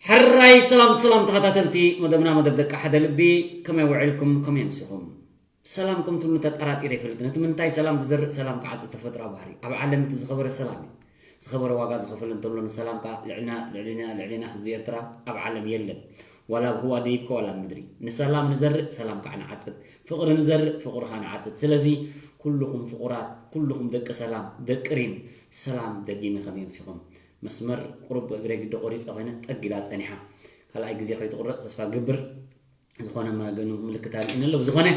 ሕራይ ሰላም ሰላም ተኸታተልቲ መደብና መደብ ደቂ ሓደ ልቢ፣ ከመይ ውዕልኩም? ከመይ ኣምሲኹም? ሰላም ከም ትብሉ ተጠራጢረ ይፈልጥ። ነቲ ምንታይ ሰላም ትዘርእ ሰላም ክዓጽድ ተፈጥሮኣዊ ባህሪ። ኣብ ዓለም እቲ ዝኸበረ ሰላም እዩ። ዝኸበረ ዋጋ ዝኸፈለ እንተሎ ንሰላም ከኣ ልዕልና ልዕልና ልዕልና ህዝቢ ኤርትራ ኣብ ዓለም የለን። ዋላ ኣብ ህዋ ደይብካ ዋላ ኣብ ምድሪ። ንሰላም ንዘርእ ሰላም ከኣ ንዓጽድ። ፍቕሪ ንዘርእ ፍቕሪ ከኣ ንዓጽድ። ስለዚ ኩልኹም ፍቑራት፣ ኩልኹም ደቂ ሰላም፣ ደቂ ሪም፣ ሰላም ደጊመ ከመይ ኣምሲኹም? መስመር ቁሩብ ብእግረይ ግዲ ቆሪጸ ኮይነ ጠግ ኢላ ጸኒሓ። ካልኣይ ግዜ ከይትቑረጽ ተስፋ ገብር። ዝኾነ መገኑ ምልክት ኣርእዩኒ ኣሎ። ብዝኾነ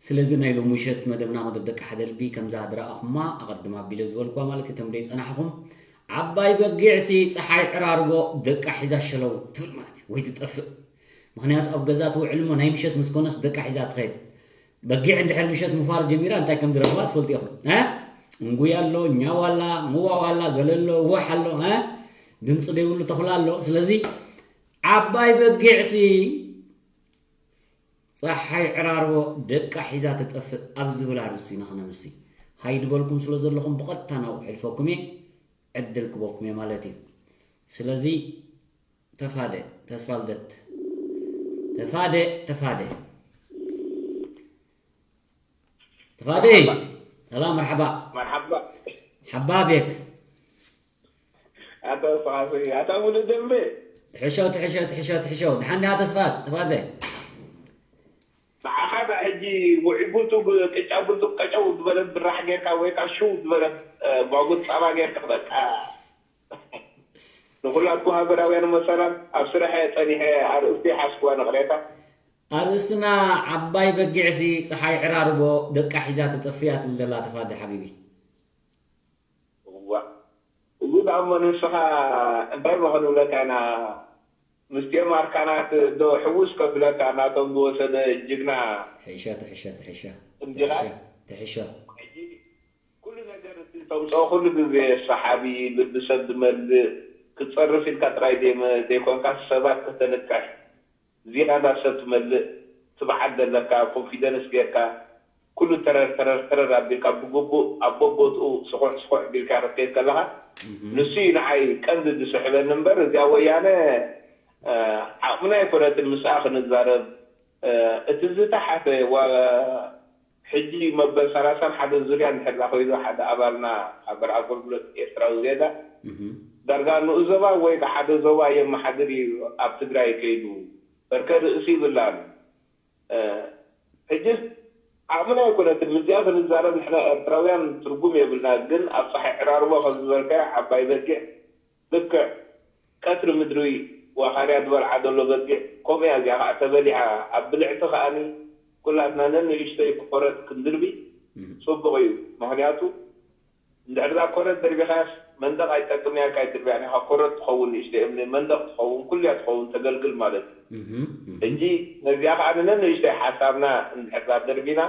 ስለዚ ናይ ሎሚ ምሸት መደብና መደብ ደቂ ሓደ ልቢ ከምዛ ዝረኣኹማ ኣቐድም ኣቢለ ዝበልኩዋ ማለት እዩ። ተምደይ ጸናሕኹም ዓባይ በጊዕሲ ጸሓይ ዕራርቦ ደቃ ሒዛ ሸለው ትብል ማለት እዩ። ወይ ትጠፍእ። ምኽንያቱ ኣብ ገዛ ትውዕል እሞ ናይ ምሸት ምስ ኮነስ ደቃ ሒዛ ትኸይድ። በጊዕ እንድሕር ምሸት ምፋር ጀሚራ እንታይ ከም ዝረኽባ ትፈልጡ ኢኹም። እ? እንጉያ ኣሎ፣ ኛው ኣላ፣ ምዋው ኣላ፣ ገለ ኣሎ፣ ወሕ ኣሎ፣ እ? ድምፂ ዘይብሉ ተኽላ ኣሎ። ስለዚ ዓባይ በጊዕሲ ጸሓይ ዕራርቦ ደቃ ሒዛ ትጠፍእ ኣብ ዝብል ኣርእስቲ ኢና ክነምሲ። ሃይ ድበልኩም ስለ ዘለኹም ብቐጥታ ናብኡ ክሕልፈኩም እየ፣ ዕድል ክበኩም እየ ማለት እዩ። ስለዚ ተፋደ፣ ተስፋ ልደት፣ ተፋደ፣ ተፋደ፣ ተፋደ። ሰላም፣ መርሓባ። መርሓባ። ሓባ ቤክ። ኣታ ስኻሲ፣ ኣታ ሙሉእ ደንበ። ትሕሾ፣ ትሕሾ፣ ትሕሾ፣ ትሕሾ። ደሓን ዲኻ ተስፋ? ተፋደ። ንዓኻ ደኣ ሕጂ ውዒ ቡልቱ ብ-፣ ቅጫ ቡልቱ ቀጨው ዝበለት ብራሕ ጌርካ ወይ ከኣ ሽው ዝበለት፣ እ፣ ጓጉድ ጻባ ጌርካ በቃ። ንኹላትኩም ሃገራውያን መሰላት ኣብ ስራሕ እየ ጸኒሐ ኣርእስቲ ሓስኩዋ ንቕሬታ። ኣርእስትና ዓባይ በጊዕሲ ጸሓይ ዕራርቦ ደቃ ሒዛ ትጠፍእ እያ ትብል ዘላ ተፋደ ሓቢቢ። እዋ። እዚ ደኣ እሞ ንስኻ እንታይ እሞ ክንብለካ ኢና? ምስቲኦም ኣርካናት ዶ ሕውስ ከብለካ ናቶም ዝወሰደ ጅግና ሕሸ፣ ትሕሸ፣ ትሕሸ፣ እንዲኻ? ትሕሸ፣ ትሕሸ። ሕጂ ኩሉ ነገር እቲ ተምጽኦ ኩሉ ግዜ ሰሓቢ፣ ልቢ ሰብ ዝመልእ፣ ክትጸርፍ ኢልካ ጥራይ ዘይመ-፣ ዘይኮንካ ሰባት ከተንቅሕ፣ ዝያዳ ሰብ ትመልእ፣ ትብዓት ዘለካ፣ ኮንፊደንስ ጌርካ፣ ኩሉ ተረር ተረር ተረር ኣቢልካ ብግቡእ ኣብ በቦትኡ ስኹዕ ስኹዕ ቢልካ ክትከይድ ከለኻ፣ እህ። ንሱ እዩ ንዓይ ቀንዲ ዝስሕበኒ እምበር፣ እዚኣ ወያነ፣ እ፣ ዓቕምና ኣይኮነትን ምስኣ ክንዛረብ። እ፣ እቲ ዝተሓተ ዋ-፣ ሕጂ መበል ሰላሳን ሓደን ዙርያ እንድሕር ደኣ ኮይኑ ሓደ ኣባልና ኣብ በርዓ ኣገልግሎት ኤርትራዊ ዜጋ እህ። ዳርጋ ንኡ ዞባ ወይ ከኣ ሓደ ዞባ የመሓድር እዩ ኣብ ትግራይ ከይዱ። በርከ ርእሲ ይብላን። እ፣ ሕጅስ ዓቕምና ኣይኮነትን። ምስዚኣ ክንዛረብ ንሕና ኤርትራውያን ትርጉም የብልና። ግን ኣብ ጸሓይ ዕራርቦ ከም ዝበልካዮ ዓባይ በጊዕ ልክዕ ቀትሪ ምድሪ ዋኻርያ ዝበልዓ ዘሎ በጊዕ ከምኡ እያ። እዚኣ ከኣ ተበሊዓ ኣብ ብልዕቲ ከኣኒ ኩላትና ነንእሽተይ ኮረት ክንድርቢ እም። ጽቡቕ እዩ። ምኽንያቱ እንድሕር እዛ ኮረት ደርቢኻያስ መንደቕ ኣይጠቅም እያ ኢልካ ኣይትድርብያን ኢኻ። ኮረት ትኸውን ንእሽተይ እምኒ፣ መንደቕ ትኸውን፣ ኩልያ ትኸውን፣ ተገልግል ማለት እዩ። እህ፣ እህ። ሕጂ ነዚኣ ከኣ ንነንእሽተይ ሓሳብና እንድሕር እዛ ደርቢና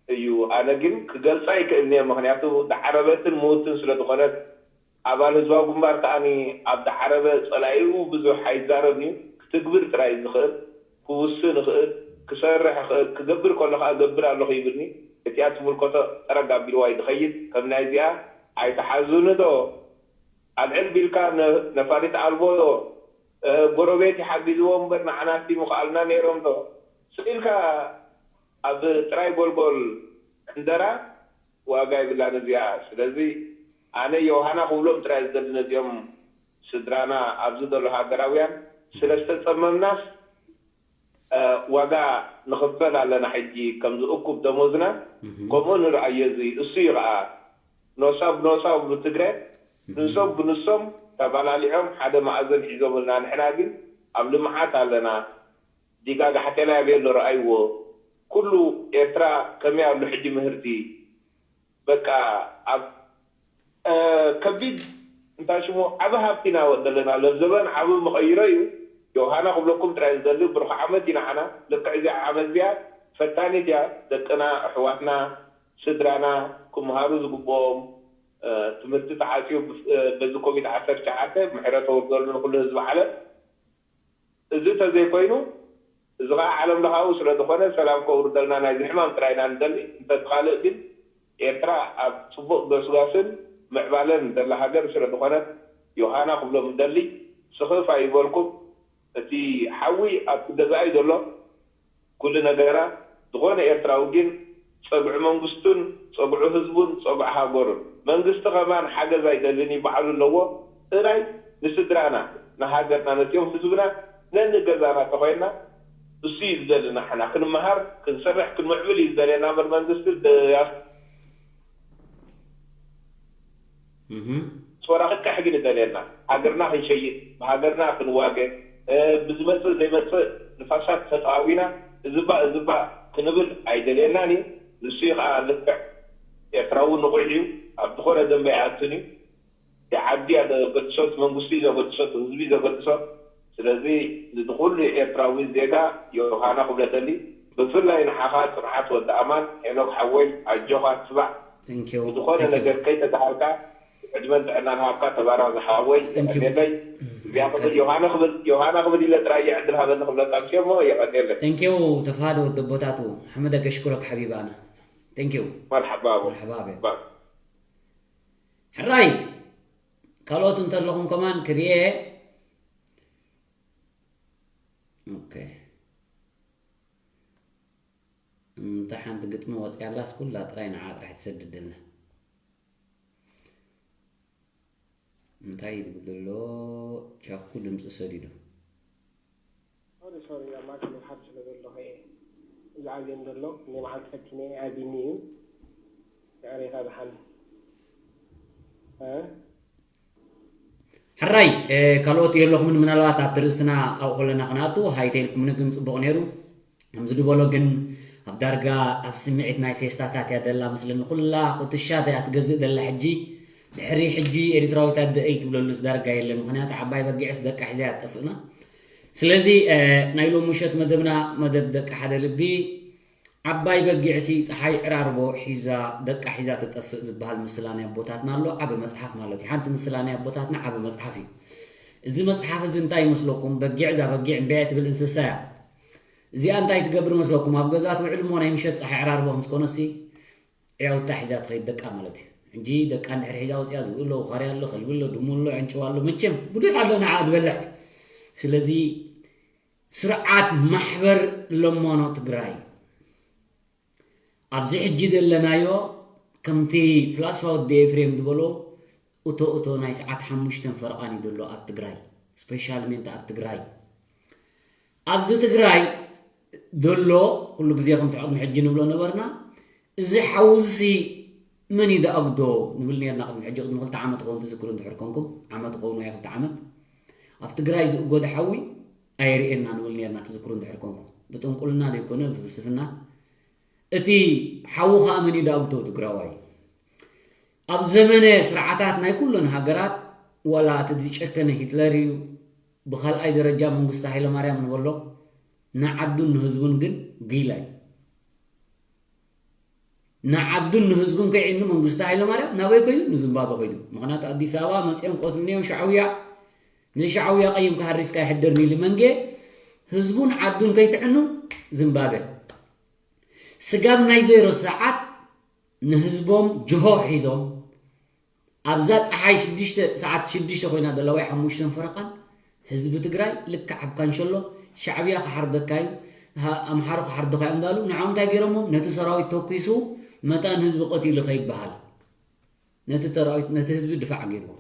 እዩ። ኣነ ግን ክገልጻ ኣይክእልን እየ፣ ምኽንያቱ ዝዓረበትን ምውትን ስለ ዝኾነት። ኣባል ህዝባዊ ግንባር ከኣኒ ኣብ ዝዓረበ ጸላኢኡ ብዙሕ ኣይዛረብን እዩ። ክትግብር ጥራይ እዩ ዝኽእል። ክውስን እኽእል፣ ክሰርሕ እኽእል፣ ክገብር ከሎ ከኣ እገብር ኣለኹ ይብልኒ። እቲኣ ትምልከቶ ጠረግ ኣቢልዋ እዩ ዝኸይድ። ከም ናይዚኣ ኣይትሓዙኒ ዶ? ኣልዕል ቢልካ ነ-፣ ነፋሪት ኣልቦ ዶ? እ፣ ጎረቤት ይሓግዝዎ እምበር ንዓና እስቲ ምኽኣልና ነይሮም ዶ? ስቕ ኢልካ ኣብ ጥራይ ጎልጎል ዕንደራ ዋጋ የብላን እዚኣ። ስለዚ ኣነ ዮሃና ክብሎም ጥራይ ዝደሊ ነዚኦም ስድራና ኣብዚ ዘሎ ሃገራውያን ስለ ዝተጸመምናስ፣ እ፣ ዋጋ ንኽፈል ኣለና። ሕጂ ከምዚ እኩብ ደሞዝና እህ። ከምኡ ንርኣዮ። እዚ እሱ እዩ ኸኣ ኖሳ ብኖሳ ብሉ ትግረ እህ። ንሶም ብንሶም ተባላሊዖም ሓደ ማእዘን ሒዞምልና። ንሕና ግን ኣብ ልምዓት ኣለና። ዲጋ ጋሕቴላይ ኣበይ ኣሎ ረኣይዎ። ኩሉ ኤርትራ ከመይ ኣሎ ሕጂ ምህርቲ? በቃ ኣብ፣ እ፣ ከቢድ እንታይ ሽሙ ዓቢ ሃብቲ ኢና ዘለና። ለዘበን ዓቢ መቐይሮ እዩ። ዮሃና ክብለኩም ጥራይ ዝደሊ ብሩኽ ዓመት እዩ ንዓና። ልክዕ እዚኣ ዓመት እዚኣ ፈታኒት እያ። ደቅና፣ ኣሕዋትና፣ ስድራና ክምሃሩ ዝግብኦም፣ እ፣ ትምህርቲ ተዓጽዩ ብ-፣ እ፣ በዚ ኮቪድ ዓሰርተ ትሽዓተ ምሕረት ኣውርደሉ ንኩሉ ህዝቢ ዓለም። እዚ እንተዘይኮይኑ፣ እዚ ኸኣ ዓለም ለኻዊ ስለ ዝኾነ ሰላም ከውርደልና ናይዚ ሕማም ጥራይ ኢና ንደሊ። እንተቲ ካልእ ግን ኤርትራ ኣብ ጽቡቕ ገስጋስን ምዕባለን ዘላ ሃገር ስለ ዝኾነት ዮሃና ክብሎም እደሊ። ስኽፍ ኣይበልኩም። እቲ ሓዊ ኣብቲ ገዛኢ ዘሎ ኩሉ ነገራ። ዝኾነ ኤርትራዊ ግን ጸግዑ መንግስቱን ጸግዑ ህዝቡን ጸግዑ ሃገሩን። መንግስቲ ከማን ሓገዝ ኣይደልን እዩ፣ ባዕሉ ኣለዎ። ጥራይ ንስድራና፣ ንሃገርና፣ ነቲኦም ህዝብና ነንገዛና ተኾይንና እሱ እዩ ዝደሊ። ንሕና ክንመሃር፣ ክንሰርሕ፣ ክንምዕብል እዩ ዝደልየና እምበር መንግስቲ ዲያስፖራ ክቀሕ ግን ይደልየና። ሃገርና ክንሸይጥ፣ ብሃገርና ክንዋገ፣ ብዝመጽእ ዘይመጽእ ንፋሳት ተጠዋዊና እዝባ እዝባ ክንብል ኣይደልየናን እዩ። ንሱ እዩ ከዓ ልክዕ ኤርትራዊ ንቑሕ እዩ። ኣብ ዝኾነ ደንበ ይኣትን እዩ። ዓዲ ዘገድሶ፣ መንግስቲ ዘገድሶ፣ ህዝቢ ዘገድሶ። ስለዚ ንኩሉ ኤርትራዊ ዜጋ ዮሃና ክብለ ደሊ፣ ብፍላይ ንዓኻ ጽንዓት ወዲ ኣማን፣ ሄኖክ ሓወይ፣ ኣጆኻ ትባዕ። Thank you. ዝኾነ Thank you. ነገር ከይተጋሃልካ ዕድመን ጥዕናን ሃብካ ተባረኽ ዝሓወይ። Thank you. የቐኔለይ። እዚኣ ክብል ዮሃና ክብል፣ ዮሃና ክብል ኢለ ጥራይ ዕድል ሃበኒ ክብለካ ምሽ እሞ የቐኔለይ። Thank you. ተፋደ ወዲ ቦታቱ ሓመደ ገሽኩረክ ሓቢብ ኣና። Thank you. መርሓባ ኣቦ። መርሓባ ኣቦ። ባ- ሕራይ ካልኦት እንተለኹም ከማን ክርኤ። ኦኬ፣ እንተ ሓንቲ ግጥሚ ወፂኣላስ ኩላ ጥራይ ንዓ ጥራሕ ትሰድደልና። እንታይ ይብል ዘሎ? ቻኩ ድምፂ ሰዲዱ። ሶሪ ሶሪ ኣብ ማእከል ውሓድ ስለ ዘለኹ እየ ዝዓብየን ዘሎ። እኔ መዓልቲ ፈቲነ ኣብይኒ እዩ። ይቕሬታ ደሓን። እ? ሕራይ ካልኦት የለኹምን። ምናልባት ኣብቲ ርእስትና ኣብኡ ከለና ክንኣቱ ሃይተ ኢልኩምኒ ግን ፅቡቕ ነይሩ። ከምዚ ዝበሎ ግን ኣብ ዳርጋ ኣብ ስምዒት ናይ ፌስታታት እያ ደላ መስለኒ። ኩላ ኩትሻት እያ ትገዝእ ደላ ሕጂ። ድሕሪ ሕጂ ኤርትራዊት ኣደ እይ ትብለሉስ ዳርጋ የለን። ምክንያቱ ዓባይ በጊዕስ ደቃ ሒዛ እያ ትጠፍእና። ስለዚ ናይ ሎሚ ምሸት መደብና መደብ ደቂ ሓደ ልቢ። ዓባይ በጊዕሲ ፀሓይ ዕራርቦ ሒዛ ደቃ ሒዛ ትጠፍእ ዝበሃል ምስላ ናይ ኣቦታትና ኣሎ። ዓቢ መፅሓፍ ማለት እዩ። ሓንቲ ምስላ ናይ ኣቦታትና ዓቢ መፅሓፍ እዩ። እዚ መፅሓፍ እዚ እንታይ ይመስለኩም? በጊዕ፣ እዛ በጊዕ እምበያ ትብል እንስሳ እያ። እዚኣ እንታይ ትገብር መስለኩም? ኣብ ገዛ ትውዕል እሞ ናይ ምሸት ፀሓይ ዕራርቦ ምስ ኮነሲ ዕያውታ ሒዛ ትኸይድ ደቃ ማለት እዩ። ሕጂ ደቃ እንድሕር ሒዛ ወፂኣ ዝብኢ ኣሎ፣ ውኻርያ ኣሎ፣ ከልቢ ኣሎ፣ ድሙ ኣሎ፣ ዕንጭዋ ኣሎ፣ መቸም ብዙሕ ኣሎ ንዓ ትበልዕ። ስለዚ ስርዓት ማሕበር ለማኖ ትግራይ ኣብዚ ሕጂ ዘለናዮ ከምቲ ፍላስፋ ወዲ ኤፍሬም ዝበሎ እቶ እቶ ናይ ሰዓት ሓሙሽተን ፈረቓን እዩ ዘሎ ኣብ ትግራይ። ስፔሻል ሜንት ኣብ ትግራይ ኣብዚ ትግራይ ዘሎ ኩሉ ግዜ ከምቲ ቅድሚ ሕጂ ንብሎ ነበርና። እዚ ሓዊ እዚ መን እዩ ዝኣግዶ ንብል ነርና ቅድሚ ሕጂ። ቅድሚ ክልተ ዓመት ክኸውን ትዝክሩ እንድሕር ኮንኩም፣ ዓመት ክኸውን ወይ ክልተ ዓመት ኣብ ትግራይ ዝእጎደ ሓዊ ኣየርእየና ንብል ነርና ትዝክሩ እንድሕር ኮንኩም። ብጥንቁልና ዘይኮነ ብፍልስፍና። እቲ ሓዊ ከዓ መን እዩ ዝኣግዶ? ትግራዋይ። ኣብ ዘመነ ስርዓታት ናይ ኩለን ሃገራት ዋላ እቲ ዝጨከነ ሂትለር እዩ፣ ብካልኣይ ደረጃ መንግስቱ ሃይለማርያም ንበሎ ንዓዱን ንህዝቡን ግን ጉይላ እዩ። ንዓዱን ንህዝቡን ከይዕኑ መንግስቱ ሃይለማርያም ናበይ ኮይኑ? ንዝምባበ ኮይኑ። ምክንያቱ ኣዲስ ኣበባ መፅኦም ክቀትሉኒ እዮም ሻዕውያ። ንሻዕውያ ቀይምካ ሃሪስካ ይሕደርኒ ኢሉ መንጌ ህዝቡን ዓዱን ከይትዕኑ ዝምባበ። ስጋብ ናይ ዜሮ ሰዓት ንህዝቦም ጅሆ ሒዞም ኣብዛ ፀሓይ ሽዱሽተ ሰዓት ሽዱሽተ ኮይና ዘላ ወይ ሓሙሽተን ፈረቓን ህዝቢ ትግራይ ልክዕ ኣብ ካንሸሎ ሻዕብያ ክሓርደካ እዩ፣ ኣምሓሩ ክሓርደካ እዮም እንዳሉ ንዖም እንታይ ገይሮሞም? ነቲ ሰራዊት ተኩሱ መታን ህዝቢ ቀቲሉ ከይበሃል ነቲ ሰራዊት ነቲ ህዝቢ ድፋዕ ገይርዎ።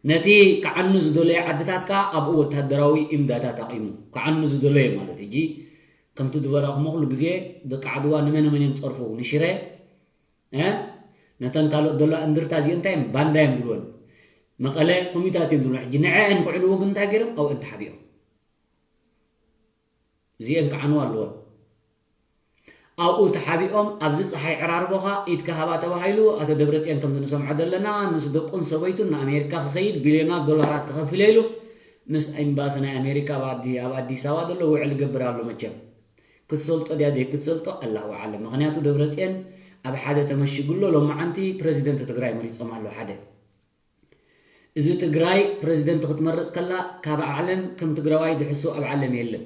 ነቲ ክዓኑ ዝደለየ ዓድታት ከዓ ኣብኡ ወታደራዊ ኢምዳታት ኣቂሙ ክዓኑ ዝደለየ ማለት እዩ። ከምቲ ዝበራኹሞ ኩሉ ግዜ ደቂ ዓድዋ ንመነ መን እዮም ዝፀርፉ? ንሽረ እ ነተን ካልኦት ዘለዋ እንድርታ እዚአን እንታይ እዮም ባንዳ እዮም ዝብልወን መቐለ ኮሚታት እዮም ዝብልወን። ሕጂ ንዐአን ክዕንዎ ግን እንታይ ገይሮም ኣብአን ተሓቢኦም እዚአን ክዓንዋ ኣለወን። ኣብኡ ተሓቢኦም ኣብዚ ፀሓይ ዕራርቦኻ ኢድካ ሃባ ተባሂሉ ኣቶ ደብረፅዮን ከምዚ ንሰምዖ ዘለና ምስ ደቁን ሰበይቱን ንኣሜሪካ ክኸይድ ቢልዮናት ዶላራት ክኸፍል ኢሉ ምስ ኤምባሲ ናይ ኣሜሪካ ኣብ ኣዲስ ኣበባ ዘሎ ውዕል ይገብር ኣሎ። መቸም ክትሰልጦ ድያ ዘይክትሰልጦ ኣላሁ ኣዓለም። ምክንያቱ ደብረፅየን ኣብ ሓደ ተመሽጉ ኣሎ። ሎማዓንቲ ፕረዚደንት ትግራይ መሪፆም ኣሎ ሓደ። እዚ ትግራይ ፕረዚደንት ክትመርፅ ከላ ካብ ዓለም ከም ትግራዋይ ድሕሱ ኣብ ዓለም የለን።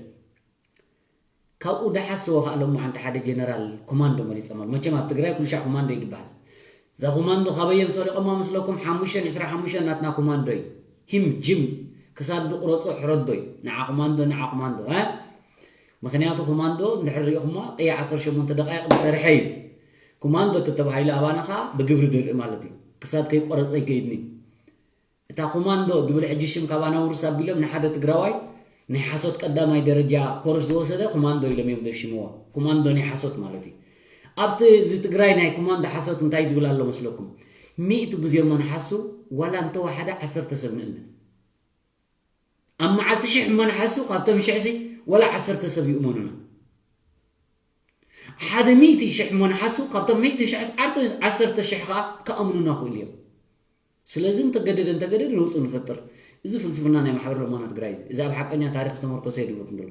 ካብኡ ድሓስዎ ከዓ ሎማዓንቲ ሓደ ጀነራል ኮማንዶ መሪፆም ኣሎ። መቸም ኣብ ትግራይ ኩሉ ሻዕ ኮማንዶ እዩ ዝበሃል። እዛ ኮማንዶ ካበዮም ሰሪቆማ መስለኩም? ሓሙሽተን ዕስራ ሓሙሽተን ናትና ኮማንዶ እዩ። ሂም ጅም ክሳድ ድቁረጾ ሕረዶይ። ንዓ ኮማንዶ፣ ንዓ ኮማንዶ፣ እ? ምኽንያቱ ኮማንዶ እንድሕር ሪኢኹሞ ቀይ ዓሰርተ ሸሞንተ ደቃይቕ ዝሰርሐ እዩ። ኮማንዶ ተተባሂሉ ኣባና ኸኣ ብግብሪ ድርኢ ማለት እዩ። ክሳድ ከይቆረጸ ይከይድኒ። እታ ኮማንዶ ድብል ሕጂ ሽም ካባና ውርስ ኣቢሎም ንሓደ ትግራዋይ ናይ ሓሶት ቀዳማይ ደረጃ ኮርስ ዝወሰደ ኮማንዶ ኢሎም እዮም ዘሽምዎ። ኮማንዶ ናይ ሓሶት ማለት እዩ። ኣብቲ እዚ ትግራይ ናይ ኮማንዶ ሓሶት እንታይ ድብል ኣሎ መስለኩም? ሚእቲ ግዜ እሞ ንሓሱ ዋላ እንተወሓደ ዓሰርተ ሰብ ንእምን። ኣብ መዓልቲ ሽሕ እሞ ንሓሱ ካብቶም ሽሕሲ ዋላ ዓሰርተ ሰብ ይእመኑና። ሓደ ሚእቲ ሽሕ እሞ ንሓሱ ካብቶም ሚእቲ ሽሕስ ዓሰርተ ሽሕ ከዓ ክኣምኑና ክእሉ እዮም። ስለዚ እንተገደደ እንተገደደ ንውፁ ንፈጥር። እዚ ፍልስፍና ናይ ማሕበር ለማኖ ትግራይ እዩ። እዚ ኣብ ሓቀኛ ታሪክ ዝተመርኮሰ እዩ ድብለኩም ዘሎ።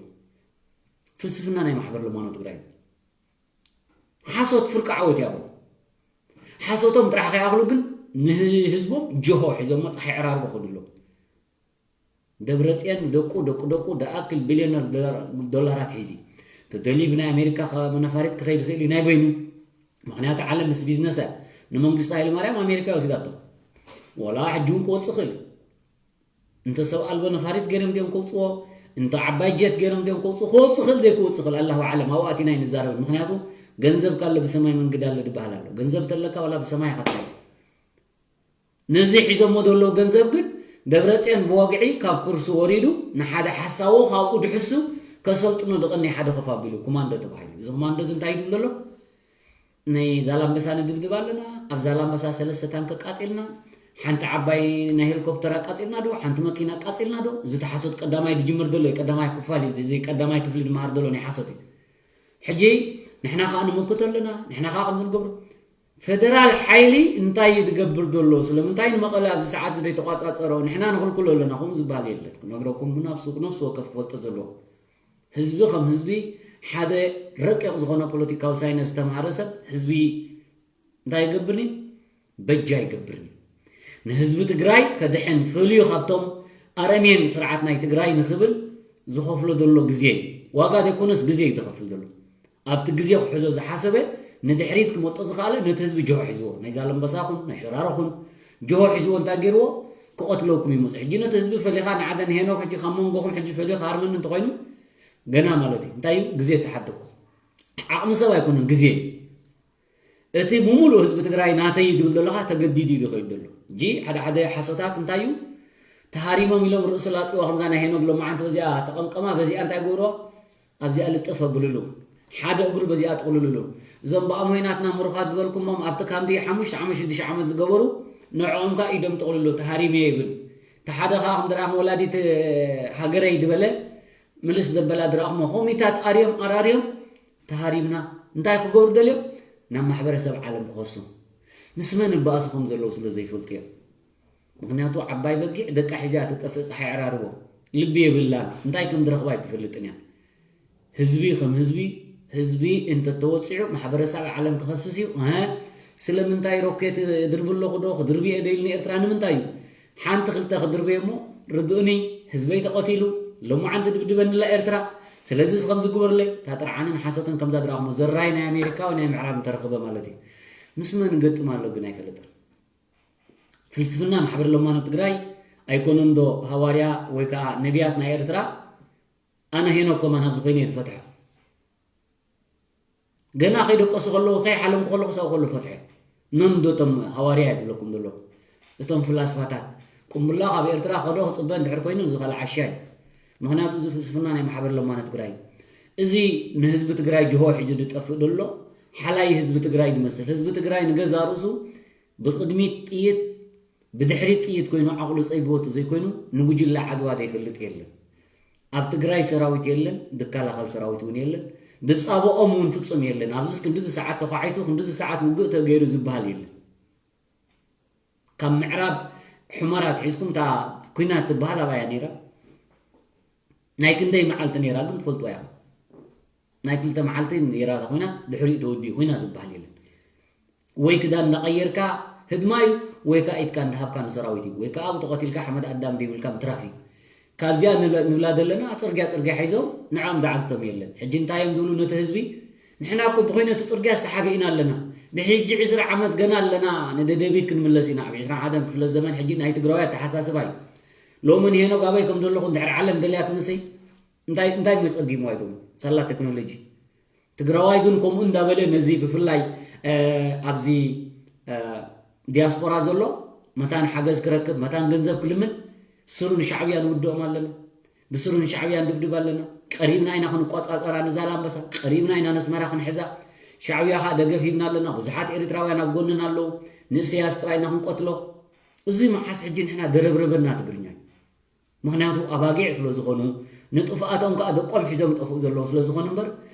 ፍልስፍና ናይ ማሕበር ለማኖ ትግራይ እዩ። ሓሶት ፍርቂ ዓወት ያቦ። ሓሶቶም ጥራሕ ከይኣኽሉ ግን ንህዝቦም ጅሆ ሒዞሞ ፀሓይ ዕራርቦ ከዱ ኣለዉ። ደብረፅየን ደቁ ደቁ ደቁ ደኣክል ቢልዮነር ዶላራት ሒዚ ተደልዩ ብናይ ኣሜሪካ ነፋሪት ክኸይድ ይኽእል እዩ ናይ በይኑ። ምክንያቱ ዓለም ምስ ቢዝነስ እያ። ንመንግስቲ ሃይለማርያም ኣሜሪካ ወሲዳቶ። ወላ ሕጂ እውን ክወፅእ ይኽእል እዩ። እንተ ሰብ ኣልቦ ነፋሪት ገይሮም ድዮም ከውፅዎ፣ እንተ ዓባይ ጀት ገይሮም ድዮም ከውፅዎ፣ ክወፅእ ይኽእል ዘይክወፅእ ይኽእል ኣላሁ ኣዕለም። ኣብኡ ኣቲና ኣይንዛረብን። ምክንያቱ ገንዘብ ካለ ብሰማይ መንገዲ ኣሎ ድበሃል ኣሎ። ገንዘብ ተለካ ዋላ ብሰማይ ኢኻ ትኸይድ። ነዚ ሒዞሞ ዘለዉ ገንዘብ ግን ደብረፅዮን ብወግዒ ካብ ኩርሲ ወሪዱ ንሓደ ሓሳዎ ካብኡ ድሕሱ ከሰልጥኖ ድቐኒ ሓደ ኮፍ ኣቢሉ ኮማንዶ ተባሂሉ። እዚ ኮማንዶ እዚ እንታይ ይብል ዘሎ? ናይ ዛላምበሳ ንድብድብ ኣለና። ኣብ ዛላምበሳ ሰለስተ ታንክ ኣቃፂልና፣ ሓንቲ ዓባይ ናይ ሄሊኮፕተር ኣቃፂልና ዶ ሓንቲ መኪና ኣቃፂልና ዶ? እዚ ተሓሶት ቀዳማይ ድጅምር ዘሎ እዩ። ቀዳማይ ክፋል እዩ። እዚ ቀዳማይ ክፍሊ ድመሃር ዘሎ ናይ ሓሶት እዩ። ሕጂ ንሕና ከዓ ንምክቶ ኣለና። ንሕና ከዓ ከምዚ ንገብሮ። ፌደራል ሓይሊ እንታይ እዩ ዝገብር ዘሎ? ስለምንታይ ንመቐለ ኣብዚ ሰዓት እዚ ዘይተቋፃፀሮ? ንሕና ንኽልክሎ ኣለና። ከምኡ ዝበሃል የለን። ክነግረኩም ብነፍሱ ነፍሲ ወከፍ ክፈልጦ ዘለዎ። ህዝቢ ከም ህዝቢ ሓደ ረቂቕ ዝኾነ ፖለቲካዊ ሳይንስ ዝተምሃረ ሰብ ህዝቢ እንታይ ይገብርኒ? በጃ ይገብርኒ። ንህዝቢ ትግራይ ከድሕን ፈልዩ ካብቶም ኣረሜን ስርዓት ናይ ትግራይ ንኽብል ዝኸፍሎ ዘሎ ግዜ እዩ። ዋጋ ዘይኮነስ ግዜ እዩ ዝኸፍል ዘሎ። ኣብቲ ግዜ ክሕዞ ዝሓሰበ ንድሕሪት ክመጦ ዝኸኣለ ነቲ ህዝቢ ጅሆ ሒዝዎ፣ ናይ ዛላምበሳ ኹን ናይ ሸራሮ ኹን ጅሆ ሒዝዎ እንታይ ገይርዎ? ክቐትለኩም ይመፁ። ሕጂ ነቲ ህዝቢ ፈሊኻ ንዓደ ንሄኖክ ሕጂ ካብ መንጎኹም ሕጂ ፈልዩ ክሃርመኒ እንተኾይኑ ገና ማለት እዩ። እንታይ እዩ? ግዜ ተሓተኩ። ዓቕሚ ሰብ ኣይኮነን፣ ግዜ እዩ። እቲ ብምሉእ ህዝቢ ትግራይ ናተይ እዩ ድብል ዘለኻ ተገዲዱ እዩ ዝኸይድ ዘሎ። እጂ ሓደ ሓደ ሓሶታት እንታይ እዩ? ተሃሪሞም ኢሎም ርእሱ ላፅዋ ከምዛ ናይ ሄኖግ ሎማዓንቲ በዚኣ ተቐምቀማ በዚኣ እንታይ ገብርዋ? ኣብዚኣ ልጥፍ ኣብልሉ። ሓደ እግሩ በዚኣ ጥቕልልሉ። እዞም ብኣምሆይ ናትና ምሩኻት ዝበልኩሞም ኣብቲ ካምቢ ሓሙሽተ ዓመት ሽዱሽተ ዓመት ዝገበሩ ንዕኦም ከኣ ኢዶም ጥቕልሉ ተሃሪመ ይብል። እቲ ሓደ ከኣ ከም ደረኣኹም ወላዲት ሃገረይ ዝበለ ምልስ ዘበላ ዝረኣኹሞ ኮሚታት ኣርዮም ኣራርዮም ተሃሪምና እንታይ ክገብሩ ደልዮም ናብ ማሕበረሰብ ዓለም ክኸሱ ምስ መን ይበኣሱ ከም ዘለዉ ስለ ዘይፈልጡ እዮም። ምክንያቱ ዓባይ በጊዕ ደቃ ሒዛ ትጠፍእ ፀሓይ ዕራርቦ ልቢ የብላን እንታይ ከም ዝረኽባ ኣይትፈልጥን እያ። ህዝቢ ከም ህዝቢ ህዝቢ እንተተወፂዑ ማሕበረሰብ ዓለም ክኸስስ እዩ። እሀ ስለምንታይ ሮኬት ድርቢ ኣለኹ ዶ ክድርብየ ዶ ኢሉ ንኤርትራ ንምንታይ እዩ ሓንቲ ክልተ ክድርብየ እሞ ርድኡኒ ህዝበይ ተቐቲሉ ሎማዓንቲ ድብድበንላ ኤርትራ ስለዚ እዚ ከምዚ ግበርለይ እታ ጥርዓንን ሓሶትን ከምዛ ድረኣኹሞ ዘራይ ናይ ኣሜሪካ ወይ ናይ ምዕራብ እንተረኽበ ማለት እዩ ምስ መን ገጥም ኣሎ ግን ኣይፈለጥን ፍልስፍና ማሕበር ለማኖ ትግራይ ኣይኮነን ዶ ሃዋርያ ወይ ከዓ ነቢያት ናይ ኤርትራ ኣነ ሄኖክ ኮማን ኣብዚ ኮይነ እየ ዝፈትሖ ገና ከይደቀሱ ከለዉ ከይሓለምኩ ከለኹ ሰብኡ ከሎ ፈትሐ ነንዶ እቶም ሃዋርያ ይብለኩም ዘሎ እቶም ፍላስፋታት ቁምብላ ካብ ኤርትራ ከዶ ክፅበ እንድሕር ኮይኑ እዚ ካልእ ዓሻ እዩ ምክንያቱ እዚ ፍልስፍና ናይ ማሕበር ለማነ ትግራይ እዩ እዚ ንህዝቢ ትግራይ ጅሆ ሒዙ ዝጠፍእ ዘሎ ሓላይ ህዝቢ ትግራይ ዝመስል ህዝቢ ትግራይ ንገዛ ርእሱ ብቅድሚት ጥይት ብድሕሪት ጥይት ኮይኑ ዓቕሉ ፀይብዎ ተዘይኮይኑ ንጉጅለ ዓድዋ ዘይፈልጥ የለን። ኣብ ትግራይ ሰራዊት የለን፣ ዝከላኸል ሰራዊት እውን የለን። ዝፃበኦም እውን ፍፁም የለን። ኣብዚስ ክንድዚ ሰዓት ተኳዒቱ ክንድዚ ሰዓት ውግእ ተገይሩ ዝበሃል የለን። ካብ ምዕራብ ሑመራ ኣትሒዝኩም እታ ኲናት ትበሃል ኣባያ ነይራ። ናይ ክንደይ መዓልቲ ነይራ ግን ትፈልጥዋ ኢኹም። ናይ ክልተ መዓልቲ ነይራ እታ ኲናት ድሕሪኡ ተወዲኡ ኲናት ዝበሃል የለን። ወይ ክዳን እንዳቐየርካ ህድማ እዩ ወይ ከዓ ኢድካ እንዳሃብካ ንሰራዊት እዩ ወይ ከዓ ኣብኡ ተቐቲልካ ሓመድ ኣዳም ዘይብልካ ምትራፍ እዩ ካብዚኣ ንብላ ዘለና ፅርግያ ፅርግያ ሒዞም ንዕኦም ዳዓግቶም የለን ሕጂ እንታይ እዮም ዝብሉ ነቲ ህዝቢ ንሕና እኮ ብኮይነ እቲ ፅርግያ ዝተሓቢእና ኣለና ብሕጂ ዕስራ ዓመት ገና ኣለና ንደደቢት ክንምለስ ኢና ኣብ ዕስራ ሓደን ክፍለ ዘመን ሕጂ ናይ ትግራዊ ኣተሓሳስባ እዩ ሎምን ሄኖ ጋባይ ከም ዘለኹ እንድሕር ዓለም ደልያት ንሰይ እንታይ እንታይ መጸጊሙ ኣይብሉ ሳላ ቴክኖሎጂ ትግራዋይ ግን ከምኡ እንዳበለ ነዚ ብፍላይ ኣብዚ ዲያስፖራ ዘሎ መታን ሓገዝ ክረክብ መታን ገንዘብ ክልምን ስሩ ንሻዕብያ ንውድኦም ኣለና ብስሩ ንሻዕብያ ንድብድብ ኣለና ቀሪብና ኢና ክንቆፃፀራ ንዛላምበሳ ቀሪብና ኢና ነስመራ ክንሕዛ ሻዕብያ ከዓ ደገፍ ሂብና ኣለና ብዙሓት ኤርትራውያን ኣብ ጎንና ኣለዉ ንእሰያስ ጥራይና ክንቆትሎ እዚ መሓስ ሕጂ ንሕና ደረብረበና ትግርኛ እዩ ምኽንያቱ ኣባጊዕ ስለ ዝኾኑ ንጥፍኣቶም ከዓ ደቆም ሒዞም ይጠፍኡ ዘለዉ ስለ ዝኾኑ እምበር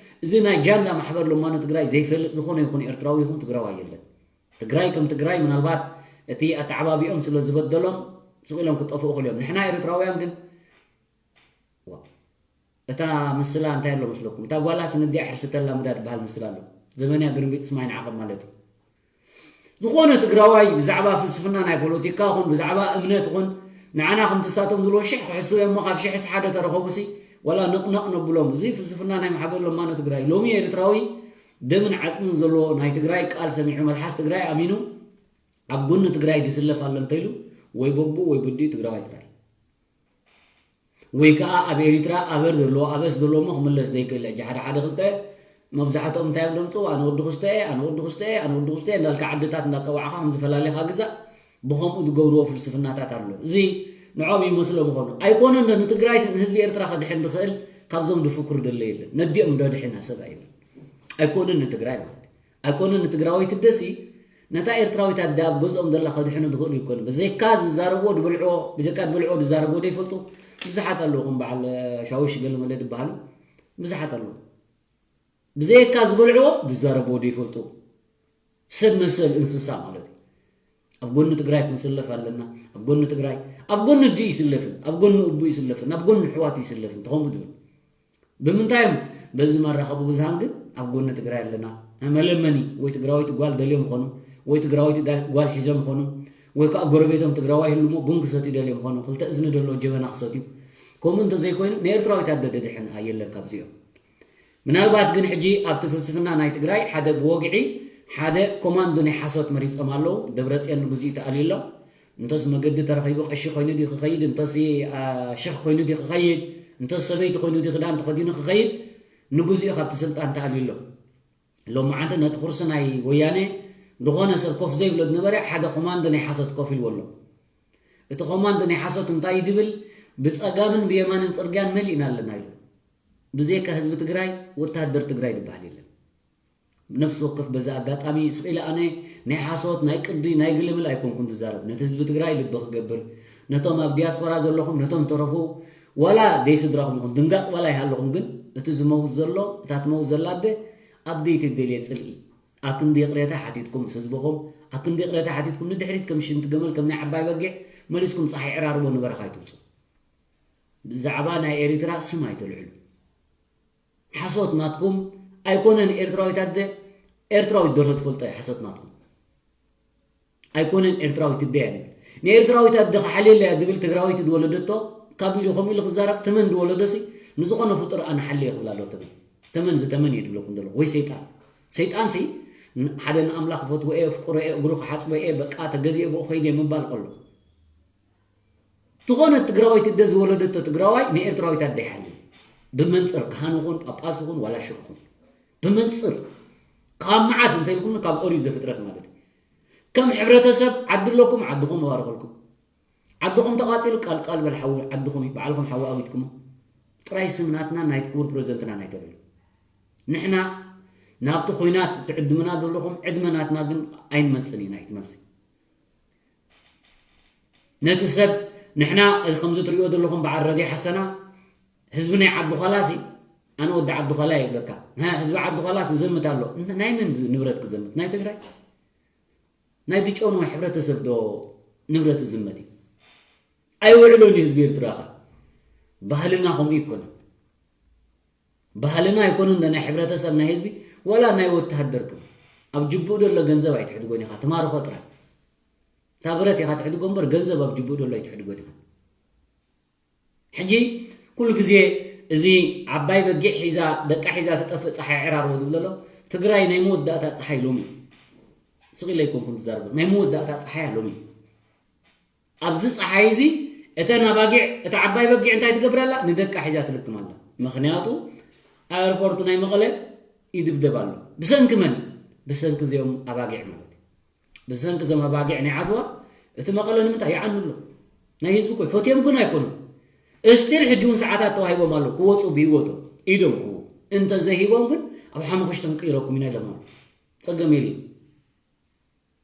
እዚ ናይ ጃንዳ ማሕበር ሎማኖ ትግራይ ዘይፈልጥ ዝኾነ ይኹን ኤርትራዊ ይኹን ትግራዋይ የለን ትግራይ ከም ትግራይ ምናልባት እቲ ኣተዓባቢኦም ስለ ዝበደሎም ስቕ ኢሎም ክጠፍኡ ክእል እዮም ንሕና ኤርትራውያን ግን እታ ምስላ እንታይ ኣሎ መስለኩም እታ ጓላስ ንዲኣ ሕርሲ ተላምዳ ትበሃል ምስላ ኣሎ ዘመንያ ግርምቢጥ ስማይ ንዓቐብ ማለት እዩ ዝኾነ ትግራዋይ ብዛዕባ ፍልስፍና ናይ ፖለቲካ ኹን ብዛዕባ እምነት ኹን ንዓና ከም ትሳቶም ዝብሎ ሽሕ ክሕስብ እሞ ካብ ሽሕስ ሓደ ተረኸቡሲ ዋላ ንቕነቕ ነብሎም እዚ ፍልስፍና ናይ ማሕበር ለማኖ ትግራይ ሎሚ ኤርትራዊ ደምን ዓፅምን ዘለዎ ናይ ትግራይ ቃል ሰሚዑ መልሓስ ትግራይ ኣሚኑ ኣብ ጎኒ ትግራይ ዝስለፍ ኣሎ እንተኢሉ ወይ በቡ ወይ ብዲኡ ትግራዋይ ጥራይ ወይ ከዓ ኣብ ኤሪትራ ኣበር ዘለዎ ኣበስ ዘለዎ እሞ ክምለስ ዘይክእል ሕጂ ሓደ ሓደ ክልተ መብዛሕትኦም እንታይ እዮም ደምፅኡ ኣነ ወዲ ክስተ እየ ኣነ ወዲ ክስተ እየ ኣነ ወዲ ክስተ እየ እንዳልካ ዓድታት እንዳፀዋዕካ ከም ዝፈላሌኻ ግዛእ ብኸምኡ ዝገብርዎ ፍልስፍናታት ኣሎ እዚ ንዖም ይመስሎ ምኾኑ ኣይኮነን ዶ ንትግራይ ንህዝቢ ኤርትራ ከድሕን ዝኽእል ካብዞም ዝፍክሩ ደሎ የለን ነዲኦም ዶ ድሕና ሰብ ኣይብልን ኣይኮነን ንትግራይ ማለት ኣይኮነን ንትግራወይቲ ደሲ ነታ ኤርትራዊት ኣደ ኣብ ገዝኦም ዘላ ከድሕኑ ዝኽእሉ ይኮኑ። ብዘይካ ዝዛረብዎ ድበልዕዎ፣ ብዘይካ ድበልዕዎ ድዛረብዎ ደይፈልጡ ብዙሓት ኣለዉ ከም በዓል ሻውሽ ገለመለ ድበሃሉ ብዙሓት ኣለዉ። ብዘይካ ዝበልዕዎ ድዛረብዎ ደይፈልጡ ሰብ መሰል እንስሳ ማለት እዩ። ኣብ ጎኒ ትግራይ ክንስለፍ ኣለና። ኣብ ጎኒ ትግራይ ኣብ ጎኒ እዲ ይስለፍን ኣብ ጎኒ እቡ ይስለፍን ኣብ ጎኒ ሕዋት ይስለፍን ተኸምኡ ዝብል ብምንታይ እዮም በዚ መራኸቢ ብዙሃን ግን ኣብ ጎኒ ትግራይ ኣለና መለመኒ ወይ ትግራወይቲ ጓል ደልዮም ኾኑ ወይ ትግራወይቲ ጓል ሒዞም ኾኑ ወይ ከዓ ጎረቤቶም ትግራዋይ ህልሞ ቡን ክሰትዩ ደልዮም ኾኑ ክልተ እዝኒ ደሎ ጀበና ክሰትዩ ከምኡ እንተዘይኮይኑ ንኤርትራዊት ኣደ ደድሕን ኣየለን ካብዚኦም ምናልባት ግን ሕጂ ኣብቲ ፍልስፍና ናይ ትግራይ ሓደ ብወግዒ ሓደ ኮማንዶ ናይ ሓሶት መሪፆም ኣለዉ ደብረፅዮን ንግዚኡ ተኣልዩ ኣሎ እንተስ መገዲ ተረኺቡ ቀሺ ኮይኑ ድዩ ክኸይድ እንተስ ሽኽ ኮይኑ ድዩ ክኸይድ እንተስ ሰበይቲ ኮይኑ ድዩ ክዳን ተኸዲኑ ክኸይድ ንግዚኡ ካብቲ ስልጣን ተኣልዩ ኣሎ ሎማዓንቲ ነቲ ኩርሲ ናይ ወያነ ዝኾነ ሰብ ኮፍ ዘይብሎ ዝነበረ ሓደ ኮማንዶ ናይ ሓሶት ኮፍ ኢልዎ ኣሎ እቲ ኮማንዶ ናይ ሓሶት እንታይ ድብል ብፀጋምን ብየማንን ፅርግያን መሊእና ኣለና ኢሉ ብዘይካ ህዝቢ ትግራይ ወታደር ትግራይ ዝበሃል የለን ነፍሲ ወከፍ በዚ ኣጋጣሚ ስቕ ኢለ ኣነ ናይ ሓሶት ናይ ቅዲ ናይ ግልምል ኣይኮንኩን ዝዛረብ ነቲ ህዝቢ ትግራይ ልቢ ክገብር ነቶም ኣብ ዲያስፖራ ዘለኹም ነቶም ተረፉ ዋላ ደይ ስድራኹም ይኹን ድንጋፅ ዋላ ይሃለኹም ግን እቲ ዝመውት ዘሎ እታ ትመውት ዘላ ኣደ ኣብ ደይ ትደልየ ፅልኢ ኣክንዲ ይቕሬታ ሓቲትኩም ምስ ህዝብኹም ኣክንዲ ይቕሬታ ሓቲትኩም ንድሕሪት ከም ሽንቲ ገመል ከም ናይ ዓባይ በጊዕ መሊስኩም ፀሓይ ዕራርቦ ንበረኻ ኣይትውፁ ብዛዕባ ናይ ኤሪትራ ስም ኣይተልዕሉ ሓሶት ናትኩም ኣይኮነን ኤርትራዊት ኣደ ኤርትራዊት ደርሆ ትፈልጦ እያ ሓሶት ናትኩም ኣይኮነን ኤርትራዊት እደ እያ ንብል ንኤርትራዊት ኣደ ክሓልየለያ ዝብል ትግራዊት ዝወለደቶ ካብ ኢሉ ከምኡ ኢሉ ክዛረብ ተመን ዝወለዶ ሲ ንዝኾነ ፍጡር ኣነ ሓልየ ክብል ኣሎ ተመን ተመን ዝተመን እየ ዝብለኩም ዘሎ ወይ ሰይጣን ሰይጣን ሲ ሓደ ንኣምላኽ ፈትዎ እየ ፍቅሮ እየ እግሩ ክሓፅቦ እየ በቃ ተገዚኦ ብኡ ከይደ ምባል ከሎ ዝኾነ ትግራዋይት እደ ዝወለደቶ ትግራዋይ ንኤርትራዊት ኣደ ይሓልል ብመንፅር ካህን ይኹን ጳጳስ ይኹን ዋላ ሽክ ይኹን ብመንፅር ካብ መዓስ እንተኢልኩም ካብ ኦሪት ዘፍጥረት ማለት እዩ ከም ሕብረተሰብ ዓዲ ኣለኩም ዓድኹም እባርኸልኩም ዓድኹም ተቃፂሉ ቃልቃል በል ሓዊ ዓድኹም እዩ ባዕልኹም ሓዊ ኣዊትኩሞ ጥራይ ስም ናትና ናይቲ ክቡር ፕሬዚደንትና ናይ ተልዕሉ ንሕና ናብቲ ኩናት ትዕድምና ዘለኹም ዕድመ ናትና ግን ኣይንመፅን እዩ ናይቲ መልሲ ነቲ ሰብ ንሕና ከምዚ ትሪእዎ ዘለኹም በዓል ረድዮ ሓሰና ህዝቢ ናይ ዓዲ ኳላ ሲ ኣነ ወዲ ዓዲ ኳላ ይብለካ ህዝቢ ዓዲ ኳላ ሲ ዘምት ኣሎ ናይ መን ንብረት ክዘምት ናይ ትግራይ ናይ ድጨኑ ሕብረተሰብ ዶ ንብረት ዝመት እዩ ኣይውዕሎን እዩ ህዝቢ ኤርትራ ኸ ባህልና ከምኡ ይኮነ ባህልና ኣይኮነን ናይ ሕብረተሰብ ናይ ህዝቢ ወላ ናይ ወተሃደር ክም ኣብ ጅቡኡ ደሎ ገንዘብ ኣይትሕድጎን ኢኻ ትማርኾ ጥራይ እታ ብረት ኢኻ ትሕድጎ እምበር ገንዘብ ኣብ ጅቡኡ ደሎ ኣይትሕድጎን ኢኻ ሕጂ ኩሉ ግዜ እዚ ዓባይ በጊዕ ሒዛ ደቃ ሒዛ ትጠፍእ ፀሓይ ዕራርቦ ዝብል ዘሎ ትግራይ ናይ መወዳእታ ፀሓይ ሎሚ ስቕ ኢለ ኣይኮንኩን ዝዛረቦ ናይ መወዳእታ ፀሓይ ሎሚ ኣብዚ ፀሓይ እዚ እተን ኣባጊዕ፣ እታ ዓባይ በጊዕ እንታይ ትገብር ኣላ? ንደቃ ሒዛ ትልክም ኣላ። ምኽንያቱ ኣየርፖርት ናይ መቐለ ይድብደብ ኣሎ። ብሰንኪ መን? ብሰንኪ እዚኦም ኣባጊዕ ማለት እዩ። ብሰንኪ እዞም ኣባጊዕ ናይ ዓድዋ እቲ መቐለ ንምንታይ ይዓኑ ኣሎ? ናይ ህዝቢ ኮይ ፈትዮም ግን ኣይኮኑን። እስቲል ሕጂ እውን ሰዓታት ተዋሂቦም ኣሎ ክወፁ ብህይወቶም ኢዶም ክው እንተዘይሂቦም ግን ኣብ ሓሙኽሽቶም ቅይረኩም ኢና ኢሎም ኣሎ። ፀገም የለ።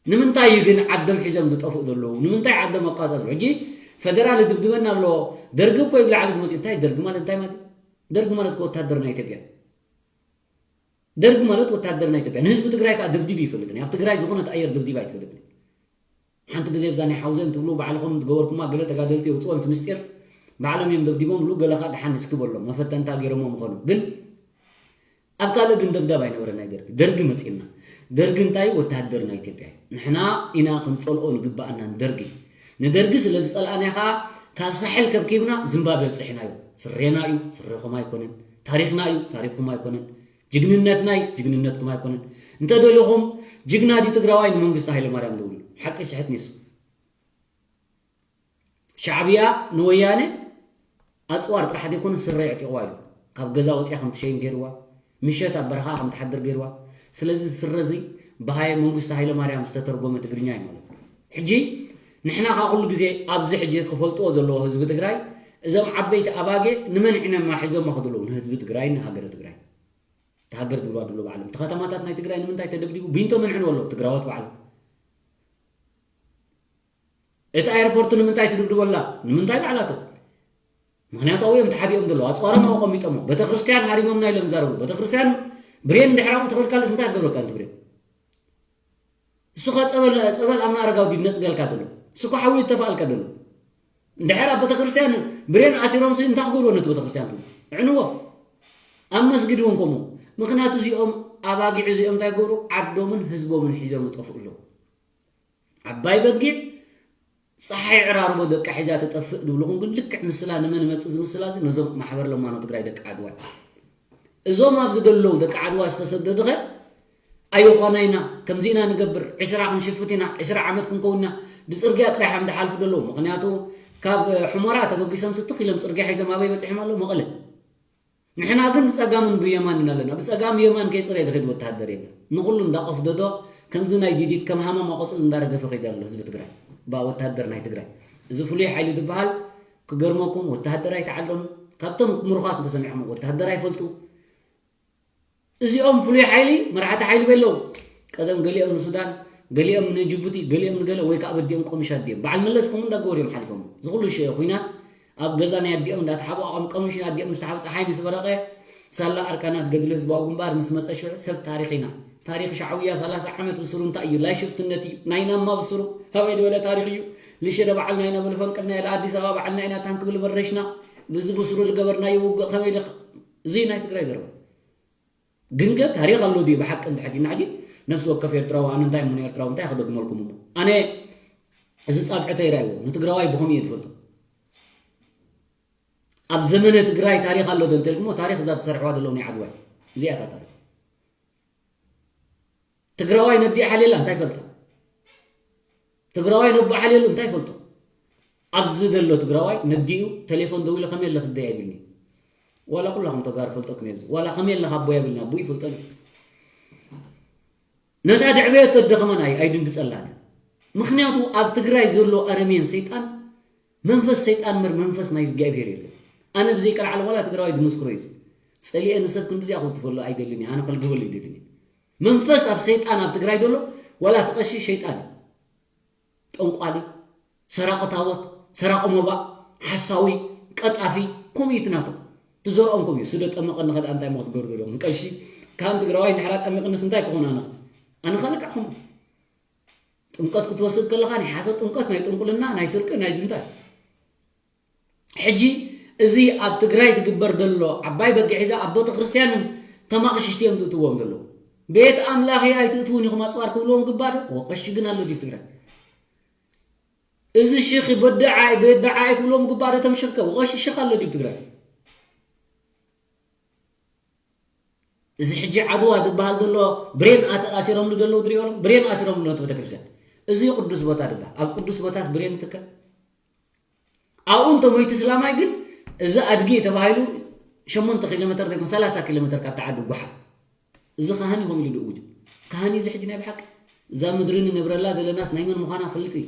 ንምንታይ እዩ ግን ዓዶም ሒዞም ዝጠፍኡ ዘለዉ? ንምንታይ ዓዶም ኣቋፃፅሩ? ሕጂ ፈደራል ድብድበና ኣሎ። ደርጊ እኮ ይብላዕ ልግመፅ እንታይ ደርጊ ማለት እንታይ ማለት? ደርጊ ማለት እኮ ወታደር ናይ ኢትዮጵያ። ደርጊ ማለት ወታደር ናይ ኢትዮጵያ። ንህዝቢ ትግራይ ከዓ ደብዲቡ ይፈልጥ። ኣብ ትግራይ ዝኾነ ኣየር ደብዲባ ኣይትፈልጥ። ሓንቲ ግዜ ብዛ ናይ ሓውዘን ትብሉ ባዕልኹም ትገበርኩማ ገለ ተጋደልቲ የውፅዎም እቲ ምስጢር ባዕሎም እዮም ደብዲቦም ብሉ ገለ ከዓ ደሓን እስኪ በሎም መፈተንታ ገይሮሞ ምኾኑ ግን ኣብ ካልእ ግን ደብዳብ ኣይነበረ ናይ ደርጊ። ደርጊ መፂና። ደርጊ እንታይ ወታደር ናይ ኢትዮጵያ እዩ። ንሕና ኢና ክንፀልኦ ንግባኣና ንደርጊ። ንደርጊ ስለ ዝፀልኣና ከዓ ካብ ሳሕል ከብኪብና ዝምባብዌ ኣብፅሕናዮ። ስሬና እዩ፣ ስሬኹም ኣይኮነን። ታሪኽና እዩ፣ ታሪኽኩም ኣይኮነን። ጅግንነትና እዩ፣ ጅግንነትኩም ኣይኮነን። እንተደሊኹም ጅግና ድዩ ትግራዋይ ንመንግስቲ ሃይለማርያም ደውሉ። ሓቂ ስሕት ኒሱ። ሻዕብያ ንወያነ ኣፅዋር ጥራሕ ዘይኮነ ስረ የዕጢቕዋ ኢሉ ካብ ገዛ ወፂኣ ከም ትሸይን ገይርዋ፣ ምሸት ኣብ በረኻ ከም ትሓድር ገይርዋ። ስለዚ እዚ ስረ እዚ ብሃየ መንግስቱ ሃይለማርያም ዝተተርጎመ ትግርኛ እዩ ማለት እዩ። ሕጂ ንሕና ከዓ ኩሉ ግዜ ኣብዚ ሕጂ ክፈልጥዎ ዘለዎ ህዝቢ ትግራይ እዞም ዓበይቲ ኣባጊዕ ንመን ዒነማ ሒዞማ ከደለዉ ንህዝቢ ትግራይ ንሃገረ ትግራይ። እቲ ሃገር ዝብልዋ ድሎ ባዕሎም እቲ ከተማታት ናይ ትግራይ ንምንታይ ተደብዲቡ ቢንቶ መንዕንዎ ኣለዉ ትግራዎት ባዕሎም። እቲ ኣየርፖርት ንምንታይ ትድብድበላ? ንምንታይ ባዕላቶም? ምክንያቱ ኣብኡ እዮም ተሓቢኦም ዘለዉ ኣፅዋሮም ኣብኡ ቀሚጦሞ ቤተክርስትያን ሃሪሞምና ኢሎም ዛረቡ። ቤተክርስትያን ብሬን እንድሕር ኣብኡ ተኸልካለስ እንታይ ክገብረካ ኣንቲ ብሬን? እሱ ከ ፀበል ኣምና ኣረጋዊ ድዩ ነፅገልካ ዘሎ? እሱ ከ ሓዊ ይተፋኣልካ ዘሎ? እንድሕር ኣብ ቤተክርስትያን ብሬን ኣሲሮም ሲ እንታይ ክገብርዎ ነቲ ቤተክርስትያን ትብሉ? እዕንዎ። ኣብ መስጊድ እውን ከምኡ። ምክንያቱ እዚኦም ኣባጊዕ እዚኦም እንታይ ገብሩ? ዓዶምን ህዝቦምን ሒዞም ይጠፍኡ ኣለዉ። ዓባይ በጊዕ ፀሓይ ዕራርቦ ደቃ ሒዛ ትጠፍእ ድብልኹም ግን ልክዕ ምስላ ንመን መፅእ ዝምስላ እዚ ነዞም ማሕበር ለማኖ ትግራይ ደቂ ዓድዋ እዞም ኣብዚ ዘለዉ ደቂ ዓድዋ ዝተሰደዱኸ ኣየኾናይና ከምዚ ኢና ንገብር ዕስራ ክንሽፍት ኢና ዕስራ ዓመት ክንከውን ኢና ብፅርግያ ጥራሕ እዮም ዝሓልፉ ዘለዉ ምክንያቱ ካብ ሕሞራ ተበጊሶም ስትኽ ኢሎም ፅርግያ ሒዞም ኣበይ በፂሖም ኣለዉ መቐለ ንሕና ግን ብፀጋምን ብየማንን ኣለና። ብፀጋም ብየማን ከይፅረየ ዝኸይድ ወተሃደር የለን። ንኹሉ እንዳቐፍደዶ ከምዚ ናይ ዲዲት ከም ሃማማ ቆፅሊ እንዳረገፈ ከይድ ኣሎ ህዝቢ ትግራይ። ባ ወተሃደር ናይ ትግራይ። እዚ ፍሉይ ሓይሊ ዝበሃል ክገርመኩም ወተሃደር ኣይተዓለሙ። ካብቶም ምሩኻት እንተሰሚዖም ወተሃደር ኣይፈልጡ። እዚኦም ፍሉይ ሓይሊ መራሕቲ ሓይሊ በለው ቀደም ገሊኦም ንሱዳን ገሊኦም ንጅቡቲ ገሊኦም ንገለ ወይ ከዓ በዲኦም ቆሚሽ ኣዲኦም በዓል መለስ ከምኡ እንዳገበሩ እዮም ሓሊፎም እዚ ኩሉ ሸ ኩናት ኣብ ገዛ ናይ ኣዲኦም እንዳተሓባቆም ቀሚሽ ኣዲኦም ምስ ተሓብ ፀሓይ ምስ በረቀ ሳላ ኣርካናት ገድሊ ህዝባዊ ግንባር ምስ መፀ ሽዑ ሰብ ታሪክ ኢና ታሪክ ሻዕውያ ሰላሳ ዓመት ብስሩ እንታይ እዩ ላይሽፍትነት እዩ ናይናማ ብስሩ ከመይ ዝበለ ታሪክ እዩ ልሸደ በዓልና ኢና ብልፈንቅልና ኢለ ኣዲስ ኣበባ በዓልና ኢና ታንክ ብልበረሽና ብዚ ብስሩ ዝገበርናዮ ውግእ ከመይ ኢለ እዚ ናይ ትግራይ ዘረባ ግን ከ ታሪኽ ኣሎ ድዩ ብሓቂ እንድሕር ዲና ሕጂ ነፍሲ ወከፍ ኤርትራዊ ኣነ እንታይ እሞ ንኤርትራዊ እንታይ ክደግመልኩም እሞ ኣነ እዚ ጻብዕተይ ራእይዎ ንትግራዋይ ብኸምኡ እየ ዝፈልጦ ኣብ ዘመነ ትግራይ ታሪኽ ኣሎ ዶ እንተልኩሞ ታሪኽ እዛ ትሰርሕዋ ዘለዉ ናይ ዓድዋ እዩ እዚኣ እታ ታሪኽ ትግራዋይ ነዲኣ ሓልየላ እንታይ ፈልጣ ትግራዋይ ነቦ ሓልየሉ እንታይ ፈልጦ ኣብዚ ዘሎ ትግራዋይ ነዲኡ ቴሌፎን ደዊለ ከመይ ኣለክ ደይ ኣይብልኒ ዋላ ኩላኹም ተጋሩ ፈልጠኩም እየ ዋላ ከመይ ኣለክ ኣቦይ ኣይብልኒ ኣቦይ ይፈልጠኒ ነታ ድዕበየቶ ደኸመን ኣይ ኣይድንግፀላን እዩ ምክንያቱ ኣብ ትግራይ ዘሎ ኣረሜን ሰይጣን መንፈስ ሰይጣን ምር መንፈስ ናይ እግዚኣብሄር የለን ኣነ ብዘይቀልዓለ ዋላ ትግራዋይ ድምስክሮ እዩ ፀሊኤ ንሰብ ክንድዚኣ ክውትፈሉ ኣይደልን ኣነ ከልግበሉ ይደልን መንፈስ ኣብ ሰይጣን ኣብ ትግራይ ዘሎ ዋላ እቲ ቀሺ ሸይጣን እዩ ጠንቋሊ ሰራቂ ታቦት ሰራቂ ሞባእ ሓሳዊ ቀጣፊ ከምኡ እዩ ትናቶም ትዘርኦም ከምኡ እዩ ስዶ ጠመቐ ንኸዳ እንታይ ሞ ክትገሩ ዘለኹም ቀሺ ካን ትግራዋይ እንድሕራ ጠሚቕንስ እንታይ ክኾን ኣነ ኣነ ኸልካዕኹም ጥምቀት ክትወስድ ከለኻ ናይ ሓሶት ጥምቀት ናይ ጥንቁልና ናይ ስርቂ ናይ ዝምታት ሕጂ እዚ ኣብ ትግራይ ዝግበር ዘሎ ዓባይ በጊዕ ሒዛ ኣብ ቤተክርስትያንን ተማቕሽሽቲ እዮም ዝእትዎም ዘለዉ ቤት ኣምላኽ ኣይትእትውን ኢኹም ኣፅዋር ክብልዎም ግባዶ ወቀሺ ግን ኣሎ ድዩ ትግራይ እዚ ሽኺ በዳዓ በዳዓ ክብልዎም ግባዶ ተምሽርከ ወቀሺ ሽኽ ኣሎ ድዩ ትግራይ እዚ ሕጂ ዓድዋ ዝበሃል ዘሎ ብሬን ኣሲሮምሉ ዘለዉ ትሪኦ ብሬን ኣሲሮምሉ ነቲ ቤተክርስትያን እዚ ቅዱስ ቦታ ድበሃል ኣብ ቅዱስ ቦታስ ብሬን ትከል ኣብኡ እንተሞይቱ እስላማይ ግን፣ እዚ ኣድጊ ተባሂሉ ሸሞንተ ኪሎ ሜተር ዘይኮን ሰላሳ ኪሎ ሜተር ካብቲ ዓዲ ጓሓፍ። እዚ ካህን ይኾን ኢሉ ድእውጅ። ካህን እዩ እዚ ሕጂ ናይ ብሓቂ። እዛ ምድሪ ንነብረላ ዘለናስ ናይ መን ምዃና ፈልጥ እዩ።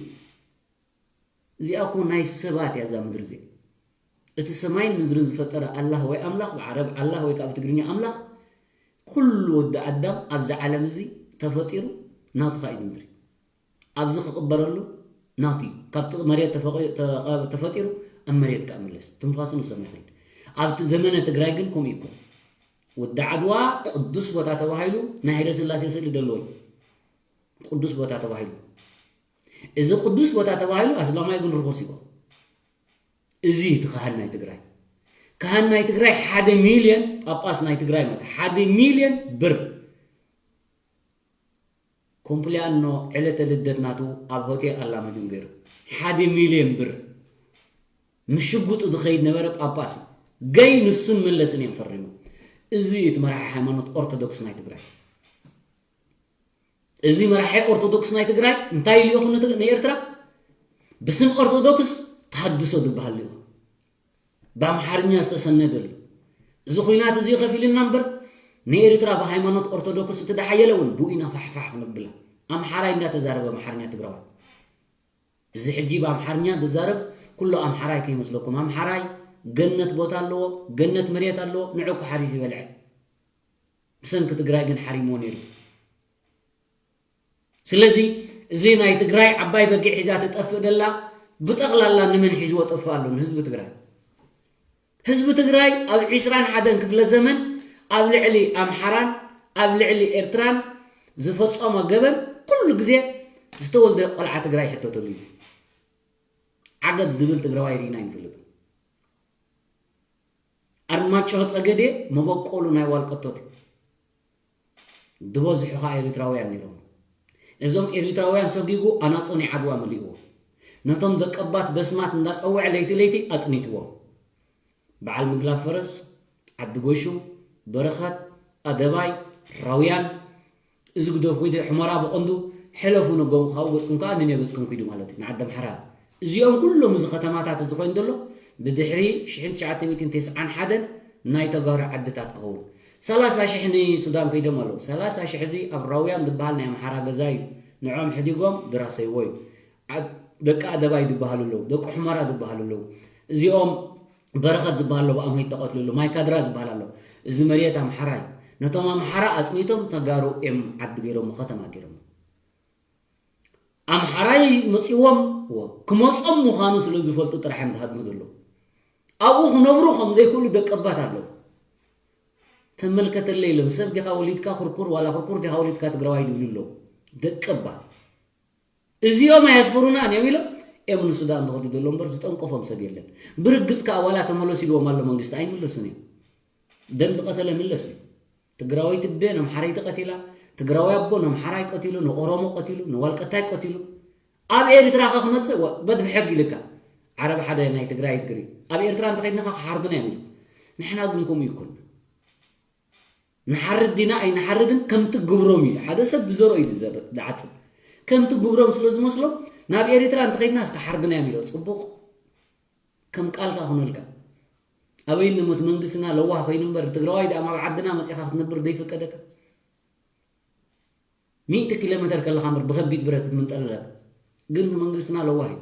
እዚኣ እኮ ናይ ሰባት እያ እዛ ምድሪ እዚኣ። እቲ ሰማይን ምድርን ዝፈጠረ ኣላህ ወይ ኣምላኽ፣ ብዓረብ ኣላህ ወይ ከዓ ብትግርኛ ኣምላኽ፣ ኩሉ ወዲ ኣዳም ኣብዚ ዓለም እዚ ተፈጢሩ ናቱ ኸዓ እዩ እዚ ምድሪ። ኣብዚ ክቕበረሉ ናቱ እዩ። ካብቲ መሬት ተፈቂ-፣ ተቐ-፣ ተፈጢሩ ኣብ መሬት ከዓ ምለስ። ትንፋሱ ንሰማይ ይኸይድ። ኣብቲ ዘመነ ትግራይ ግን ከምኡ ይኮን። ወዲ ዓድዋ ቅዱስ ቦታ ተባሂሉ ናይ ሃይለ ስላሴ ስእሊ ዘለዎ እዩ። ቅዱስ ቦታ ተባሂሉ። እዚ ቅዱስ ቦታ ተባሂሉ ኣስላማይ ግን ርኹስ እዩ። እዚ እቲ ካህን ናይ ትግራይ። ካህን ናይ ትግራይ ሓደ ሚልዮን፣ ጳጳስ ናይ ትግራይ ማለት ሓደ ሚልዮን ብር። ኮምፕሊያኖ ዕለተ ልደት ናቱ ኣብ ሆቴል ኣላመዱን ገይሩ። ሓደ ሚልዮን ብር። ምስ ሽጉጡ ዝኸይድ ነበረ ጳጳስ እዩ። ገይ ንሱን መለስን እዮም ፈሪሞም። እዚ እዩ እቲ መራሒ ሃይማኖት ኦርቶዶክስ ናይ ትግራይ። እዚ መራሒ ኦርቶዶክስ ናይ ትግራይ እንታይ ኢሉ ይኹን ንት-፣ ንኤርትራ? ብስም ኦርቶዶክስ ተሃድሶ ዝበሃል እዩ። ብኣምሓርኛ ዝተሰነደሉ። እዚ ኹናት እዚ ከፊልና እምበር፣ ንኤርትራ ብሃይማኖት ኦርቶዶክስ እቲ ደሓየለ እውን ብኡ ኢና ፋሕፋሕ ክንብላ። ኣምሓራይ እንዳተዛረበ ኣምሓርኛ ትግራዋይ። እዚ ሕጂ ብኣምሓርኛ ዝዛረብ ኩሉ ኣምሓራይ ከይመስለኩም። ኣምሓራይ ገነት ቦታ ኣለዎ፣ ገነት መሬት ኣለዎ፣ ንዑ እኮ ሓሪሱ ይበልዐ። ብሰንኪ ትግራይ ግን ሓሪሞ ነይሩ። ስለዚ እዚ ናይ ትግራይ ዓባይ በጊዕ ሒዛ ትጠፍእ ደላ ብጠቕላላ ንመን ሒዝዎ ጠፍእ ኣሎ? ንህዝቢ ትግራይ። ህዝቢ ትግራይ ኣብ ዒስራን ሓደን ክፍለ ዘመን ኣብ ልዕሊ ኣምሓራን ኣብ ልዕሊ ኤርትራን ዝፈጸሞ ገበን ኩሉ ግዜ ዝተወልደ ቆልዓ ትግራይ ይሕተተሉ እዩ። ዓገብ ዝብል ትግራዋይ ርኢና ኣይንፈልጥን። ኣርማጭሆ ጸገዴ መበቆሉ ናይ ዋልቀቶት እዩ። ዝበዝሑ ኸዓ ኤሪትራውያን ነይሮም። እዞም ኤሪትራውያን ሰጊጉ ኣናጾ ናይ ዓድዋ መሊእዎ። ነቶም ደቀባት በስማት እንዳጸውዐ ለይቲ ለይቲ ኣጽኒትዎም። በዓል ምግላፍ ፈረስ፣ ዓዲ ጎሹ፣ በረኸት፣ ኣደባይ፣ ራውያን፣ እዚ ግደፍ ወይ ሕመራ ብቐንዱ ሕለፉ ነጎም ካብኡ ገጽኩም ከኣ ንንዮ ገጽኩም ኪዱ ማለት እዩ፣ ንዓዲ ኣምሓራ። እዚኦም ኩሎም እዚ ከተማታት እዚ ኮይኑ ዘሎ ብድሕሪ ሽሕን ትሽዓተ ሚእትን ተስዓን ሓደን ናይ ተጋሩ ዓድታት ክኸውን። ሰላሳ ሽሕ ንሱዳን ከይዶም ኣለዉ። ሰላሳ ሽሕ እዚ ኣብ ራውያን ዝበሃል ናይ ኣምሓራ ገዛ እዩ። ንዖም ሕዲጎም ድራሰይዎ እዩ። ዓ-፣ ደቂ ኣደባይ ዝበሃሉ ኣለዉ፣ ደቂ ሑመራ ዝበሃሉ ኣለዉ። እዚኦም በረኸት ዝበሃል ኣለዉ፣ ብኣምሆይ ተቐትሉ ኣለዉ፣ ማይካድራ ዝበሃል ኣሎ። እዚ መሬት ኣምሓራ እዩ። ነቶም ኣምሓራ ኣጽኒቶም ተጋሩ እዮም ዓዲ ገይሮም፣ ከተማ ገይሮም። ኣምሓራይ መጺዎም፣ እዎ፣ ክመጾም ምዃኑ ስለ ዝፈልጡ ጥራሕ እዮም ዝሃድሙ ዘለዉ። ኣብኡ ክነብሩ ከም ዘይክእሉ ደቀባት ኣለዉ። ተመልከተለይ ኢሎም፣ ሰብ ዲኻ ወሊድካ ኩርኩር፣ ዋላ ኩርኩር ዲኻ ወሊድካ ትግራዋይ ዝብሉ ኣለዉ። ደቀባት። እዚኦም ኣየስፍሩናን እዮም ኢሎም እዮም ንሱዳን ዝኸዱ ዘለዉ እምበር ዝጠንቀፎም ሰብ የለን። ብርግጽ ከኣ ዋላ ተመለሱ ኢልዎም ኣሎ መንግስቲ፣ ኣይምለሱን እዮም። ደንቢ ቀተለ ምለስ እዩ። ትግራወይቲ ኣደ ነምሓረይቲ ቀቲላ፣ ትግራዋይ ኣቦ ነምሓራይ ቀቲሉ፣ ንኦሮሞ ቀቲሉ፣ ንዋልቀታይ ቀቲሉ። ኣብ ኤርትራ ከ ክመጽእ ወ-፣ በድ ብሕግ ኢልካ። ዓረብ ሓደ ናይ ትግራይ ትግሪ። ኣብ ኤርትራ እንተኸይድና ከ ክሓርዱና እዮም ኢሉ። ንሕና ግን ከምኡ ይኩን። ንሓርድ ዲና ኣይንሓርድን ከምቲ ግብሮም እዩ። ሓደ ሰብ ዝዘርኦ እዩ ዝዘር-፣ ዝዓጽድ። ከምቲ ግብሮም ስለ ዝመስሎም ናብ ኤርትራ እንተኸይድና ዝተሓርድና እዮም ኢሎ። ጽቡቕ። ከም ቃልካ ኩነልካ። ኣበይ ንሞት መንግስትና ለዋህ ኮይኑ እምበር ትግራዋይ ደኣ ኣብ ዓድና መጺኻ ክትነብር ዘይፈቀደካ። ሚእቲ ኪሎ ሜተር ከለኻ እምበር ብኸቢድ ብረት ክትምንጠለለካ። ግን መንግስትና ለዋህ እዩ።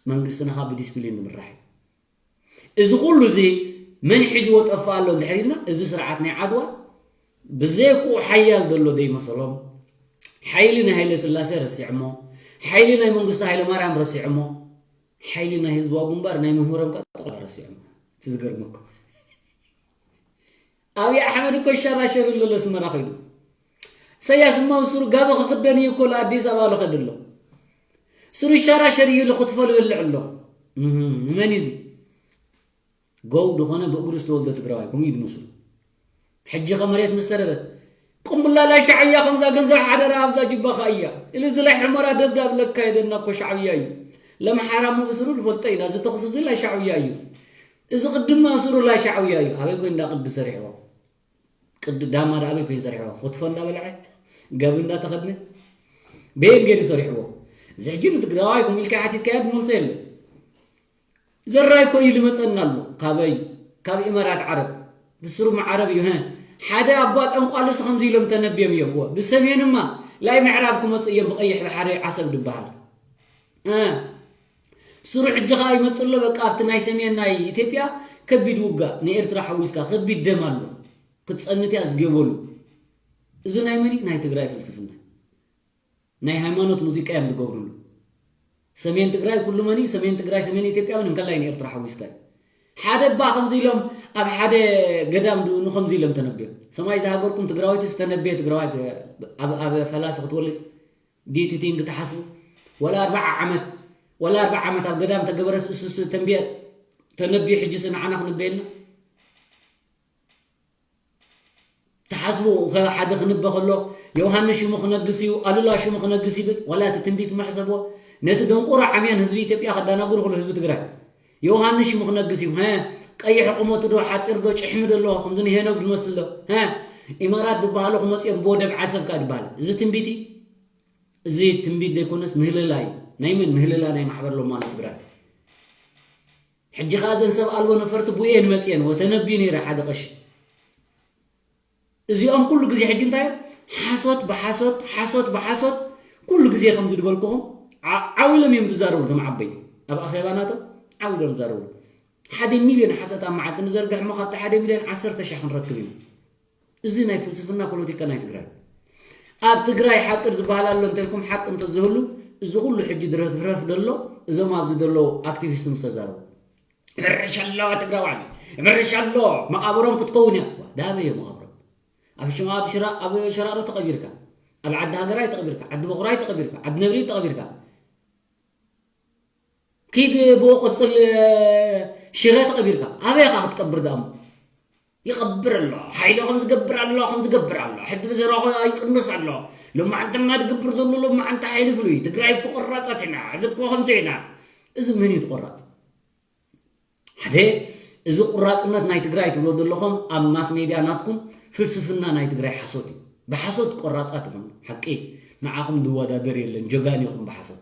መንግስትና ካብ ብዲስፕሊን ዝምራሕ እዩ። እዚ ኩሉ እዚ መን ሒዝዎ ጠፍእ ኣሎ እንድሕር ኢልና፣ እዚ ስርዓት ናይ ዓድዋ ብዘይክኡ ሓያል ዘሎ ዘይመሰሎም፣ ሓይሊ ናይ ሃይለ ስላሴ ረሲዕሞ፣ ሓይሊ ናይ መንግስቱ ሃይለ ማርያም ረሲዕሞ፣ ሓይሊ ናይ ህዝባዊ ግንባር ናይ መምህሮም ከኣ ጠቕላላ ረሲዕሞ። እቲ ዝገርመኩም። ኣብይ ኣሕመድ እኮ ይሸራሸር ኣሎ ኣስመራ ኸይዱ። ኢሳያስ እማ ስሩ ጋቢ ክኽደን እዩ እኮ ኣዲስ ኣበባ ልኸድ ኣሎ። ስሩ ይሸራሸር እዩ ኢሉ ክትፎ ልበልዕ ኣሎ። እህ፣ መን እዩ እዚ? ጎው ዝኾነ ብእግሩ ዝተወልደ ትግራዋይ፣ ከምኡ እዩ ዝመስሉ። ሕጂ ኸ መሬት ምስ ተረረት፣ ቅምብላ ላይ ሻዕብያ ከምዛ ገንዘብ ሓደራ ኣብዛ ጅባኻ እያ። ኢሉ እዚ ላይ ሕመራ ደብዳብ ለካ የደና እኮ ሻዕብያ እዩ። ለምሓራ እሞ ብስሩ ንፈልጦ ኢና፣ እዚ ተኹሲ እዚ ላይ ሻዕብያ እዩ። እዚ ቅድም ኣብ ስሩ ላይ ሻዕብያ እዩ። ኣበይ ኮይኑ እንዳ ቅዲ ሰሪሕዎ? ቅዲ ዳማ ዳ ኣበይ ኮይኑ ሰሪሕዎ? ክትፎ እንዳበልዐ፣ ጋቢ እንዳተኸድነ፣ በየን ገይሩ ሰሪሕዎ? እዚ ሕጂ ንትግራዋይ ኮም ኢልካ ሓቲትካዮ ዝመልሶ የለን። ዘራይ እኮ እዩ ልመጸና ኣሎ። ካበይ? ካብ ኢማራት ዓረብ። ብስሩም ዓረብ እዩ። ሀ። ሓደ ኣባ ጠንቋልስ ከምዚ ኢሎም ተነብዮም እዮም። እዎ። ብሰሜንማ ላይ ምዕራብ ክመጹ እዮም ብቐይሕ ባሕሪ ዓሰብ ዝበሃል። እ። ስሩ ሕጂ ኸኣ ይመጽእ ኣሎ። በቃ ኣብቲ ናይ ሰሜን ናይ ኢትዮጵያ ከቢድ ውጋእ ንኤርትራ ሓዊስካ ከቢድ ደም ኣሎ። ክትጸንት እያ ዝገበሉ። እዚ ናይ መን እዩ? ናይ ትግራይ ፍልስፍና። ናይ ሃይማኖት ሙዚቃ እዮም ዝገብሩሉ። ሰሜን ትግራይ ኩሉ መን እዩ? ሰሜን ትግራይ፣ ሰሜን ኢትዮጵያ ምን ከላይ ንኤርትራ ሓዊስካ እዩ። ሓደ እባ ከምዚ ኢሎም ኣብ ሓደ ገዳም ድኡ ንከምዚ ኢሎም ተነብዮም። ሰማይ ዝሃገርኩም ትግራወይቲ ዝተነብየ ትግራዋይ ኣብ፣ ኣብ ፈላሲ ክትወልድ ዲቲ ቲንግ ትሓስቡ? ወላ ኣርባዓ ዓመት፣ ወላ ኣርባዓ ዓመት ኣብ ገዳም ተገበረስ እሱስ ተንብየ፣ ተነብዩ ሕጂ ንዓና ክንበየልና? ትሓስቡ ከ ሓደ ክንበ ከሎ ዮሃንስ ሽሙ ክነግስ እዩ፣ ኣሉላ ሽሙ ክነግስ ይብል፣ ዋላ እቲ ትንቢት መሕሰቦ ነቲ ደንቆሮ ዓምያን ህዝቢ ኢትዮጵያ ከዳናግሩ ክሉ ህዝቢ ትግራይ። ዮሃንስ ሽሙ ክነግስ እዩ። ሀ፣ ቀይሕ ቁመቱ ዶ ሓፂር ዶ ጭሕሚ ዶ ኣለዎ? ከምዚ ንሄኖግ ዝመስል ዶ? ሀ፣ ኢማራት ዝበሃሉ ክመፅኦም ብወደብ ዓሰብካ ዝበሃል። እዚ ትንቢት እዩ። እዚ ትንቢት ዘይኮነስ ምህልላ እዩ። ናይ መን ምህልላ? ናይ ማሕበር ሎማኖ ትግራይ። ሕጂ ኸኣ እዘን ሰብ ኣልቦ ነፈርቲ ብኡ እየን መፅየን፣ ወተነብዩ ነይረ ሓደ ቀሺ። እዚኦም ኩሉ ግዜ ሕጂ እንታይ እዮም? ሓሶት ብሓሶት፣ ሓሶት ብሓሶት፣ ኩሉ ግዜ ከምዚ ዝበልኩኹም ዓ-፣ ዓው ኢሎም እዮም ዝዛረቡ፣ እቶም ዓበይቲ ኣብ ኣኼባ ናቶም ዓው ኢሎም ዝዛረቡ። ሓደ ሚልዮን ሓሶት ኣብ መዓልቲ ንዘርግሕ እሞ ካብቲ ሓደ ሚልዮን ዓሰርተ ሺሕ ክንረክብ ኢና። እዚ ናይ ፍልስፍና ፖለቲካ ናይ ትግራይ። ኣብ ትግራይ ሓቂ ዝበሃል ኣሎ እንተልኩም ሓቂ እንተዝህሉ እዚ ኩሉ ሕጂ ድረፍረፍ ደሎ እዞም ኣብዚ ደለዉ ኣክቲቪስት ምስ ተዛረቡ። ይምርሽ ኣሎ ትግራዋይ፣ ይምርሽ ኣሎ፣ መቓብሮም ክትከውን እያ። ዋ፣ ዳበየ መቓብሮም? ኣብ ሽማ፣ ኣብ ሽራ-፣ ኣብ ሸራሮ ተቐቢርካ፣ ኣብ ዓዲ ሃገራይ ተቐቢርካ፣ ዓዲ በኹራይ ተቐቢርካ፣ ዓዲ ነብሪ ተቐቢርካ፣ ኪድ ብኡ ቅጽል ሽረ ተቐቢርካ፣ ኣበይ ኢኻ ክትቀብር ደኣ እሞ? ይቐብር ኣሎ፣ ሓይሎ ከም ዝገብር ኣሎ፣ ከም ዝገብር ኣሎ፣ ሕጂ ብዘረባ ይቕንስ ኣሎ፣ ሎማዓንቲ ድማ ዝግብር ዘሎ ሎማዓንቲ ሓይሊ ፍሉይ፣ ትግራይ እኮ ቆራጻት ኢና፣ እዚ እኮ ከምዚ ኢና። እዚ መን እዩ እቲ ቆራጽ? ሓደ፣ እዚ ቁራጽነት ናይ ትግራይ ትብሎ ዘለኹም ኣብ ማስ ሜድያ ናትኩም ፍልስፍና ናይ ትግራይ ሓሶት እዩ። ብሓሶት ቆራጻት ኢኹም፣ ሓቂ ንዓኹም ዝወዳደር የለን፣ ጀጋኑ ኢኹም ብሓሶት።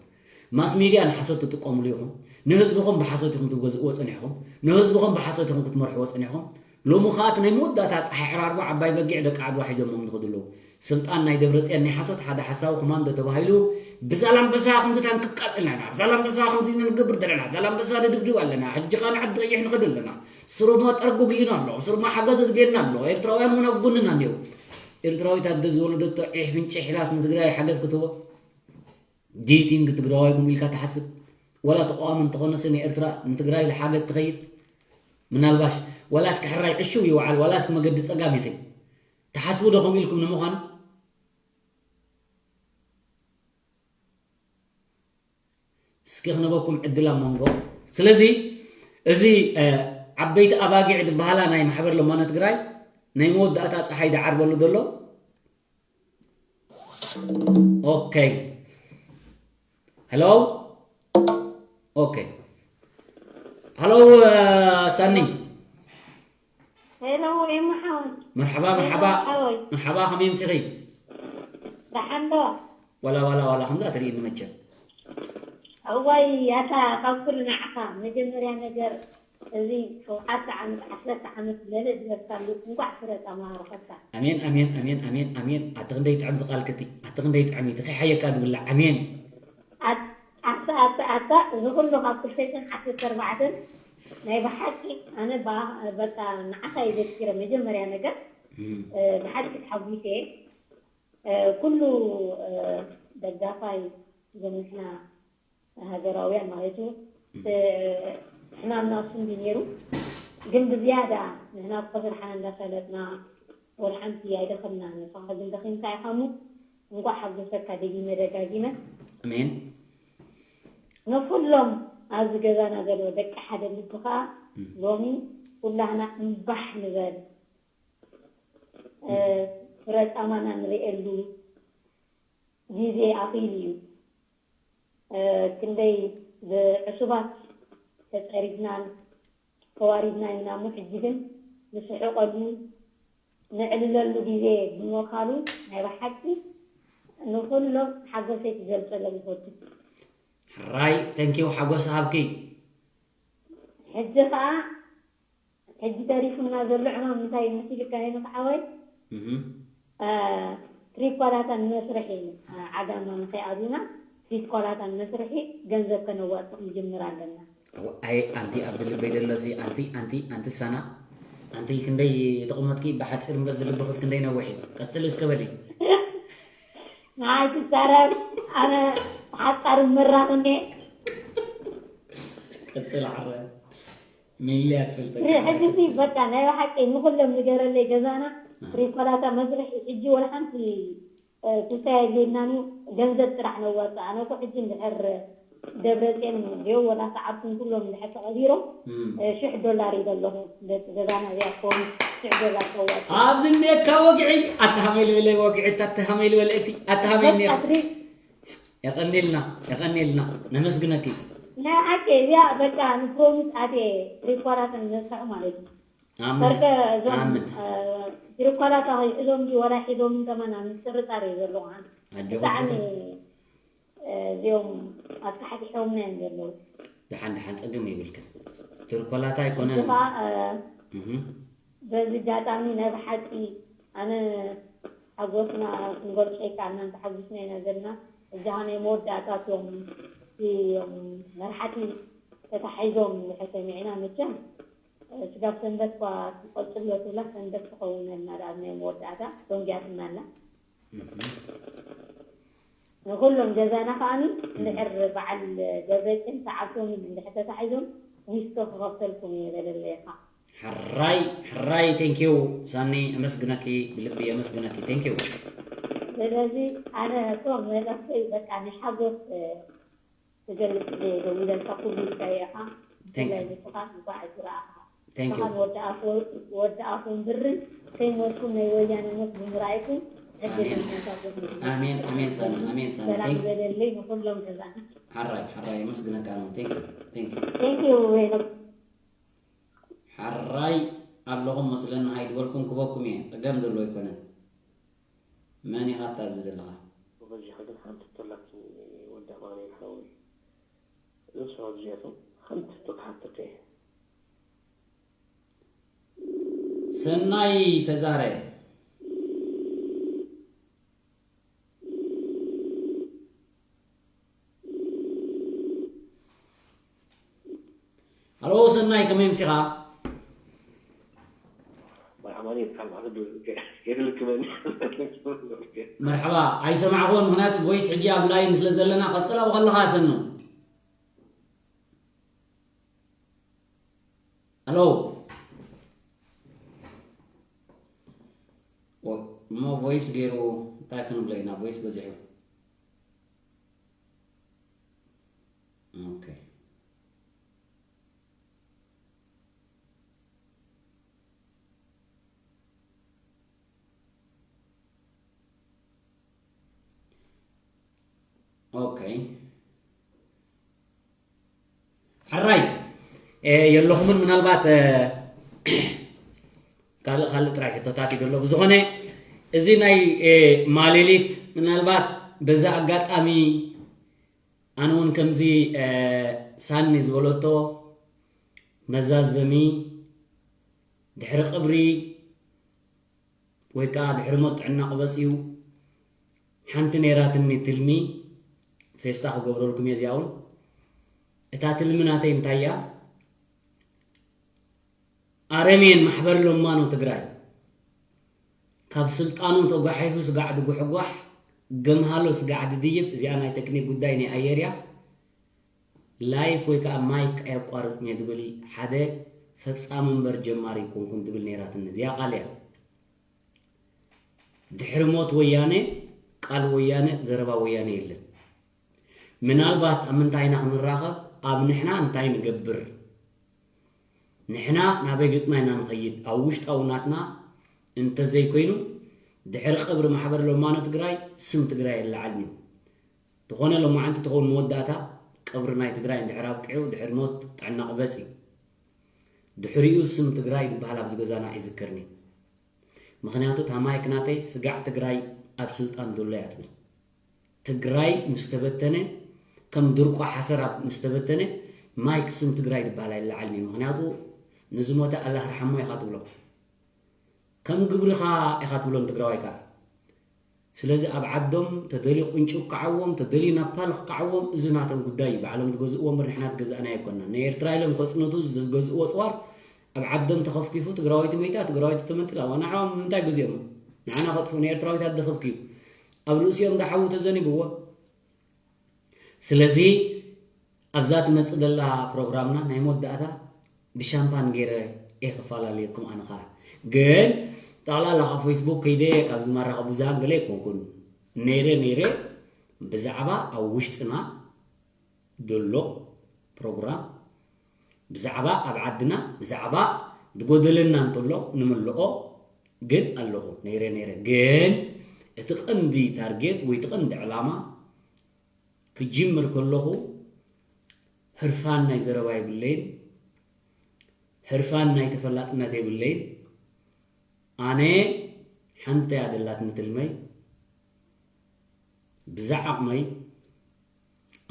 ማስ ሜድያ ንሓሶት ትጥቀምሉ ኢኹም፣ ንህዝብኹም ብሓሶት ኢኹም ትገዝእዎ ጸኒሕኹም፣ ንህዝብኹም ብሓሶት ኢኹም ክትመርሕዎ ጸኒሕኹም። ሎሚ ኸኣ እቲ ናይ መወዳእታ ጸሓይ ዕራርቦ ዓባይ በጊዕ ደቂ ዓድዋ ሒዞሞም ዝኸዱ ኣለዉ። ስልጣን ናይ ደብረጽዮን ናይ ሓሶት ሓደ ሓሳዊ ኮማንዶ ተባሂሉ ብዛላምበሳ ከምዚ ታንኪ ቃጽልና ኢና፣ ብዛላምበሳ ከምዚ ኢና ንገብር ዘለና፣ ዛላምበሳ ንድብድብ ኣለና፣ ሕጂ ኸኣ ንዓዲ ቀይሕ ንኸድ ኣለና። ስሩማ ጠርጉ ግዩና ኣሎ፣ ስሩማ ሓገዝ ዝገና ኣሎ፣ ኤርትራውያን እውን ኣብ ጎንና እኒአው። ኤርትራዊት ኣደ ዝወለደቶ ዒሕ ፍንጭሕ ኢላስ ንትግራይ ሓገዝ ክትህቦ? ዲቲንግ ትግራዋይ ኩም ኢልካ ትሓስብ? ወላ ተቃዋሚ እንተኾነስ ንኤርትራ ንትግራይ ኢሉ ሓገዝ ክኸይድ? ምናልባሽ ወላ እስኪ ሕራይ ዕሽው ይውዓል፣ ወላ እስኪ መገዲ ጸጋም ይኸይድ። ትሓስቡ ዶ ከምኡ ኢልኩም ንምዃኑ? እስኪ ክነበኩም ዕድል ኣብ መንጎ። ስለዚ እዚ፣ እ፣ ዓበይቲ ኣባጊዕ ዝበሃላ ናይ ማሕበር ለማኖ ትግራይ ናይ መወዳእታ ጸሓይ ዝዓርበሉ ዘሎ። ኦኬ። ሄሎ። ኦኬ። ሃሎ፣ እ፣ ሳኒ። ሄሎ፣ ኤማ ሓወይ። መርሓባ፣ መርሓባ። ሓወይ። መርሓባ፣ ከመይ ኣምሲኺ? ደሓን ዶ? ዋላ፣ ዋላ፣ ዋላ፣ ከምዛ ትርእይኒ መቸም። እዋይ፣ ኣታ ካብ ኩሉ ንዓኻ መጀመርያ ነገር እዚ ሸውዓተ ዓመት፣ ዓሰርተ ዓመት ለለ ዝበልካሉ እንኳዕ ፍረ ጻማ ረኸብካ። ኣሜን፣ ኣሜን፣ ኣሜን፣ ኣሜን፣ ኣሜን። ኣቲ ክንደይ ጥዕም ዝቃልክቲ፣ ኣቲ ክንደይ ጥዕም እዩ፣ እቲ ከይሓየካ ዝብላዕ። ኣሜን። ኣት-፣ ኣታ፣ ኣታ፣ ኣታ፣ እዚ ኩሉ ካብ ክልተ ሽሕን ዓሰርተ ኣርባዕተን ናይ ብሓቂ ኣነ ባ-፣ በቃ ንዓኻ እየ ዘኪረ መጀመርያ ነገር። እም። እ፣ ብሓቂ ተሓጒሰ እየ። እ፣ ኩሉ፣ እ፣ ደጋፋይ እዞም ንሕና ሃገራውያን ማለት እዩ። እም። እ፣ ሕማምና እሱ እንዲ ነይሩ፣ ግን ብዝያዳ ንሕና እኮ ስራሕና እንዳፈለጥና፣ ወላ ሓንቲ ኣይደኸምናን። ንስኻ ግን ደኺምካ ኢኻ እሞ፣ እንኳዕ ሓጎሰካ ደጊመ ደጋጊመ። ኣሜን። ንኹሎም ኣብዚ ገዛና ዘለዎ ደቂ ሓደ ልቢ ኸኣ፣ እም። ሎሚ ኩላህና እምባሕ ንበል። እ፣ ፍረ ጻማና ንርእየሉ ግዜ ኣኺሉ እዩ። እ፣ ክንደይ ብዕሱባት ተጸሪፍናን ተዋሪድናን ኢና እሞ፣ ሕጂ ግን ንስሕቐሉ፣ ነዕልለሉ ግዜ ብምዃኑ ናይ ብሓቂ ንኹሎም ሓጎሰይ ክገልጸሎም ይፈቱ። ሕራይ፣ ተንኪው ሓጎስ ሃብኪ። ሕጂ ከዓ ሕጂ ተሪፉና ዘሎ ዕማም እንታይ መሲልካ ሄኖክ ሓወይ? እህ። እ፣ ትሪኮላታ ንመስርሒ፣ እ፣ ዓጋመ ንኸይኣብዩና ፊስኮላታ ንመስርሒ ገንዘብ ከነዋፅእ ክንጅምር ኣለና። ኣይ ኣንቲ ኣብዚ ልበይ ደሎሲ ኣንቲ ኣንቲ ኣንቲ ሳና ኣንቲ ክንደይ ተቐመጥኪ ብሓፂር እምበር ዝልብኽስ ክንደይ ነዊሕ እዩ። ቀፅሊ እስከ በሊ። ንዓይ ትዛረብ ኣነ ሓፃር መራኽኒ። ቀፅል ዓረ ሚልያ ትፈልጠ። ሕጂ ሲ በቃ ናይ ብሓቂ ንኹሎም ንገረለይ ገዛና ሪኮላታ መስርሒ ሕጂ ወላ ሓንቲ እ፣ ክልተ የድልየናን እዩ፣ ገንዘብ ጥራሕ ነዋፅእ። ኣነ እኮ ሕጂ እንድሕር ደብረፅዮን ድዮ ወላ ሰዓብቱን ኩሎም እንድሕር ተቐቢሮም፣ እም። እ፣ ሽሕ ዶላር እዩ ዘለኹ። ደቂ ገዛና እዚኣ ትኸውን ሽሕ ዶላር ተዋፅእ። ኣብዚ እኒአካ ወግዒ፣ ኣታ ሃመይ ልበለ ወግዒ፣ ኣታ ሃመይ ልበለ እቲ፣ ኣታ ሃመይ እኒአ። በቃ ትሪ- የቐኔልና፣ የቐኔልና፣ ነመስግነኪ። ናይ ሓቂ እዚኣ በቃ ንፕሮሚስ ኣትየ ሪኳራተን ነስርሑ ማለት እዩ። ኣምን። ፈርከ እዞም፣ ኣምን። እ፣ ሪኳራታ ሒዞም ድዩ ወላ ሒዞም ከማን ኣብ ምጥርጣር እዩ ዘለኹ ኣነ። ኣጆኹም። ብጣዕሚ፣ እ፣ እዚኦም ኣስካሕኪሖምና እዮም ዘለዉ። ደሓን፣ ደሓን፣ ጸገም የብልክን። ትርኮላታ ኣይኮነን። እዚ ኸኣ፣ እ፣ እህ። በዚ ኣጋጣሚ ናይ ብሓቂ ኣነ ሓጎስና ክንገልጾ ኣይከኣልናን፣ ተሓጒስና ኢና ዘለና። ሕጂ ኸኣ ናይ መወዳእታ እቶም፣ እቶም መርሓቲ ተታሒዞም እንድሕር ሰሚዕና መቸም፣ ስጋብ ሰንበት እኳ ትቐጽሎ ትብላ፣ ሰንበት ትኸውን ኣላ፣ ደኣ ናይ መወዳእታ ደንጊያትና ኣላ። እህ። ንኹሎም ገዛና ከኣኒ፣ እህ። እንድሕር በዓል ደብረጽዮን ሰዓብቶም እንድሕር ተታሒዞም፣ ዊስኮ ክኸፍተልኩም እየ በለለይ ኢኻ። ሕራይ፣ ሕራይ፣ ቴንኪው ሳኒ፣ ኣመስግነኪ፣ ብልቢ ኣመስግነኪ፣ ቴንኪው። ስለዚ ኣነ እኮ መልእኽተይ በቃ ናይ ሓጎስ፣ እ፣ ክገልጽ እየ ደዊለልካ፣ ኩሉ ኢልካዮ ኢኻ። Thank you. ስለዚ ንስኻ እንኳዕ እዚ ረኣኻ። Thank you. ንስኻ ንወዲ ኣፎ-፣ ወዲ ኣፎን ብርን ከይሞትኩም ናይ ወያነ ሞት ብምርኣይኩም ዕድል ኣሜን። ይነሳኹም። ኣሜን፣ ኣሜን፣ ሳሚ፣ ኣሜን፣ ሳሚ። ሰላም Thank you. ይበለለይ ንኹሎም ገዛና። ሓራይ፣ ሓራይ፣ የመስግነካ ኣነ። Thank you፣ thank you። Thank you፣ ሄኖክ። ሓራይ ኣለኹም መስለኒ፣ ሃይ ድበልኩም ክበኩም እየ። ጸገም ዘለዎ ኣይኮነን። መን ኢኻ እታ ኣብዚ ዘለኻ? በዚኻ ግን ሓንቲ ሕቶ ኣላትኒ ወዲ ኣማኑኤል ሓወይ። እዞም ሰባት እዚኣቶም ሓንቲ ሕቶ ክሓተካ እየ። ሰናይ ተዛረ። ሃሎ ሰናይ፣ ከመይ ኣምሲኻ? መርሓባ፣ መርሓባ፣ ኣይሰማዕኩዎን፣ ምኽንያቱ ቮይስ ሕጂ ኣብ ላይን ስለ ዘለና፣ ቀጽል ኣብኡ ከለኻ ሰኑ። ሃሎ። ወ-፣ እሞ ቮይስ ገይሩ እንታይ ክንብሎ ኢና? ቮይስ በዚሑ። ኦኬ። ኦኬ። ሕራይ፣ እ፣ የለኹምን ምናልባት፣ እ፣ ካልእ፣ ካልእ ጥራይ ሕቶታት እዩ ዘሎ። ብዝኾነ፣ እዚ ናይ፣ እ፣ ማሌሊት ምናልባት በዛ ኣጋጣሚ ኣነ እውን ከምዚ፣ እ፣ ሳኒ ዝበለቶ መዛዘሚ ድሕሪ ቀብሪ ወይ ከዓ ድሕሪ ሞት ጥዕና ቅበጽ እዩ። ሓንቲ ነይራትኒ ትልሚ፣ ፌስታ ክገብረልኩም እየ እዚኣ እውን። እታ ትልሚ ናተይ እንታይ እያ? ኣረሜን ማሕበር ለማኖ ትግራይ ካብ ስልጣኑ ተጓሒፉ ስጋዕ ድጉሕጓሕ፣ ገምሃሎ ስጋዕ ድድይብ፣ እዚኣ ናይ ቴክኒክ ጉዳይ ናይ ኣየር እያ። ላይፍ ወይ ከዓ ማይክ ኣየቋርጽን እየ ድብል ሓደ ፈጻሚ እምበር ጀማሪ ኣይኮንኩን ትብል ነይራትኒ። እዚኣ ቃል እያ። ድሕሪ ሞት ወያነ፣ ቃል ወያነ፣ ዘረባ ወያነ የለን። ምናልባት ኣብ ምንታይ ኢና ክንራኸብ? ኣብ ንሕና እንታይ ንገብር? ንሕና ናበይ ገጽና ኢና ንኸይድ? ኣብ ውሽጣዊ ናትና እንተዘይኮይኑ፣ ድሕሪ ቀብሪ ማሕበር ለማኖ ትግራይ፣ ስም ትግራይ ኣይለዓልን እዩ። ተኾነ ሎማዓንቲ ተኸውን መወዳእታ ቀብሪ ናይ ትግራይ እንድሕር ኣብቂዑ፣ ድሕሪ ሞት ጥዕና ቅበጽ እዩ። ድሕሪኡ ስም ትግራይ ዝበሃል ኣብዚ ገዛና ኣይዝከርን እዩ። ምኽንያቱ እታ ማይክ ናተይ ስጋዕ ትግራይ ኣብ ስልጣን ዘሎ እያ ትብል። ትግራይ ምስ ተበተነ፣ ከም ድርቆ ሓሰር ኣብ-፣ ምስ ተበተነ፣ ማይክ ስም ትግራይ ዝበሃል ኣይለዓልን እዩ። ምክንያቱ ንዝሞተ ኣላህ ርሓሞ ኢኻ ትብሎ፣ ከም ግብርኻ ኢኻ ትብሎ ንትግራዋይ ከዓ። ስለዚ ኣብ ዓዶም ተደልዩ ቁንጭ ክከዓዎም፣ ተደልዩ ናፓል ክከዓዎም፣ እዚ ናቶም ጉዳይ እዩ። ባዕሎም ዝገዝእዎ እምበር ንሕና ዝገዛእናዮ ኣይኮንና። ንኤርትራ ኢሎም ከጽንቱ ዝገዝእዎ ጽዋር ኣብ ዓዶም ተኸፍኪፉ፣ ትግራወይቲ መይታ፣ ትግራወይቲ ተመንጢላ፣ ንዓኦም ንምንታይ ገዚኦሞ? ንዓና ከጥፉ፣ ንኤርትራዊታት ደኸፍክዩ ኣብ ርእሲኦም ዶ ሓዊ ተዘኒብዎ? ስለዚ ኣብዛ ትመጽእ ዘላ ፕሮግራምና ናይ መወዳእታ ብሻምፓን ገይረ እየ ክፈላለየኩም። ኣነ ኸዓ ግን ጠቕላላ ካብ ፌስቡክ ከይደ ካብዚ ማራኸቢ ብዙሃን ገለ ኣይኮንኩን። ነይረ ነይረ ብዛዕባ ኣብ ውሽጥና ዘሎ ፕሮግራም፣ ብዛዕባ ኣብ ዓድና፣ ብዛዕባ ዝጎደለና እንተሎ ንምልኦ ግን ኣለኹ። ነይረ ነይረ ግን እቲ ቀንዲ ታርጌት ወይ እቲ ቀንዲ ዕላማ ክጅምር ከለኹ ህርፋን ናይ ዘረባ የብለይን፣ ህርፋን ናይ ተፈላጥነት የብለይን። ኣነ ሓንቲ እያ ደላትኒ ትልመይ፣ ብዛ ዓቕመይ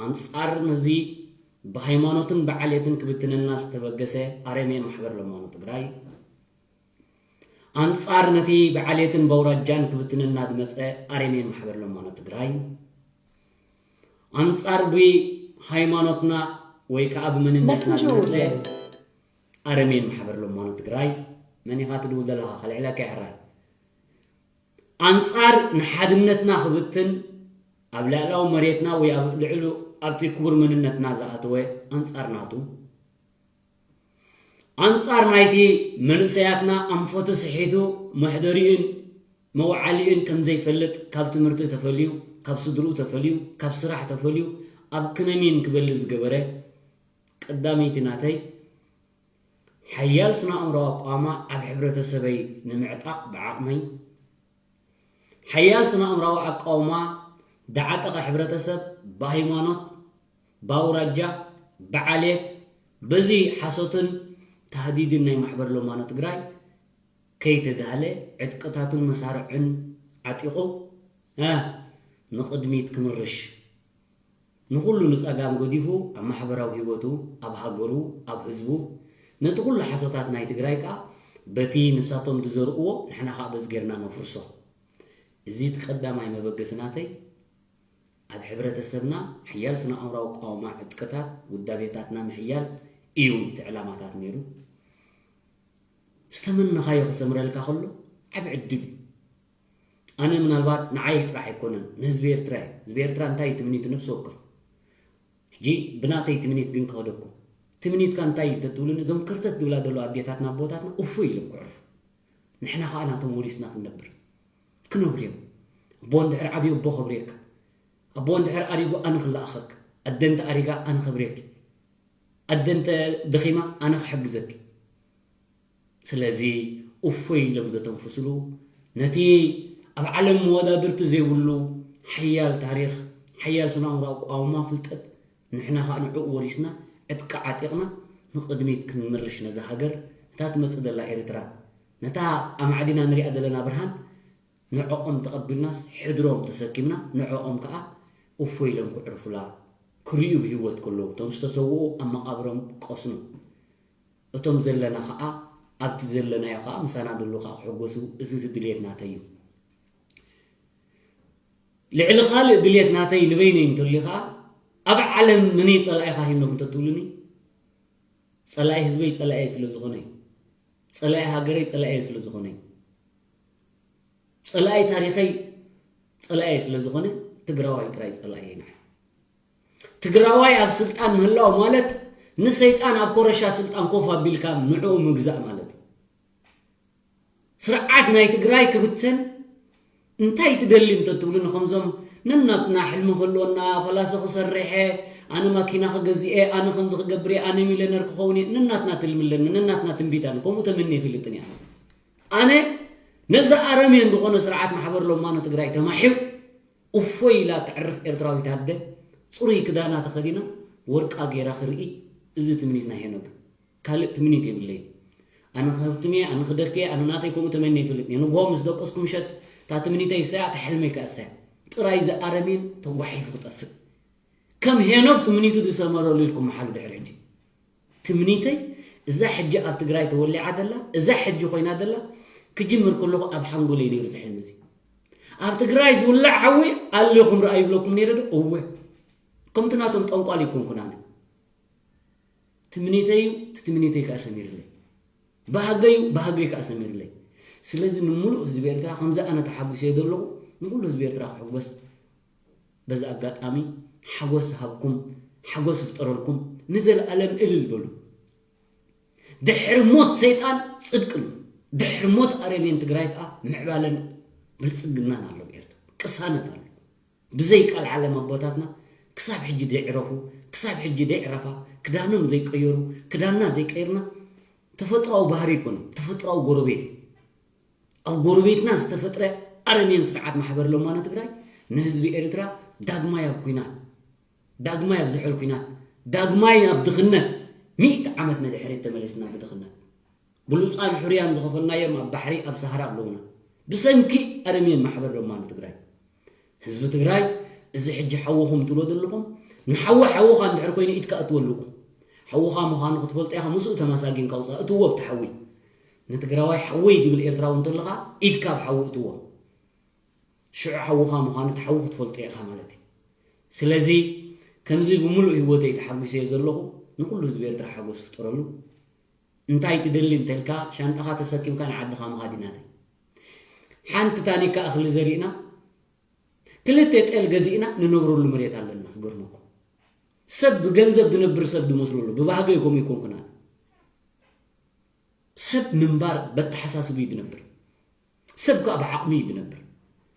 ኣንጻር ነዚ ብሃይማኖትን ብዓሌትን ክብትነና ዝተበገሰ ኣረሜን ማሕበር ለማኖ ትግራይ፣ ኣንጻር ነቲ ብዓሌትን በውራጃን ክብትነና ዝመጸ ኣረሜን ማሕበር ለማኖ ትግራይ፣ ኣንጻር ብሃይማኖትና ወይ ከዓ ብመንነትና ዝመጸ ኣረሜን ማሕበር ለማኖ ትግራይ፣ መን ኢኻ ትድውል ዘለኻ? ከልዕለካ ይሕራይ። ኣንጻር ንሓድነትና ክብትን ኣብ ልዕላዊ መሬትና ወይ ኣብ ልዕሉ ኣብቲ ክቡር መንነትና ዝኣተወ ኣንጻር ናቱ፣ ኣንጻር ናይቲ መንእሰያትና ኣንፈቱ ስሒቱ መሕደሪኡን መውዓሊኡን ከም ዘይፈልጥ፣ ካብ ትምህርቲ ተፈልዩ፣ ካብ ስድርኡ ተፈልዩ፣ ካብ ስራሕ ተፈልዩ ኣብ ክነሚን ክበሊ ዝገበረ፣ ቀዳመይቲ ናተይ ሓያል ስነ ኣእምሮዊ ኣቃውማ ኣብ ሕብረተሰበይ ንምዕጣቕ ብዓቕመይ፣ ሓያል ስነ ኣእምሮዊ ኣቃውማ ዝዓጠቐ ሕብረተሰብ ብሃይማኖት፣ ብኣውራጃ፣ ብዓሌት፣ በዚ ሓሶትን ታህዲድን ናይ ማሕበር ለማኖ ትግራይ ከይተዳህለ ዕጥቅታቱን መሳርዑን ዓጢቑ፣ እ፣ ንቕድሚት ክምርሽ፣ ንኹሉ ንጸጋም ገዲፉ ኣብ ማሕበራዊ ህይወቱ፣ ኣብ ሃገሩ፣ ኣብ ህዝቡ፣ ነቲ ኩሉ ሓሶታት ናይ ትግራይ ከኣ በቲ ንሳቶም ዝዘርእዎ ንሕና ከኣ በዚ ጌርና ነፍርሶ። እዚ እቲ ቀዳማይ መበገሲ ናተይ፣ ኣብ ሕብረተሰብና ሓያል ስነ ኣእምራዊ ቃውማ ዕጥቅታት ውዳቤታትና ምሕያል እዩ እቲ ዕላማታት ነይሩ። ዝተመነኻዮ ክሰምረልካ ከሎ ዓቢ ዕድል እዩ። ኣነ ምናልባት ንዓይ ጥራሕ ኣይኮነን፣ ንህዝቢ ኤርትራ እዩ። ህዝቢ ኤርትራ እንታይ እዩ ትምኒቱ? ነፍሲ ወከፍ። ሕጂ ብናተይ ትምኒት ግን ክኸደኩም። ትምኒትካ እንታይ እዩ እንተትብሉኒ፣ እዞም ከርተት ዝብላ ዘለዋ ኣዴታትና ኣቦታትና እፎይ ኢሎም ክዕርፉ። ንሕና ኸኣ ናቶም ወሪስና ክንነብር። ክነብሩ እዮም። ኣቦ እንድሕር ዓብዩ ኣቦ ከብርየካ። ኣቦ እንድሕር ኣሪጉ ኣነ ክለኣኸክ። ኣደ እንተ ኣሪጋ ኣነ ከብርየኪ። ኣደ እንተ ደኺማ ኣነ ክሕግዘኪ። ስለዚ እፎይ ኢሎም ዘተንፍስሉ፣ ነቲ ኣብ ዓለም መወዳድርቲ ዘይብሉ ሓያል ታሪኽ፣ ሓያል ስነ ኣእምሮኣዊ ኣቋውማ ፍልጠት፣ ንሕና ኸኣ ንዕኡ ወሪስና ዕጥቂ ዓጢቕና ንቕድሚት ክንምርሽ ነዛ ሃገር፣ ነታ ትመጽእ ዘላ ኤርትራ፣ ነታ ኣማዕዲና ንሪኣ ዘለና ብርሃን ንዕኦም ተቐቢልናስ ሕድሮም ተሰኪምና ንዕኦም ከኣ እፎይ ኢሎም ክዕርፉላ ክርእዩ ብህይወት ከለዉ፣ እቶም ዝተሰውኡ ኣብ መቓብሮም ክቀስኑ። እቶም ዘለና ኸዓ ኣብቲ ዘለናዮ ኸዓ ምሳና ደለዉ ኸዓ ክሕጎሱ፣ እዚ እቲ ድልየት ናተይ እዩ። ልዕሊ ካልእ ድልየት ናተይ ንበይነይ እንተልዩ ኸዓ ኣብ ዓለም መን እዩ ጸላኢኻ ሄኖክ እንተትብሉኒ ጸላኢ ህዝበይ ጸላኢየ ስለ ዝኾነ እዩ። ጸላኢ ሃገረይ ጸላኢየ ስለ ዝኾነ እዩ። ጸላኢ ታሪኸይ ጸላኢየ ስለ ዝኾነ ትግራዋይ ጥራይ ጸላኢየ ንዓ። ትግራዋይ ኣብ ስልጣን ምህላው ማለት ንሰይጣን ኣብ ኮረሻ ስልጣን ኮፍ ኣቢልካ ንዕኡ ምግዛእ ማለት እዩ። ስርዓት ናይ ትግራይ ክብተን እንታይ ትደሊ እንተትብሉኒ ከምዞም ነናትና ሕልሚ ክህልወና ፓላሶ ክሰርሐ ኣነ ማኪና ክገዝኤ ኣነ ከምዚ ክገብር እየ ኣነ ሚለነር ክኸውን እየ ነናትና ትልሚ ኣለኒ ነናትና ትንቢት ኣለ ከምኡ ተመኒ ይፈልጥን እየ ኣነ ነዚ ኣረሜን ዝኾነ ስርዓት ማሕበር ሎማኖ ትግራይ ተማሒው እፎይ ኢላ ተዕርፍ ኤርትራዊት ኣደ ጽሩይ ክዳና ተኸዲና ወርቃ ገይራ ክርኢ እዚ ትምኒት ናይ ሄኖክ ካልእ ትምኒት የብለይን። ኣነ ክህብትም እየ፣ ኣነ ክደኪ እየ፣ ኣነ ናተይ ከምኡ ተመንየ ይፈልጥ እየ። ንግሆ ምስ ደቀስኩ ምሸት እታ ትምኒተይ እሰያ፣ እታ ሕልመይ ከኣ እሰያ። ጥራይ እዚ ኣረሜን ተጓሒፉ ክጠፍእ። ከም ሄኖክ ትምኒቱ ዝሰመረሉ ኢልኩም መሓሉ ድሕሪ ሕጂ። ትምኒተይ እዛ ሕጂ ኣብ ትግራይ ተወሊዓ ዘላ፣ እዛ ሕጂ ኮይና ዘላ ክጅምር ከለኹ ኣብ ሓንጎለይ ነይሩ እዚ ሕልሚ እዚ። ኣብ ትግራይ ዝውላዕ ሓዊ ኣልኹም ረኣዩ ይብለኩም ነይረ ዶ? እወ። ከምቲ ናቶም ጠንቋል ይኮንኩን ኣነ። ትምኒተይ እዩ፣ እቲ ትምኒተይ ከኣ ሰሚርለይ። ባህገይ እዩ፣ ባህገይ ከኣ ሰሚርለይ። ስለዚ ንምሉእ ህዝቢ ኤርትራ ከምዚ ኣነ ተሓጒሰ ዘለኹ ንኹሉ ህዝቢ ኤርትራ ክሕጎስ በዚ ኣጋጣሚ ሓጎስ ሃብኩም፣ ሓጎስ ይፍጠረልኩም፣ ንዘለኣለም እልል በሉ። ድሕሪ ሞት ሰይጣን ጽድቂ ኣሎ። ድሕሪ ሞት ኣረሜን ትግራይ ከኣ ምዕባለን ብልጽግናን ኣሎ። ኤርትራ ቅሳነት ኣሎ። ብዘይ ቃል ዓለም ኣቦታትና ክሳብ ሕጂ ዘይዕረፉ፣ ክሳብ ሕጂ ዘይዕረፋ፣ ክዳኖም ዘይቀየሩ፣ ክዳንና ዘይቀይርና ተፈጥሮኣዊ ባህሪ ኣይኮነን፣ ተፈጥሮኣዊ ጎረቤት እዩ። ኣብ ጎረቤትና ዝተፈጥረ ኣረሜን ስርዓት ማሕበር ለማኖ ትግራይ ንህዝቢ ኤርትራ ዳግማይ ኣብ ኲናት፣ ዳግማይ ኣብ ዝሑል ኲናት፣ ዳግማይ ናብ ድኽነት፣ ሚእቲ ዓመት ንድሕሪት ተመሊስና ብድኽነት። ብሉጻን ሕሩያን ዝኸፈልናዮም ኣብ ባሕሪ ኣብ ሳህራ ኣለዉና። ብሰንኪ ኣረሜን ማሕበር ለማኖ ትግራይ። ህዝቢ ትግራይ እዚ ሕጂ ሓውኹም ትብሎ ዘለኹም ንሓዊ ሓውኻ እንድሕር ኮይኑ ኢድካ እትወልቁ። ሓውኻ ምዃኑ ክትፈልጦ ኢኻ ምስኡ ተማሳጊንካ ውፃእ እትዎ ኣብቲ ሓዊ። ንትግራዋይ ሓወይ ዝብል ኤርትራዊ እንተለኻ ኢድካ ኣብ ሓዊ እትዎ። ሽዑ ሓውኻ ምዃኑ እቲ ሓዊ ክትፈልጦ ኢኻ ማለት እዩ። ስለዚ ከምዚ ብምሉእ ህይወተይ ተሓጒሰዮ ዘለኹ ንኹሉ ህዝቢ ኤርትራ ሓጎስ ይፍጠረሉ። እንታይ ትደሊ እንተልካ ሻንጣኻ ተሰኪምካ ንዓድኻ ምኻድ እዩ ናተይ። ሓንቲ ታኒካ እኽሊ ዘሪእና ክልተ ጤል ገዚእና ንነብረሉ መሬት ኣለና። ዝገርመኩም ሰብ ብገንዘብ ዝነብር ሰብ ዝመስሎ ኣሎ። ብባህገ ይኮም ይኮንኩና ሰብ ምንባር በተሓሳስቡ እዩ ዝነብር። ሰብ ከዓ ብዓቕሚ እዩ ዝነብር።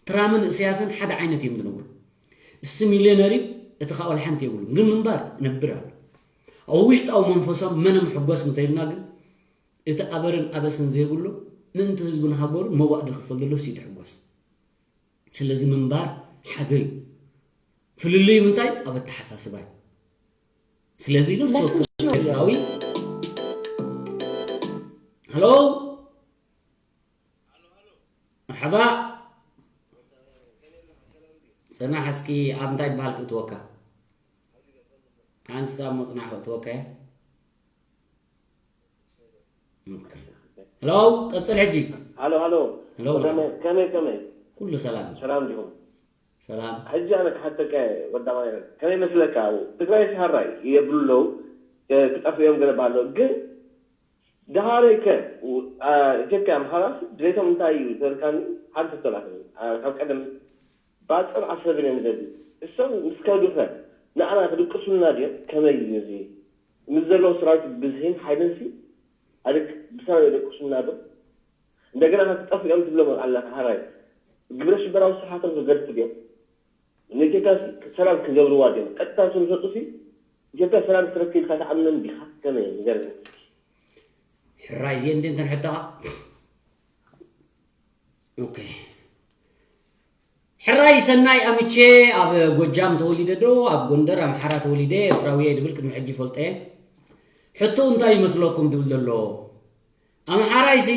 ትራምን እሰያስን ሓደ ዓይነት እዮም ዝነብሩ። እሱ ሚልዮነር እዩ፣ እቲ ከዓ ወላ ሓንቲ የብሉ። ግን ምንባር ነብር ኣሎ። ኣብ ውሽጣዊ መንፈሶም መነ ምሕጎስ እንተኢልና ግን እቲ ኣበርን ኣበስን ዘይብሉ ምእንቲ ህዝቡን ሃገሩን መዋእ ዝኽፈል ዘሎ እሱ እዩ ዝሕጎስ። ስለዚ ምንባር ሓደ እዩ። ፍልልዩ ምንታይ ኣብ ኣተሓሳስባ እዩ። ስለዚ ነፍሲ ወከፍ ኤርትራዊ ሃሎ መርሓባ ጽናሕ እስኪ ኣብ እንታይ ይበሃል ክእትወካ ሓንሳ እሞ ጽናሕ ክእትወካ እየ ሄሎ ቀጽል ሕጂ ሃሎ ሃሎ ሄሎ ከመይ ከመይ ኩሉ ሰላም ሰላም ዲኹም ሰላም ሕጂ ኣነ ክሓተካ ወዳማይ ከመይ መስለካ ትግራይ ሳሃራይ የብሉ ክጠፍኦም ገለ ባሎ ግን ደሃረይ ከ ኢትዮጵያ ኣምሓራስ ድሌቶም እንታይ እዩ ተልካኒ ሓንቲ ተላክኒ ካብ ቀደም ባፅዕ ዓሰርተ ሚልዮን ደሊ እሶም ምስ ከዱ ከ ንዓና ክድቅሱልና ድዮም ከመይ እዩ እዚ ምስ ዘለዉ ሰራዊት ብዝሂን ሓይልን ሲ ኣደቅ ብሰላም የደቅሱልና ዶ እንደገና ከ ክጠፍኡ እዮም ትብሎም ኣለካ ሃራይ ግብረ ሽበራዊ ስርሓቶም ክገድፉ ድዮም ንኢትዮጵያ ሰላም ክገብርዋ ድዮም ቀጥታ ዝመፁ ሲ ኢትዮጵያ ሰላም ክትረክብ ኢልካ ትኣምነን ዲኻ ከመይ ንገረኒ ሕራይ እዚአን ድንተን ሕቶኻ ኦኬ ሕራይ ሰናይ ኣምቼ ኣብ ጎጃም ተወሊደ ዶ ኣብ ጎንደር ኣምሓራ ተወሊደ ኤርትራዊ እየ ድብል ቅድሚ ሕጂ ይፈልጦ እየ ሕቶ እንታይ ይመስለኩም ትብል ዘሎ ኣምሓራይ ሲ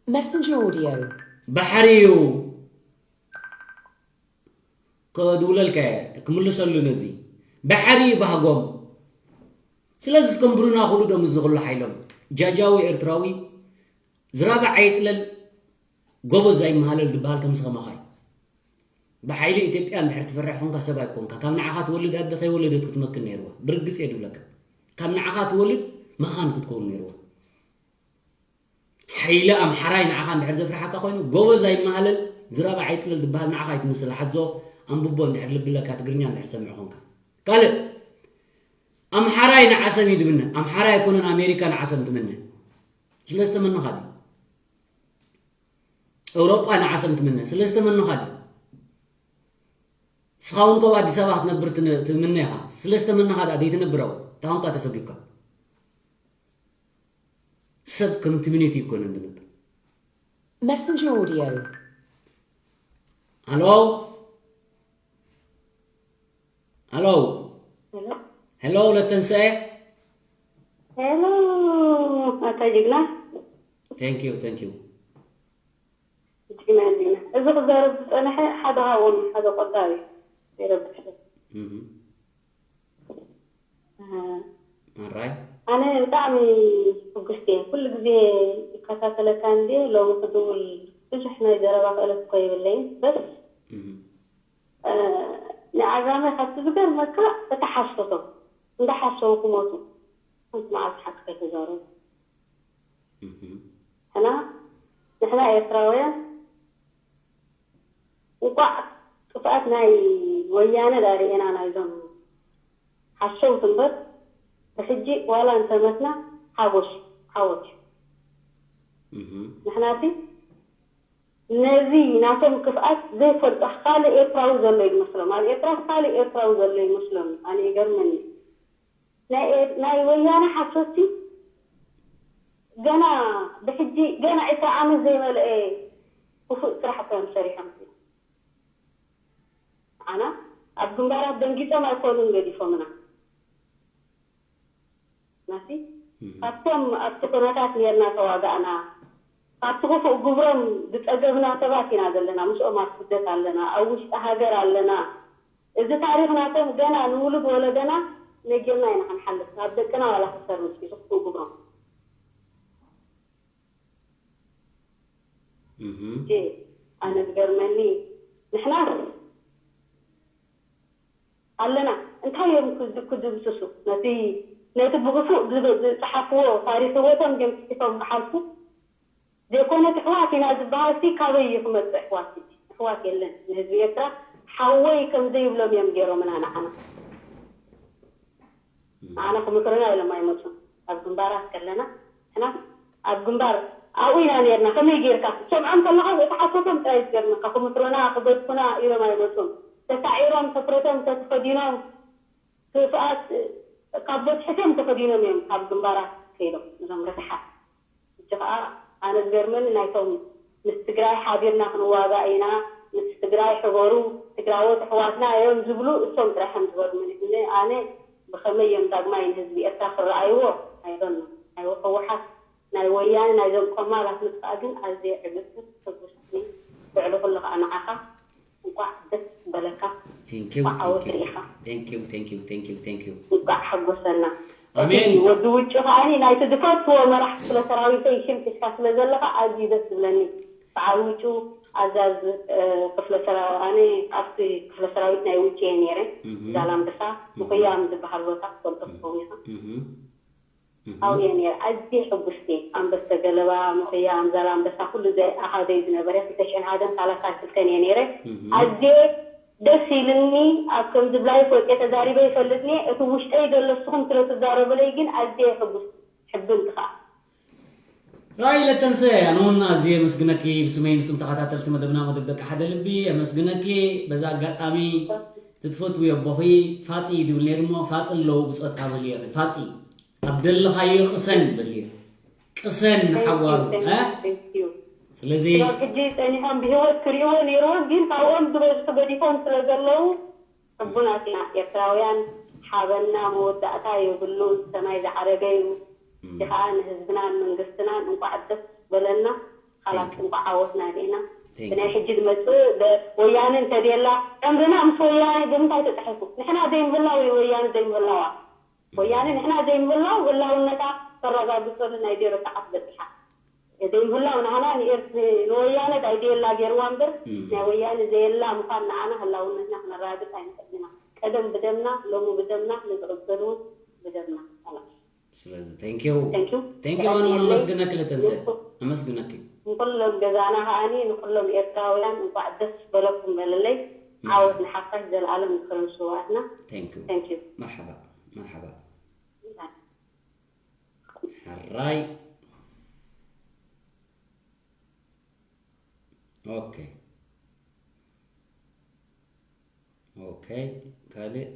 Messenger audio. ባሕሪ እዩ ከድውለልካ ክምልሰሉ ነዚ ባሕሪ ባህጎም ስለዚ ከም ብሩና ኩሉ ዶ ምስ ዝኽሉ ሓይሎም ጃጃዊ ኤርትራዊ ዝራባዕ ኣይጥለል ጎበዝ ኣይመሃለል ዝበሃል ከምዚ ከማኻ እዩ ብሓይሊ ኢትዮጵያ እንድሕር ትፈርሕ ኮንካ ሰብ ኣይኮንካ ካብ ንዓኻ ትወልድ ኣደ ከይወለደት ክትመክን ነይርዋ ብርግፅ እየ ድብለካ ካብ ንዓኻ ትወልድ መኻን ክትከውን ነይርዋ ሓይሊ ኣምሓራይ ንዓኻ እንድሕር ዘፍርሓካ ኮይኑ ጎበዝ ኣይመሃለል ዝራብ ዓይጥለል ዝበሃል ንዓኻ ኣይትምስል ሓዞ ኣንብቦ እንድሕር ልብለካ ትግርኛ እንድሕር ሰምዕ ኮንካ ካልእ ኣምሓራይ ንዓሰብ እዩ ድምነ ኣምሓራይ ኣይኮነን ኣሜሪካ ንዓሰብ ትምነ ስለ ዝተመነኻ ድዩ ኤውሮጳ ንዓሰብ ትምነ ስለ ዝተመነኻ ድዩ ንስኻ እውን ከብ ኣዲስ ኣበባ ክትነብር ትምነ ኢኻ ስለ ዝተመነኻ ደኣ ዘይትነብር ኣብኡ እታ ቋንቋ ተሰጊብካ ሰብ ከም ትምኒቱ ይኮነን ዝነብር Messenger audio. ኣሎ ኣሎ ሄሎ ለተንሰኤ ሄሎ ኣታ ጅግና thank you thank you ጅግና ጅግና እዚ ክዛረብ ዝፀንሐ ሓደ ካብኦም ሓደ ቆጣቢ ይረብሕ Mhm. All right. ኣነ ብጣዕሚ ሕጉስቲ እየ። ኩሉ ግዜ ይከታተለካ እንድየ፣ ሎሚ ክድውል ብዙሕ ናይ ዘረባ ክእለት እኮ የብለይን። በስ፣ እህ። እ፣ ንዓጋመ ካብቲ ዝገርመካ፣ እቲ ሓሶቶም እንዳሓሰቡ ክሞቱ፣ ሓንቲ መዓልቲ ሓቂ ከይተዛረቡ። እህ። ሕና፣ ንሕና ኤርትራውያን እንቋዕ ጥፍኣት ናይ ወያነ ዳ ርኤና፣ ናይዞም ሓሰውቲ እምበር፣ ብሕጂ ዋላ እንተመትና ሓጎስ፣ ሓወት እዩ። እህ። ንሕናሲ ነዚ ናቶም ክፍኣት ዘይፈልጦ ካልእ ኤርትራዊ ዘሎ እዩ ዝመስሎም። ኣብ ኤርትራ ካልእ ኤርትራዊ ዘሎ ይመስሎም። ኣነ ይገርመኒ። ናይ ኤ-፣ ናይ ወያነ ሓሶትሲ ገና ብሕጂ፣ ገና ዕስራ ዓመት ዘይመልአ ክፉእ ስራሕ እኮ እዮም ሰሪሖም። ኣና ኣብ ግንባራት ደንጊጾም ኣይኮኑን ገዲፎምና። ናሲ እህ። ካብቶም ኣብቲ ኩነታት ኔርና ተዋጋእና፣ ካብቲ ክፉእ ግብሮም ዝጸገብና ሰባት ኢና ዘለና። ምስኦም ኣብ ስደት ኣለና፣ ኣብ ውሽጢ ሃገር ኣለና። እዚ ታሪኽ ናቶም ገና ንውሉድ ወለደና ነጊርና ኢና ክንሓልፍ፣ ናብ ደቅና ዋላ ክሰርጽ እዩ ዝኽፉእ ግብሮም። እህ። እሺ፣ ኣነ ዝገርመኒ፣ ንሕናስ ኣለና፣ እንታይ እዮም ክድ-፣ ክድምስሱ? ነቲ፣ ነቲ ብክፉእ ዝብ-፣ ዝጸሓፍዎ ታሪኽ ህይወቶም ድዮም ጽሒፎም ክሓልፉ? ዘይኮነ ኣሕዋት ኢና ዝበሃልሲ ካበይ እዩ ክመጽእ ኣሕዋት? ሕጂ ኣሕዋት የለን። ንህዝቢ ኤርትራ ሓወይ ከም ዘይብሎም እዮም ገይሮምና ንዓና። ንዓና ክምክሩና ኢሎም ኣይመጹን። ኣብ ግንባራት ከለና ንሕና ኣብ ግንባር ኣብኡ ኢና ነርና። ከመይ ጌርካ ትሰምዖም ከለኻ እቲ ሓሶቶም ጥራይ ዝገርመካ። ክምክሩና፣ ክገድፉና ኢሎም ኣይመጹን። ተሳዒሮም፣ ሕፍረቶም ተተኸዲኖም፣ ክፍኣት ካብ በጽሕቶም ተኸዲኖም እዮም ካብ ግንባራት ከይዶም፣ እዞም ረሳሓት። ሕጂ ኸኣ ኣነ ዝገርመኒ ናይቶም ምስ ትግራይ ሓቢርና ክንዋጋእ ኢና፣ ምስ ትግራይ ሕበሩ፣ ትግራዎት ኣሕዋትና እዮም ዝብሉ፣ እሶም ጥራሕ እዮም ዝገርሙኒ። እነ ኣነ ብኸመይ እዮም ዳግማይ ንህዝቢ ኤርትራ ክረኣይዎ? ኣይዶን። ናይ ህወሓት ናይ ወያነ ናይዞም ቆማላት ምጥፋእ ግን ኣዝየ ዕግርግር ተጉስኒ። ብዕሊ ኩሉ ኸኣ ንዓኻ እንቋዕ ደስ በለካ። Thank you, እንቋዕ ዓወት thank you, ርኢኻ። Thank you, thank you, thank you, thank you። እንቋዕ ሓጎሰና። ኣሜን። እቲ ወዲ ውጩ ከዓኒ ናይቲ ዝፈትዎ መራሕ ክፍለ ሰራዊተይ ሽም ሒዝካ ስለ ዘለኻ ኣዝዩ ደስ ዝብለኒ። በዓል ውጩ ኣዛዝ፣ እ፣ ክፍለ ሰራ-፣ ኣነ ኣብቲ ክፍለ ሰራዊት ናይ ውጩ እየ ነይረ። እህ። ዛላምበሳ እህ። ምኩያም ዝበሃል ቦታ ትፈልጦ እህ። ትኸውን ኢኻ። እህ። እህ። ኣብኡ እየ ነይረ። ኣዝየ ሕጉስቲ። ኣንበስተ ገለባ፣ ምኩያም፣ ዛላምበሳ፣ ኩሉ ዘ-፣ ኣሃደይ ዝነበረ፣ ክልተ ሽሕን ሓደን ሰላሳ ክልተን እየ ነይረ። እህ። ኣዝየ ደስ ኢልኒ። ኣብ ከምዚ ብላይፍ ወፅየ ተዛሪበ ይፈልጥኒ። እቲ ውሽጠይ ዘሎ ንስኹም ስለ ትዛረቡለይ ግን ኣዝየ ሕጉስቲ። ሕብንቲ ከዓ። ራይ ለተንሰ፣ ኣነ እውን ኣዝየ የመስግነኪ። ብስመይ ምስም ተኸታተልቲ መደብና፣ መደብ ደቂ ሓደ ልቢ፣ የመስግነኪ። በዛ ኣጋጣሚ ትትፈትዊ ኣቦኺ ፋፂ ድብል ነይሩ እሞ፣ ፋፂ ኣለዉ ብፆትካ በልዮ። ፋፂ፣ ኣብ ደለኻዮ ቅሰን በልዮ። ቅሰን ንሓዋሩ፣ እ? Thank you, thank you። ስለዚ ያው ሕጂ ጸኒሖም ብህይወት ክርእይዎ ነይርዎም፣ ግን ካብኦም ዝበዝሑ ገዲፎም ስለ ዘለዉ፣ ሕቡናት ኢና ኤርትራውያን። ሓበንና መወዳእታ የብሉን፣ ሰማይ ዝዓረገ እዩ። እም። እዚ ኸኣ ንህዝብናን መንግስትናን እንቋዕ ደስ በለና። ኻላስ Thank you። እንቋዕ ዓወትና ርኢና። Thank ብናይ you። ሕጂ ዝመጽእ ደ-፣ ወያነ እንተድየላ፣ ዕምርና ምስ ወያነ ብምንታይ ተጻሒፉ? ንሕና ዘይምህላው እዩ ወያነ ዘይምህላዋ። እም። ወያነ ንሕና ዘይምህላው ህላውነታ ተረጋግጸሉ ናይ ዜሮ ሰዓት በጺሓ። ዘይምህላው ንዓና ንኤርት-፣ ንወያነ ዳይ ዘየላ ገይርዋ እምበር፣ እም። ናይ ወያነ ዘየላ ምዃን ንዓና ህላውነትና ክነረጋግጽ ኣይንኽእልን ኢና። ቀደም ብደምና፣ ሎሚ ብደምና፣ ንዝቕጽል እውን ብደምና። ኸላስ። ስለዚ፣ thank you። Thank you። Thank you፣ ሰላም ኣነ ይሃለይ። ነመስግነኪ ለተንሰ። ንኩ-፣ ነመስግነኪ። ንኩሎም ገዛና ከኣኒ፣ ንኩሎም ኤርትራውያን እንኳዕ ደስ በለኩም በለለይ። እም። ዓወት ንሓፋሽ ዘለኣለም ንክረም ስውኣትና። Thank you። Thank you። መርሓባ፣ መርሓባ። ሕራይ። ኦኬ። ኦኬ። ካልእ።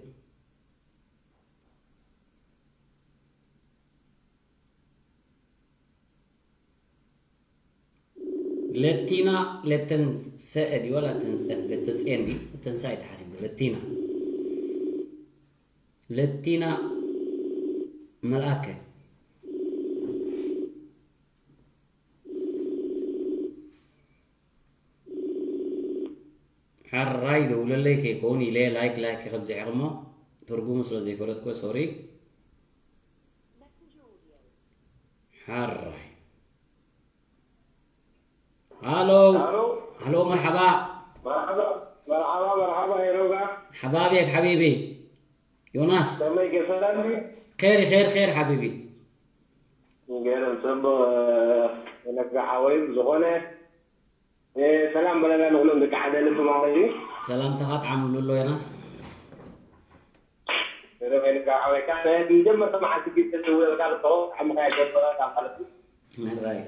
ለቲና፣ ለተንሰ ድዩ ወላ ተንሰ? ለተጽየን ድዩ? ለተንሰ ኣይተሓሲቡ። ለቲና። ለቲና መልኣከ። ሓራይ ደውለለይ ከይከውን ኢለ ላይክ፣ ላይክ ከብዝሕ እሞ ትርጉሙ ስለ ዘይፈለጥኩ፣ ሶሪ። ሓራይ። ሃሎ። ሃሎ። ሃሎ፣ መርሓባ። መርሓባ፣ መርሓባ፣ መርሓባ፣ ሄሮጋ። ሓባብየክ ሓቢቢ። ዮናስ። ከመይ፣ ገሰላም ድዩ? ኸይር፣ ኸይር፣ ኸይር ሓቢቢ። ገይረ፣ ጽቡቕ፣ ነጋ ሓወይ፣ ዝኾነ፣ እ፣ ሰላም በለና ንኹሎም ደቂ ሓደ ልቢ ማለት እዩ። ሰላምታኻ ጣዕሙ ኣሎ ዮናስ። ገይረ፣ ነጋ ሓወይ፣ ካብ መጀመርታ መዓልቲ ግዜ ዝውዕልካ፣ ብተወ፣ ዓምኻ የገብረካ ማለት እዩ። መራይ።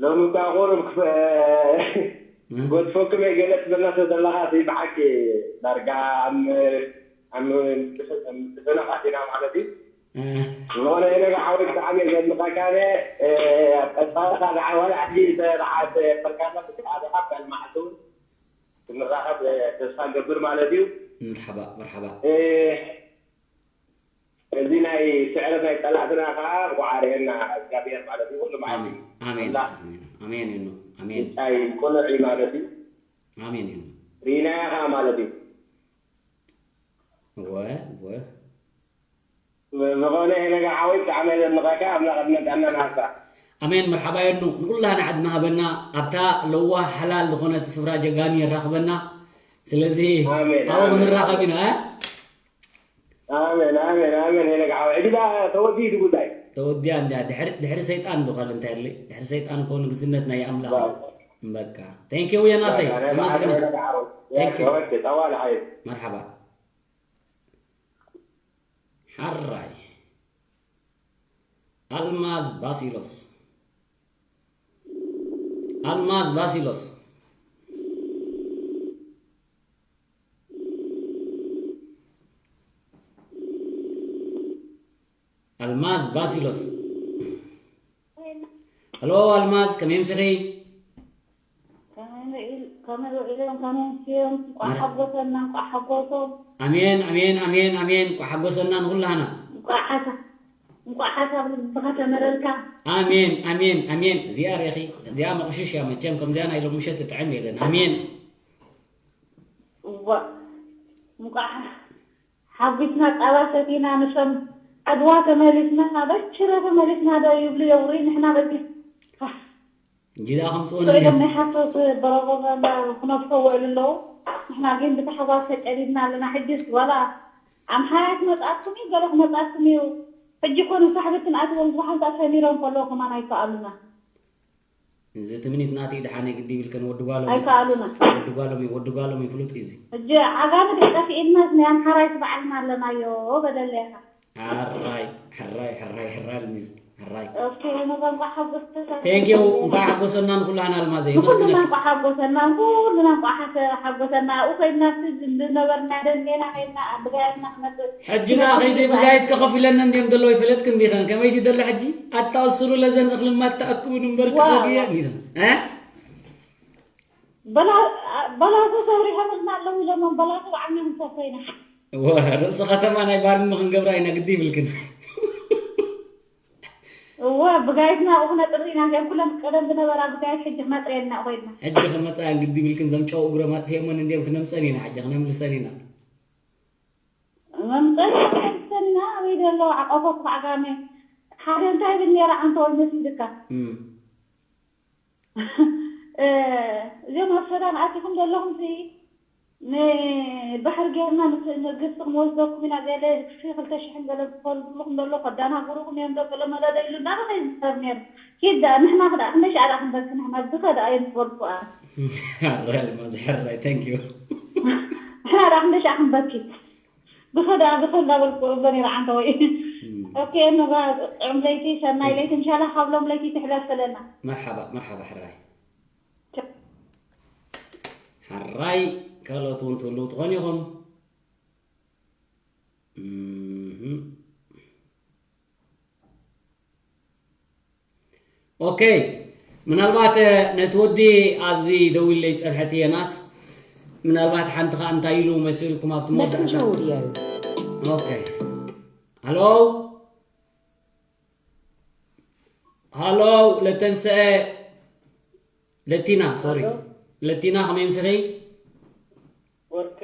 ሎሚ እኳ ቁሩብ ክፈ-፣ እም። ጎድፈኩም እየ ገለ ትብለና ስለ ዘለኻ፣ እቲ ብሓቂ ዳርጋ ኣብ ም-፣ ኣብ ም-፣ ምትፍናቕ ኣቲና ማለት እዩ። እ። ዝኾነ ነገር ሓወይ ብጣዕሚ እየ ዘድንቐካ እየ። እ፣ ኣብ ቀጻሊ ካልእ ዓዋለ ሕጂ ተረሓ-፣ ተፈርካና ብትርሓ ዲኻ ካልእ መዓልቲ እውን ክንራኸብ፣ እ፣ ተስፋ ንገብር ማለት እዩ። መርሓባ፣ መርሓባ። እ፣ እዚ ናይ ስዕረት ናይ ጸላእትና ከኣ እንቋዕ ኣርኤና እግዚኣብሔር ማለት እዩ። ኩሉ መዓልቲ ኣሜን፣ ኣሜን፣ ኣምላኽ ኣሜን፣ ኣሜን እዩ፣ ኣሜን። ብጻይ ቅኑዕ እዩ ማለት እዩ። ኣሜን እዩ። ርኢናዮ ከኣ ማለት እዩ። እወ፣ እወ። ዝኾነ ነገር ሓወይ ብጣዕሚ እየ ዘድንቐካ። ኣምላኽ ዕድመን ጥዕናን ይሃብካ። ኣሜን። መርሓባ የኑ ንኹላና ዕድመ ሃበና። ኣብታ ለዋህ ሓላል ዝኾነት ስፍራ ጀጋኑ የራኽበና። ስለዚ ኣሜን፣ ኣብኡ ኣሜን፣ ክንራኸብ ኣሜን። ኢና፣ እ? ኣሜን፣ ኣሜን፣ ኣሜን። ሄለጋ ሓወይ፣ ሕጂ ደኣ ተወዲኡ እቲ ጉዳይ። ተወዲኣ እንድያ። ድሕሪ፣ ድሕሪ ሰይጣን ዶ ካልእ እንታይ ኣሎ? ድሕሪ ሰይጣን እኮ ንግስነት ናይ ኣምላኽ እዩ። ዋው። በቃ። Thank you የናሰይ። በቃ፣ ናይ ኣመስግነካ። በዓል ሄለጋ ሓወይ። Thank you። ኦኬ፣ ጠዋል ሓይል። መርሓባ። ሓራይ። ኣልማዝ ባሲሎስ። ኣልማዝ ባሲሎስ። ኣልማዝ ባሲሎስ። ሄሎ ኣልማዝ፣ ከመይ ኣምሲኺ? ከመይ ውዒል-፣ ከመይ ውዒሎም፣ ከመይ ኣምስዮም? እንቋዕ መር-፣ ሓጎሰና፣ እንቋዕ ሓጎሶም። ኣሜን፣ ኣሜን፣ ኣሜን፣ ኣሜን። እንቋዕ ሓጎሰና ንኹላህና። እንቋዕ ሓሳ-፣ እንቋዕ ሓሳብ ልብኻ ተመረልካ። ኣሜን፣ ኣሜን፣ ኣሜን። እዚኣ ርኢኺ፣ እዚኣ መቑሽሽ እያ መቸም፣ ከምዚኣ ናይ ሎሚ ምሸት ትጥዕም የለን። ኣሜን። እዋ፣ እንቋዕ ሓጒስና ጸባ ሰቲና፣ ንሶም ዓድዋ ተመሊስና፣ በችረ ተመሊስና ዶ ይብሉ የውሪ፣ ንሕና በቲ፣ ኣህ፣ እንጂ ደኣ ከምጽኡና ኮይኖም እንዲያ። ናይ ሓሶት ፕሮፓጋንዳ ክነፍሑ ውዕሉ ኣለዉ። ንሕና ግን ብታሕጓስ ተጨዲድና ኣለና። ሕጅስ ዋላ ኣምሓራ ክመጽኣኩም እዩ፣ ገለ ክመጽኣኩም እዩ። ሕጂ ኮኑ ሳሕብትን ኣትዎም ዝባሓንታ ሰሚሮም ከለዉ ከማን ኣይከኣሉና። እዚ ትምኒት ናተይ ደሓን ግዲ ይብልክን ወዲ ጓሎም እዩ። ኣይከኣሉና። ወዲ ጓሎም እዩ፣ ወዲ ጓሎም እዩ፣ ፍሉጥ እዩ እዚ። ሕጂ ዓጋመ ደይ ጠፊእልናስ ናይ ኣምሓራይስ ባዕልና ኣለናዮ በለለይ ኢኻ። ሕራይ፣ ሕራይ፣ ሕራይ፣ ሕራይ ኣልሚዝ፣ ሕራይ። ኦኬ፣ ነዛ እንቋዕ ሓጎሰካ። Thank you፣ እንቋዕ ሓጎሰና ንኩላህና ኣልማዘይ፣ ንኩልና የመስግነኪ። እንቋዕ ሓጎሰና፣ ንኩልና እንቋዕ ሓሰ-፣ ሓጎሰና። ኣብኡ ከይድና እስቲ ዝነበርና ደንዴና ከይድና ኣብ ብጋይትና ክመጽእ። ሕጂ ደኣ ከይደ ብጋይት ከኸፊለኒ እንድዮም ዘለዉ ይፈለጥክ እንዲኸን። ከመይ ትደሊ ሕጂ? ኣታ ኣስሩ ለዘን እኽልማ ተኣክቡ ድንበር ዋው። ክኸዱ እየ እንዲዘን። እ? በላ-፣ በላሶ ሰብሪሖምልና ኣለዉ ኢሎሞም፣ በላሶ ባዕልና ክንሰፍሮ ኢና። እወ፣ ርእሲ ከተማ ናይ ባርሚ ክንገብራ ኢና፣ ግዲ ይብልክን። እወ፣ ብጋይትና ኣብኡ ክነጥሪ ኢና፣ እዚኣን ኩለን ቀደም ዝነበራ ብጋይት ሕጂ ክነጥርየን ኢና ኮይንና። ሕጂ ክመጻ እየን፣ ግዲ ይብልክን፣ እዞም ጨው እግሮም ኣጥፊኦመን እንድዮም፣ ክነምጸን ኢና፣ ሕጂ ክነምልሰን ኢና። መምጸን ኢና፣ ክነምልሰን ኢና፣ ኣበይ ዘሎ ዓቆፎ ክፋዕ ጋሜ። ሓደ እንታይ ይብል ነይረ፣ ዓንተ ወይ መሲልካ። እም። እ፣ እዚኦም ኣብ ሰዳን ኣቲኹም ዘለኹም ሲ፣ ንባሕሪ ጌርና ምስ፣ ንግብፂ ክንወስደኩም ኢና፣ ገለ ሺ ክልተ ሽሕን ገለ ዝፈልጉልኩም ዘሎ ከዳናግሩኩም እዮም፣ ዶ ገለ መለደ ኢሉ እንዳበለ እዩ ዝዛረብ ነይሩ። ኪድ ደኣ፣ ንሕና ክደኣ ክንደይ ሻዕ ደኣ ክንበኪ፣ ንሕና ብኸ ደኣ እዮም ዝፈልጉ፣ ኣ። ሕራይ ኣልማዝ፣ ሕራይ፣ thank you። ንሕና ደኣ ክንደይ ሻዕ ክንበኪ። ብኸ ደኣ፣ ብኸ እንዳበልኩ እብሎ ነይረ ዓንተ ወይ። እም። ኦኬ፣ ነባ ጥዑም ለይቲ፣ ሰናይ እም። ለይቲ፣ እንሻላ ካብ ሎም ለይቲ ትሕለፍ በለና። መርሓባ፣ መርሓባ፣ ሕራይ። ሕራይ፣ ካልኦት እውን ትህልዉ ትኾኑ ኢኹም። እምም። ኦኬ፣ ምናልባት፣ እ፣ ነቲ ወዲ ኣብዚ ደዊለይ ጸንሐት እየ ናስ፣ ምናልባት ሓንቲ ኸኣ እንታይ ኢሉ መሲልኩም ኣብቲ መወዳእታ። Messenger audio. ኦኬ። ሃሎ? ሃሎ፣ ለተንስአ፣ ለቲና፣ ሶሪ። ሃሎ። ለቲና፣ ከመይ ኣምሲኺ? ወርቂ፣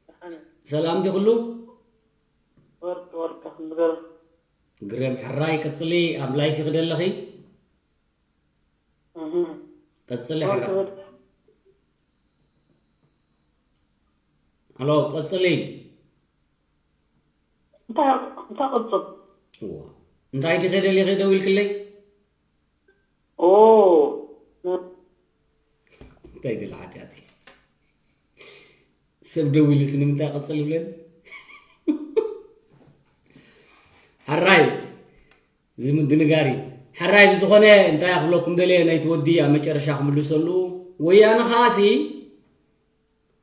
ደሓን። ሰላም ድዩ ኩሉ? ወርቂ፣ ወርቂ፣ ክንገር። ግርም፣ ሕራይ፣ ቀጽሊ፣ ኣብ ላይፍ ኢኺ ደለኺ? ቀጽሊ። ሕራ ኣሎ። ቀጽሊ። እንታይ እንታይ ቅጽል? እንታይ ድኸደሊ ኸደው ኢልክለይ? ኦ እንታይ ድል ሓጢኣት? ሰብ ደው ኢሉስ ንምንታይ ቀጽል ይብለኒ? ሕራይ፣ እዚ ምድንጋር እዩ። ሕራይ፣ ብዝኾነ እንታይ ክብለኩም ደልየ፣ ናይቲ ወዲ ኣብ መጨረሻ ክምልሰሉ። ወያነ ኸኣሲ፣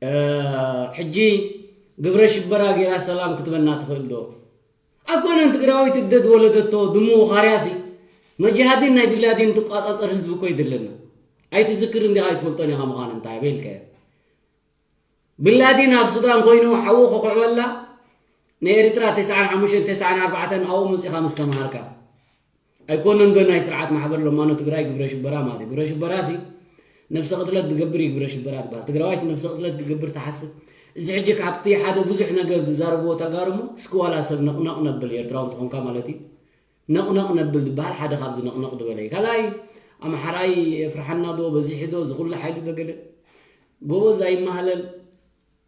እ፣ ሕጂ ግብረ ሽበራ ገይራ ሰላም ክትበና ትኽእል ዶ? ኣይኮነን ትግራወይቲ እደ ዝወለደቶ ድሙ ኻርያሲ፣ መጃሃዲን ናይ ቢላዲን ትቋጻጸር ህዝቢ እኮ ይደለና። ኣይትዝክርን ዲኻ? ኣይትፈልጦን ኢኻ ምዃኑ እንታይ ኣበይ ኢልካዮ? ቢላዲን ኣብ ሱዳን ኮይኑ ሓዉ ክኹዕበላ ንኤርትራ ተስዓን ሓሙሽተን ተስዓን ኣርባዕተን ኣብኡ መጺኻ ምስ ተምሃርካ ኣይኮነን ዶ ናይ ስርዓት ማሕበር ለማኖ ትግራይ ግብረ ሽበራ ማለት እዩ። ግብረ ሽበራ ሲ ነብሰ ቅትለት ዝገብር እዩ ግብረ ሽበራ ዝበሃል። ትግራዋይ ነብሰ ቅትለት ክገብር ተሓስብ። እዚ ሕጂ ካብቲ ሓደ ብዙሕ ነገር ዝዛረብዎ ተጋሩ እሞ እስኪ ዋላ ሰብ ነቕነቕ ነብል ኤርትራዊ እንተኾንካ ማለት እዩ። ነቕነቕ ነብል ዝበሃል ሓደ ካብዚ ነቕነቕ ዝበለ እዩ። ካልኣይ ኣምሓራይ የፍርሓና ዶ በዚሑ ዶ ዝኹሉ ሓይሉ ዶ ገለ ጎበዝ ኣይመሃለል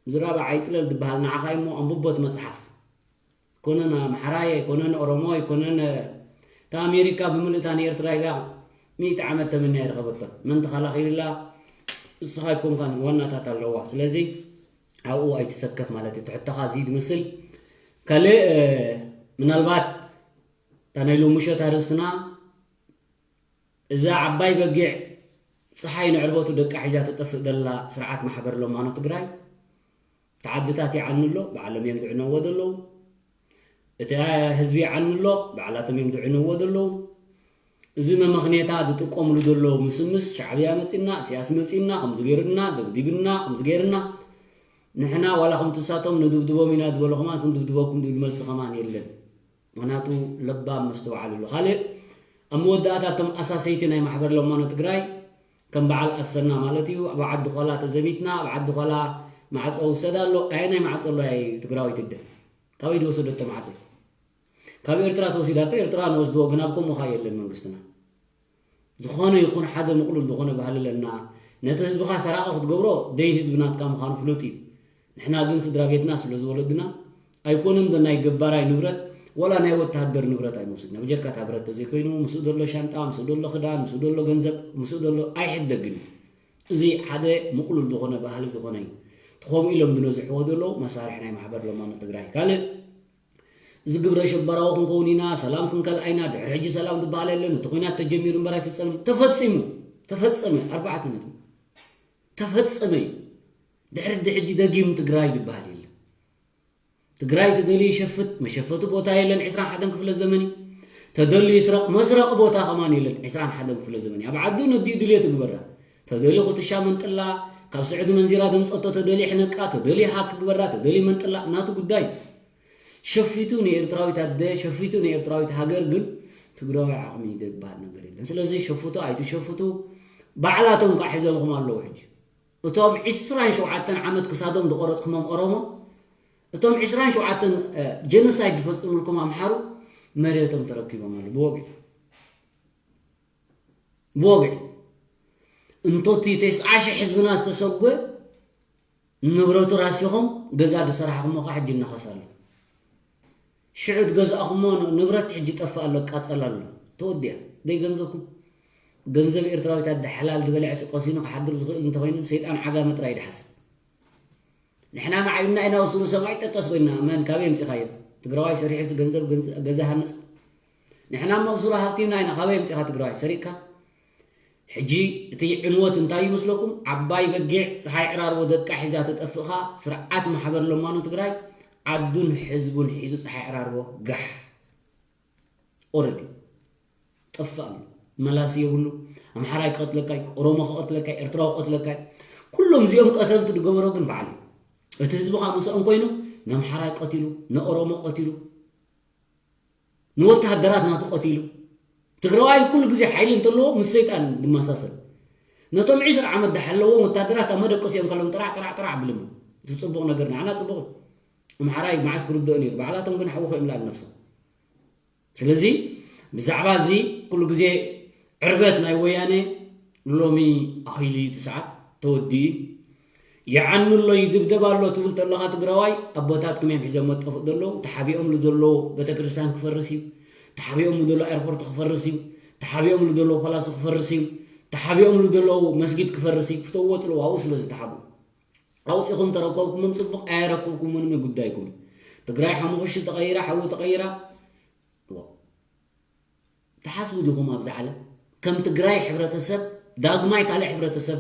ዝራባ ዓይጥለል ዝበሃል ንዓኻ እሞ ኣንብቦት መፅሓፍ ኮነን ኣምሓራይ ኣይኮነን ኦሮሞ ኣይኮነን እታ ኣሜሪካ ብምልእታ ንኤርትራ ኢላ ሚእቲ ዓመት ተመንያ ይረኸበቶ መን ተኸላኺልላ እስኻ ኣይኮንካን ዋናታት ኣለዋ ስለዚ ኣብኡ ኣይትሰከፍ ማለት እዩ ትሕተኻ እዚ ዝመስል ካልእ ምናልባት እታ ናይ ሎሚ ምሸት ኣርእስትና እዛ ዓባይ በጊዕ ፀሓይ ንዕርበቱ ደቃ ሒዛ ተጠፍእ ዘላ ስርዓት ማሕበር ለማኖ ትግራይ ተዓድታት ይዓኒ ኣሎ ባዕሎም እዮም ዝዕነዎ ዘለዉ እቲ ህዝቢ ይዓኒ ኣሎ ባዕላቶም እዮም ዝዕነዎ ዘለዉ እዚ መመኽኔታ ዝጥቀምሉ ዘለዉ ምስምስ ሻዕብያ መፂና እስያስ መፂና ከምዚ ገይሩና ደብዲብና ከምዚ ገይሩና ንሕና ዋላ ከምትሳቶም ንድብድቦም ኢና ዝበሉ ከማን ክንድብድበኩም ዝብል መልሲ ከማን የለን ምክንያቱ ለባም መስተውዓል ኣሎ ካልእ ኣብ መወዳእታ እቶም ኣሳሰይቲ ናይ ማሕበር ለማኖ ትግራይ ከም በዓል ኣሰና ማለት እዩ ኣብ ዓዲ ኳላ ተዘሚትና ኣብ ዓዲ ኳላ ማዕፀ ውሰድ ኣሎ ኣየናይ ማዕፀ ኣሎ ኣይ ትግራዊት እደ ካበይ ዝወሰደቶ ማዕፀ ካብ ኤርትራ ተወሲዳቶ ኤርትራ ንወስድዎ ግን ኣብ ከምኡ ካ የለን መንግስትና ዝኾነ ይኹን ሓደ ምቕሉል ዝኾነ ባህሊ ኣለና ነቲ ህዝብኻ ሰራቒ ክትገብሮ ደይ ህዝቢ ናትካ ምዃኑ ፍሉጥ እዩ ንሕና ግን ስድራ ቤትና ስለ ዝወለድና ኣይኮነን ዶ ናይ ገባራይ ንብረት ወላ ናይ ወተሃደር ንብረት ኣይንወስድና ብጀካ እታ ብረት ተዘይኮይኑ ምስኡ ዘሎ ሻንጣ ምስኡ ዘሎ ክዳን ምስኡ ዘሎ ገንዘብ ምስኡ ዘሎ ኣይሕደግን እዩ እዚ ሓደ ምቕሉል ዝኾነ ባህሊ ዝኾነ እዩ እቲ ከምኡ ኢሎም ዝነዝሕዎ ዘለዉ መሳርሒ ናይ ማሕበር ለማኖ ትግራይ ካልእ እዚ ግብረ ሽበራዊ ክንከውን ኢና፣ ሰላም ክንከልኣ ኢና፣ ድሕሪ ሕጂ ሰላም ዝበሃል የለን፣ እቲ ኲናት ተጀሚሩ እምበር ኣይፍጸምን። ተፈጺሙ፣ ተፈጸመ፣ ኣርባዕተ ነጥቢ። ተፈጸመ እዩ። ድሕሪ ሕጂ ደጊም ትግራይ ዝበሃል የለን። ትግራይ ተደልዩ ይሸፍት፣ መሸፈቲ ቦታ የለን፣ ዕስራን ሓደን ክፍለ ዘመን እዩ። ተደልዩ ይስረቕ፣ መስረቒ ቦታ ከማን የለን፣ ዕስራን ሓደን ክፍለ ዘመን እዩ። ኣብ ዓዱ ነዲኡ ድልየቱ ግበራ። ተደልዩ ኩትሻ መንጥላ፣ ካብ ስዑዲ መንዚራ ዘምጸቶ ተደልዩ ሕነቃ፣ ተደልዩ ሃክ ግበራ፣ ተደልዩ መንጥላ፣ ናቱ ጉዳይ እዩ። ሸፊቱ ንኤርትራዊት ኣደ ሸፊቱ ንኤርትራዊት ሃገር ግን ትግራዊ ዓቕሚ ዝበሃል ነገር የለን ስለዚ ሸፍቱ ኣይትሸፍቱ ባዕላቶም ከዓ ሒዞምኹም ኣለዉ ሕጂ እቶም ዕስራን ሸውዓተን ዓመት ክሳዶም ዝቆረፅኩሞም ኦሮሞ እቶም ዕስራን ሸውዓተን ጀኖሳይድ ዝፈፅምልኩም ኣምሓሩ መሬቶም ተረኪቦም ኣለዉ ብወግዒ ብወግዒ እንቶቲ ተስዓ ሽሕ ህዝብና ዝተሰጎ ንብረቱ ራሲኹም ገዛ ዝሰራሕኹሞ ከዓ ሕጂ እናኸሰ ኣሎ ሽዑ ዝገዛእኹሞ ንብረት ሕጂ ጠፍእ ኣሎ ቃፀል ኣሎ ተወዲኣ ደይ ገንዘብኩም ገንዘብ ኤርትራዊት ኣደ ሓላል ዝበልዐ ቀሲኑ ክሓድር ዝኽእል እንተኮይኑ ሰይጣን ዓጋመ ጥራይ ድሓስብ ንሕና ማዕዩና ኢና ወስኑ ሰማይ ጠቀስ ኮይና መን ካበይ ኣምፂኻዮ ትግራዋይ ሰሪሑስ ገንዘብ ገዛ ሃንፅ ንሕና መብስሩ ሃፍቲና ኢና ካበይ ኣምፂኻ ትግራዋይ ሰሪቅካ ሕጂ እቲ ዕንወት እንታይ ይመስለኩም ዓባይ በጊዕ ፀሓይ ዕራርቦ ደቃ ሒዛ ተጠፍእኻ ስርዓት ማሕበር ለማኖ ትግራይ ዓዱን ሕዝቡን ሒዙ ፀሓይ ዕራርቦ ጋሕ ኦረዲ ጠፍእ ኣሎ መላሲ የብሉ ኣምሓራይ ክቐትለካይ ኦሮሞ ክቐትለካይ ኤርትራዊ ክቐትለካይ ኩሎም እዚኦም ቀተልቲ ዝገበሮ ግን በዓል እዩ እቲ ህዝቢ ከዓ ምስኦም ኮይኑ ንኣምሓራይ ቀቲሉ ንኦሮሞ ቀቲሉ ንወተሃደራት ናቱ ቀቲሉ ትግራዋይ ኩሉ ግዜ ሓይሊ እንተለዎ ምስ ሰይጣን ዝመሳሰል ነቶም ዕስራ ዓመት ዝሓለዎም ወታደራት ኣብ መደቀሲኦም ከሎም ጥራዕ ጥራዕ ጥራዕ ብልሞ እቲ ፅቡቕ ነገር ንዓና ፅቡቕ ኣምሓራይ መዓስ ክርድኦ ነይሩ ባዕላቶም ግን ሓዊ ኮይምላ ነብሶም ስለዚ ብዛዕባ እዚ ኩሉ ግዜ ዕርበት ናይ ወያነ ሎሚ ኣኺሉ እዩ እቲ ሰዓት፣ ተወዲኡ እዩ። ይዓኑ ኣሎ፣ ይድብደብ ኣሎ ትብል ተለኻ ትግራዋይ፣ ኣቦታትኩም እዮም ሒዞም መጠፍእ ዘለዉ። ተሓቢኦምሉ ዘለዉ ቤተክርስትያን ክፈርስ እዩ። ተሓቢኦምሉ ዘለዉ ኤርፖርት ክፈርስ እዩ። ተሓቢኦምሉ ዘለዉ ፓላሶ ክፈርስ እዩ። ተሓቢኦምሉ ዘለዉ መስጊድ ክፈርስ እዩ። ፍተውዎ፣ ፅልዎ፣ ኣብኡ ስለ ዝተሓቡ። ኣውፂኹም ተረከብኩሞም ፅቡቕ፣ ኣየረከብኩሞምን ጉዳይኩም እዩ። ትግራይ ሓሙኽሽቲ ተቐይራ፣ ሓዊ ተቐይራ። ትሓስቡ ዲኹም ኣብዚ ዓለም ከም ትግራይ ሕብረተሰብ ዳግማይ ካልእ ሕብረተሰብ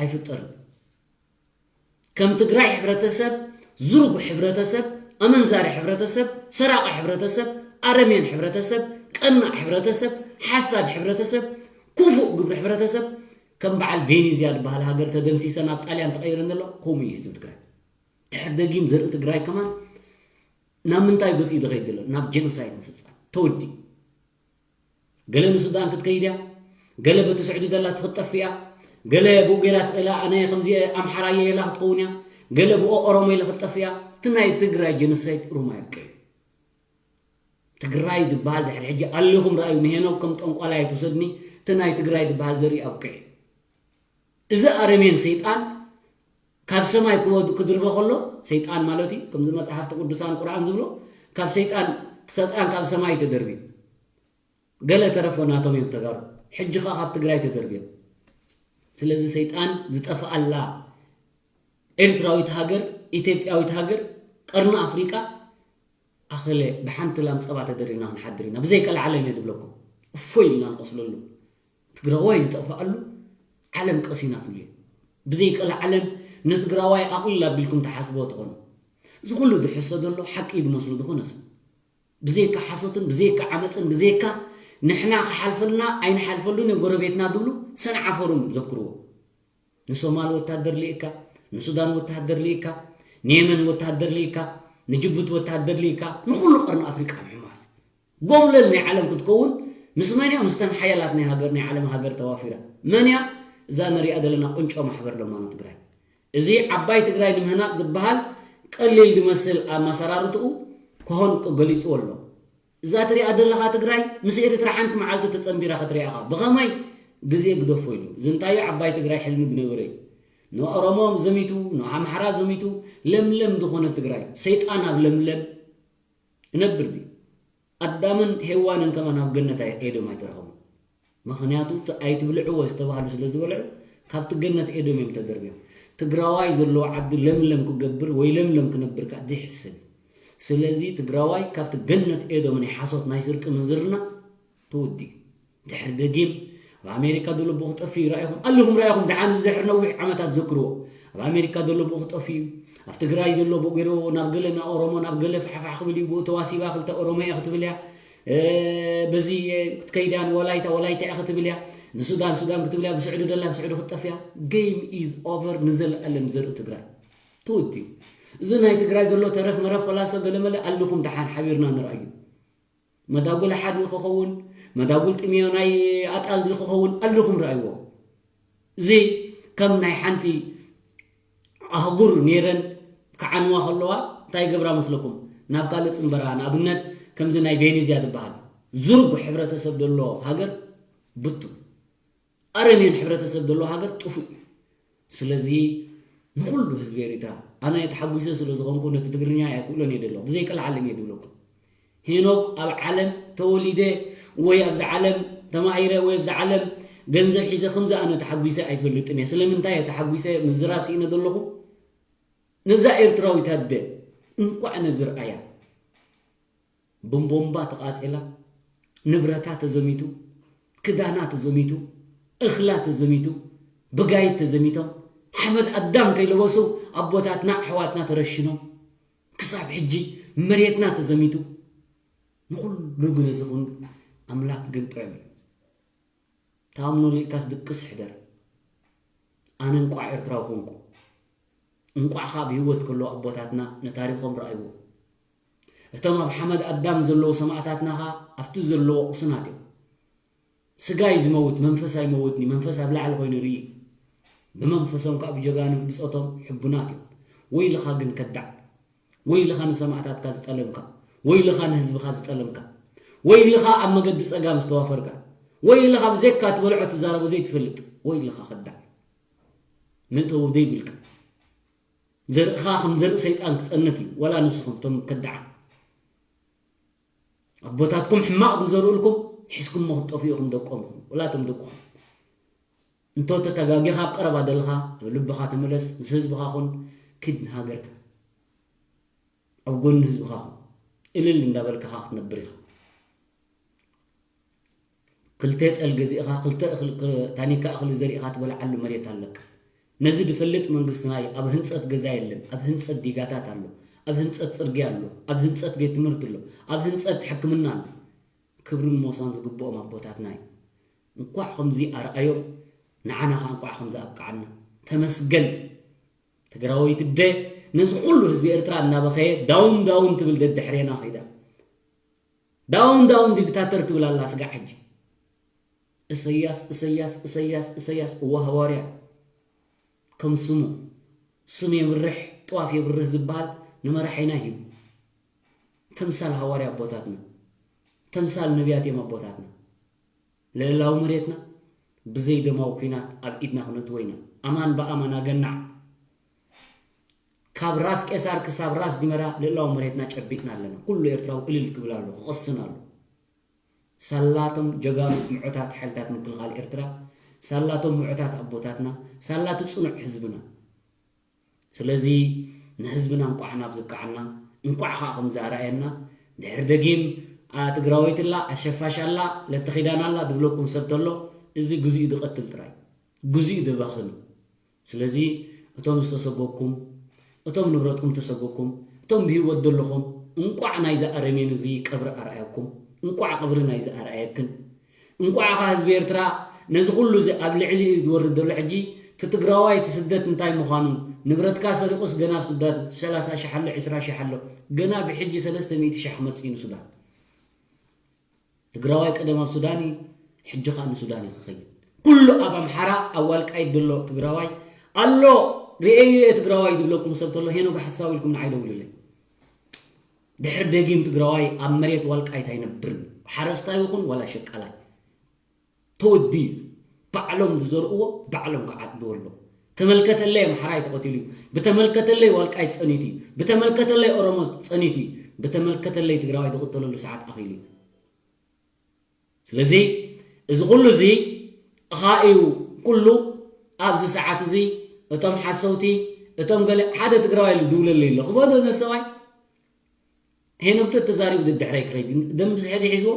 ኣይፍጠርን? ከም ትግራይ ሕብረተሰብ ዝርጉሕ ሕብረተሰብ፣ ኣመንዛሪ ሕብረተሰብ፣ ሰራቂ ሕብረተሰብ፣ ኣረሜን ሕብረተሰብ፣ ቀናእ ሕብረተሰብ፣ ሓሳድ ሕብረተሰብ፣ ክፉእ ግብሪ ሕብረተሰብ ከም በዓል ቬኔዝያ ዝበሃል ሃገር ተደምሲሰ ናብ ጣልያን ተቐይረ እንተሎ ከምኡ እዩ ህዝቢ ትግራይ። ድሕር ደጊም ዘርኢ ትግራይ ከማን ናብ ምንታይ ገፂ እዩ ዝኸይድ ዘሎ? ናብ ጀኖሳይድ ምፍፃም ተወዲ። ገለ ንሱዳን ክትከይድ እያ፣ ገለ በቲ ስዑዲ ደላ ክትጠፍ እያ፣ ገለ ብኡ ገይራ ስቕ ኢላ ኣነ ከምዚ ኣምሓራ እየ ኢላ ክትከውን እያ፣ ገለ ብኡ ኦሮሞ ኢላ ክትጠፍ እያ። እቲ ናይ ትግራይ ጀኖሳይድ ሩም ኣየብቅዕ። ትግራይ ዝበሃል ድሕሪ ሕጂ ኣሊኹም ረኣዩ፣ ንሄኖክ ከም ጠንቋላይ ኣይትውሰድኒ። እቲ ናይ ትግራይ ዝበሃል ዘርኢ ኣብቅዕ። እዚ ኣረሜን ሰይጣን ካብ ሰማይ ክወድ-፣ ክድርበ ከሎ፣ ሰይጣን ማለት እዩ፣ ከምዚ መጽሓፍቲ ቅዱሳን ቁርኣን ዝብሎ፣ ካብ ሰይጣን፣ ሰይጣን ካብ ሰማይ ተደርብዩ። ገለ ተረፎ ናቶም እዮም ተጋሩ። ሕጂ ኸኣ ካብ ትግራይ ተደርብዮም። ስለዚ ሰይጣን ዝጠፍኣላ ኤርትራዊት ሃገር፣ ኢትዮጵያዊት ሃገር፣ ቀርኒ ኣፍሪቃ ኣኸለ ብሓንቲ ላም ጸባ ተደሪብና ክንሓድር ኢና። ብዘይ ቀልዓለም እየ ዝብለኩም። እፎይ ኢልና ንቆስለሉ። ትግራዋይ ዝጠፍኣሉ ዓለም ቀሲና ትብሉ እየ። ብዘይ ቀልዓለም ንትግራዋይ ኣቕልል ኣቢልኩም ትሓስብዎ ትኾኑ። እዚ ኩሉ ዝሕሶ ዘሎ ሓቂ እዩ ዝመስሎ ዝኾነ ሰብ። ብዘይካ ሓሶትን ብዘይካ ዓመፅን ብዘይካ ንሕና ክሓልፈልና ኣይንሓልፈሉን እዮም ጎረቤትና ዝብሉ ሰንዓፈሩን ዘክርዎ። ንሶማል ወታደር ልኢካ፣ ንሱዳን ወታደር ልኢካ፣ ንየመን ወታደር ልኢካ፣ ንጅቡቲ ወታደር ልኢካ፣ ንኹሉ ቀርኒ ኣፍሪቃ ምሕማስ። ጎብለል ናይ ዓለም ክትከውን ምስ መን እያ? ምስተን ሓያላት ናይ ሃገር፣ ናይ ዓለም ሃገር ተዋፊራ። መን እያ? እዛ ንሪኣ ዘለና ቁንጮ ማሕበር ለማኖ ትግራይ። እዚ ዓባይ ትግራይ ንምህናፅ ዝበሃል ቀሊል ዝመስል ኣመሰራርትኡ ኮሆን ገሊፅዎ ኣሎ። እዛ ትሪኣ ዘለኻ ትግራይ ምስ ኤርትራ ሓንቲ መዓልቲ ተፀንቢራ ክትሪኣ ኢኻ። ብኸመይ? ግዜ ግደፎ ኢሉ። እዚ እንታይ እዩ? ዓባይ ትግራይ ሕልሚ ዝነበረ እዩ። ንኦሮሞ ዘሚቱ፣ ንኣምሓራ ዘሚቱ፣ ለምለም ዝኾነ ትግራይ። ሰይጣን ኣብ ለምለም ይነብር ድዩ? ኣዳምን ሄዋንን ከማን ኣብ ገነት ኣይ-፣ ኤዶም ኣይተረኸቡን። ምኽንያቱ እቲ ኣይትብልዕዎ ዝተባህሉ ስለ ዝበልዑ ካብቲ ገነት ኤዶም እዮም ተደርብዮም። ትግራዋይ ዘለዎ ዓዲ ለምለም ክገብር ወይ ለምለም ክነብር ከኣ ዘይሕሰብ እዩ። ስለዚ ትግራዋይ ካብቲ ገነት ኤዶም ናይ ሓሶት ናይ ስርቂ ምንዝርና ተወዲኡ። ድሕሪ ደጊም ኣብ ኣሜሪካ ዘሎ ብኡ ክጠፍእ እዩ። ራኢኹም ኣለኹም፣ ራኢኹም ደሓን ድሕሪ ነዊሕ ዓመታት ዘክርዎ። ኣብ ኣሜሪካ ዘሎ ብኡ ክጠፍእ እዩ። ኣብ ትግራይ ዘሎ ብኡ ገይሩ ናብ ገለ፣ ናብ ኦሮሞ፣ ናብ ገለ ፋሕፋሕ ክብል እዩ። ብኡ ተዋሲባ ክልተ ኦሮሞ እያ ክትብል እያ። እ፣ በዚ ክትከይድ እያ፣ ንወላይታ ወላይታ እያ ክትብል እያ። ንሱዳን ሱዳን ክትብል እያ። ብስዑዲ ደላ ብስዑዲ ክትጠፍእ እያ። Game is over። ንዘለኣለም ዘርኢ ትግራይ ተወዲኡ። እዚ ናይ ትግራይ ዘሎ ተረፍ መረፍ ፓላሶ ገለመለ ኣለኹም ደሓን ሓቢርና ንርኣዩ። መዳጉል ሓዲ ክኸውን፣ መዳጉል ጥምዮ ናይ ኣጣል ክኸውን ኣለኹም ረኣይዎ። እዚ ከም ናይ ሓንቲ ኣህጉር ነይረን ክዓንዋ ከለዋ እንታይ ይገብራ መስለኩም? ናብ ካልእ ፅንበራ፣ ንኣብነት ከምዚ ናይ ቬኔዝያ ዝበሃል ዝርጉሕ ሕብረተሰብ ዘሎ ሃገር ብቱ፣ ኣረሜን ሕብረተሰብ ዘሎ ሃገር ጥፉእ እዩ። ስለዚ ንኹሉ ህዝቢ ኤሪትራ፣ ኣነ ተሓጒሰ ስለ ዝኾንኩ ነቲ ትግርኛ ኣይክእሎን እየ ደሎ፣ ብዘይ ቀልዓለም እየ ድብለኩም። ሄኖክ ኣብ ዓለም ተወሊደ ወይ ኣብዚ ዓለም ተማሂረ ወይ ኣብዚ ዓለም ገንዘብ ሒዘ ከምዚ ኣነ ተሓጒሰ ኣይፈልጥን እየ። ስለምንታይ እየ ተሓጒሰ ምዝራብ ስኢነ ዘለኹ? ነዛ ኤርትራዊት ኣደ እንቋዕ ነዚ ረኣያ። ብቦምባ ተቓጺላ፣ ንብረታ ተዘሚቱ፣ ክዳና ተዘሚቱ፣ እኽላ ተዘሚቱ፣ ብጋይት ተዘሚቶም፣ ሓመድ ኣዳም ከይለበሱ ኣቦታትና ኣሕዋትና ተረሽኖም፣ ክሳብ ሕጂ መሬትና ተዘሚቱ። ንኹሉ ግን እዚ ኹን ኣምላክ ግን ጥዑም እዩ። ታምኖ ልኢካስ ድቅስ ሕደር። ኣነ እንቋዕ ኤርትራዊ ኾንኩ። እንቋዕ ኸኣ ብህይወት ከለዉ ኣቦታትና ንታሪኾም ረኣይዎ። እቶም ኣብ ሓመድ ኣዳም ዘለዉ ሰማእታትና ኸኣ ኣብቲ ዘለዉ ቅሱናት እዮም። ስጋ እዩ ዝመውት፣ መንፈስ ኣይመውትን እዩ። መንፈስ ኣብ ላዕሊ ኮይኑ ይርኢ። ብመንፈሶም ከኣ ብጀጋኑ ብጾቶም ሕቡናት እዮም። ወይልኻ ግን ከዳዕ። ወይልኻ ንሰማእታትካ ዝጠለምካ፣ ወይልኻ ንህዝብኻ ዝጠለምካ፣ ወይልኻ ኣብ መገዲ ጸጋም ዝተዋፈርካ፣ ወይልኻ ብዘይካ ትበልዖ ትዛረቦ ዘይትፈልጥ፣ ወይልኻ ከዳዕ፣ መእተዊ ዘይብልካ። ዘርእኻ ከም ዘርኢ ሰይጣን ክጸንት እዩ። ወላ ንስኹም እቶም ከዳዓት፣ ኣቦታትኩም ሕማቕ ዝዘርእልኩም ሒዝኩሞ ክትጠፍኡ ኢኹም፣ ደቆም ኢኹም፣ ወላ እቶም ደቅኹም። እንቶ ተተጋጊኻ ኣብ ቀረባ ዘለኻ ኣብ ልብኻ ተመለስ፣ ምስ ህዝብኻ ኹን፣ ኪድ ንሃገርካ። ኣብ ጎኒ ህዝብኻ ኹን። እልል እንዳበልካ ኸኣ ክትነብር ኢኻ። ክልተ ጠል ገዚእኻ፣ ክልተ እኽሊ፣ ክ-፣ ታኒካ እኽሊ ዘሪእኻ ትበልዓሉ መሬት ኣለካ። ነዚ ዝፈልጥ መንግስትና እዩ። ኣብ ህንጸት ገዛ የለን፣ ኣብ ህንጸት ዲጋታት ኣሎ፣ ኣብ ህንጸት ጽርግያ ኣሎ፣ ኣብ ህንጸት ቤት ትምህርቲ ኣሎ፣ ኣብ ህንጸት ሕክምና ኣሎ። ክብርን ሞሳን ዝግብኦም ኣቦታትና እዩ። እንቋዕ ከምዚ ኣርኣዮም፣ ንዓና ኸኣ እንቋዕ ከምዚ ኣብቅዓና። ተመስገን። ትግራወይቲ ኣደ ነዚ ኩሉ ህዝቢ ኤርትራ እናበኸየ ዳውን ዳውን ትብል ደድሕሬና ኸይዳ። ዳውን ዳውን ዲክታተር ትብል ኣላ ስጋዕ ሕጂ። እሰያስ፣ እሰያስ፣ እሰያስ፣ እሰያስ፣ እወ ሃዋርያ። ከም ስሙ፣ ስም የብርህ፣ ጥዋፍ የብርህ ዝበሃል ንመራሒና ሂቡ። ተምሳል ሃዋርያ ኣቦታትና። ተምሳል ነቢያት እዮም ኣቦታትና። ልእላዊ መሬትና ብዘይ ደማዊ ኲናት ኣብ ኢድና ክነእትዎ ኢና። ኣማን ብኣማን ኣገናዕ። ካብ ራስ ቄሳር ክሳብ ራስ ዲመራ ልእላዊ መሬትና ጨቢጥና ኣለና። ኩሉ ኤርትራዊ እልል ክብል ኣሎ፣ ክቕስን ኣሎ። ሳላቶም ጀጋኑ ምዑታት ሓይልታት ምክልኻል ኤርትራ፣ ሳላቶም ምዑታት ኣቦታትና፣ ሳላቱ ጽኑዕ ህዝብና። ስለዚ ንህዝብና እንቋዕ ናብ ዝበቅዓና፣ እንቋዕ ኸኣ ከምዚ ኣርኣየና። ድሕሪ ደጊም፣ "ኣ፣ ትግራወይቲ ኣላ፣ ኣሸፋሽ ኣላ፣ ለተኺዳን ኣላ" ዝብለኩም ሰብ ተሎ፣ እዚ ግዜኡ ዝቐትል ጥራይ፣ ግዜኡ ዘባኽን እዩ። ስለዚ እቶም ዝተሰጎግኩም፣ እቶም ንብረትኩም ተሰጎግኩም፣ እቶም ብህይወት ዘለኹም፣ እንቋዕ ናይዚ ኣረሜን እዚ ቀብሪ ኣርኣየኩም፣ እንቋዕ ቀብሪ ናይዚ ኣርኣየክን። እንቋዕ ኸኣ ህዝቢ ኤርትራ ነዚ ኩሉ እዚ ኣብ ልዕሊኡ ዝወርድ ዘሎ ሕጂ፣ እቲ ትግራዋይ እቲ ስደት እንታይ ምዃኑ፣ ንብረትካ ሰሪቑስ ገና ኣብ ሱዳን ሰላሳ ሽሕ ኣሎ፣ ዕስራ ሽሕ ኣሎ፣ ገና ብሕጂ ሰለስተ ሚእቲ ሽሕ ክመጽእ እዩ ንሱዳን። ትግራዋይ ቀደም ኣብ ሱዳን እዩ፣ ሕጂ ኸኣ ንሱዳን እዩ ክኸይድ። ኩሉ ኣብ ኣምሓራ፣ ኣብ ዋልቃይት ዘሎ ትግራዋይ ኣሎ፣ ርእየዮ እየ ትግራዋይ ዝብለኩም ሰብ ተሎ፣ ሄኖክ ሓሳዊ ኢልኩም ንዓይ ደውልለይ። ድሕሪ ደጊም ትግራዋይ ኣብ መሬት ዋልቃይት ኣይነብርን። ሓረስታይ ይኹን ዋላ ሸቃላይ። ተወዲኡ። ባዕሎም ዝዘርእዎ፣ ባዕሎም ክዓጽድዎ ኣለዎም። ተመልከተለይ ኣምሓራይ ተቐቲሉ እዩ። ብተመልከተለይ ዋልቃይት ጸኒቱ እዩ። ብተመልከተለይ ኦሮሞ ጸኒቱ እዩ። ብተመልከተለይ ትግራዋይ ዝቕተለሉ ሰዓት ኣኺሉ እዩ። ስለዚ፣ እዚ ኩሉ እዚ እኻ እዩ ኩሉ ኣብዚ ሰዓት እዚ እቶም ሓሰውቲ፣ እቶም ገለ ሓደ ትግራዋይ ኢሉ ድውለለይ ኣሎ። ክበዶ ነሰባይ። ሄኖክ ተተዛሪቡ ድድሕረይ ክኸይድ። ደም ብዝሒ ድዩ ሒዝዎ?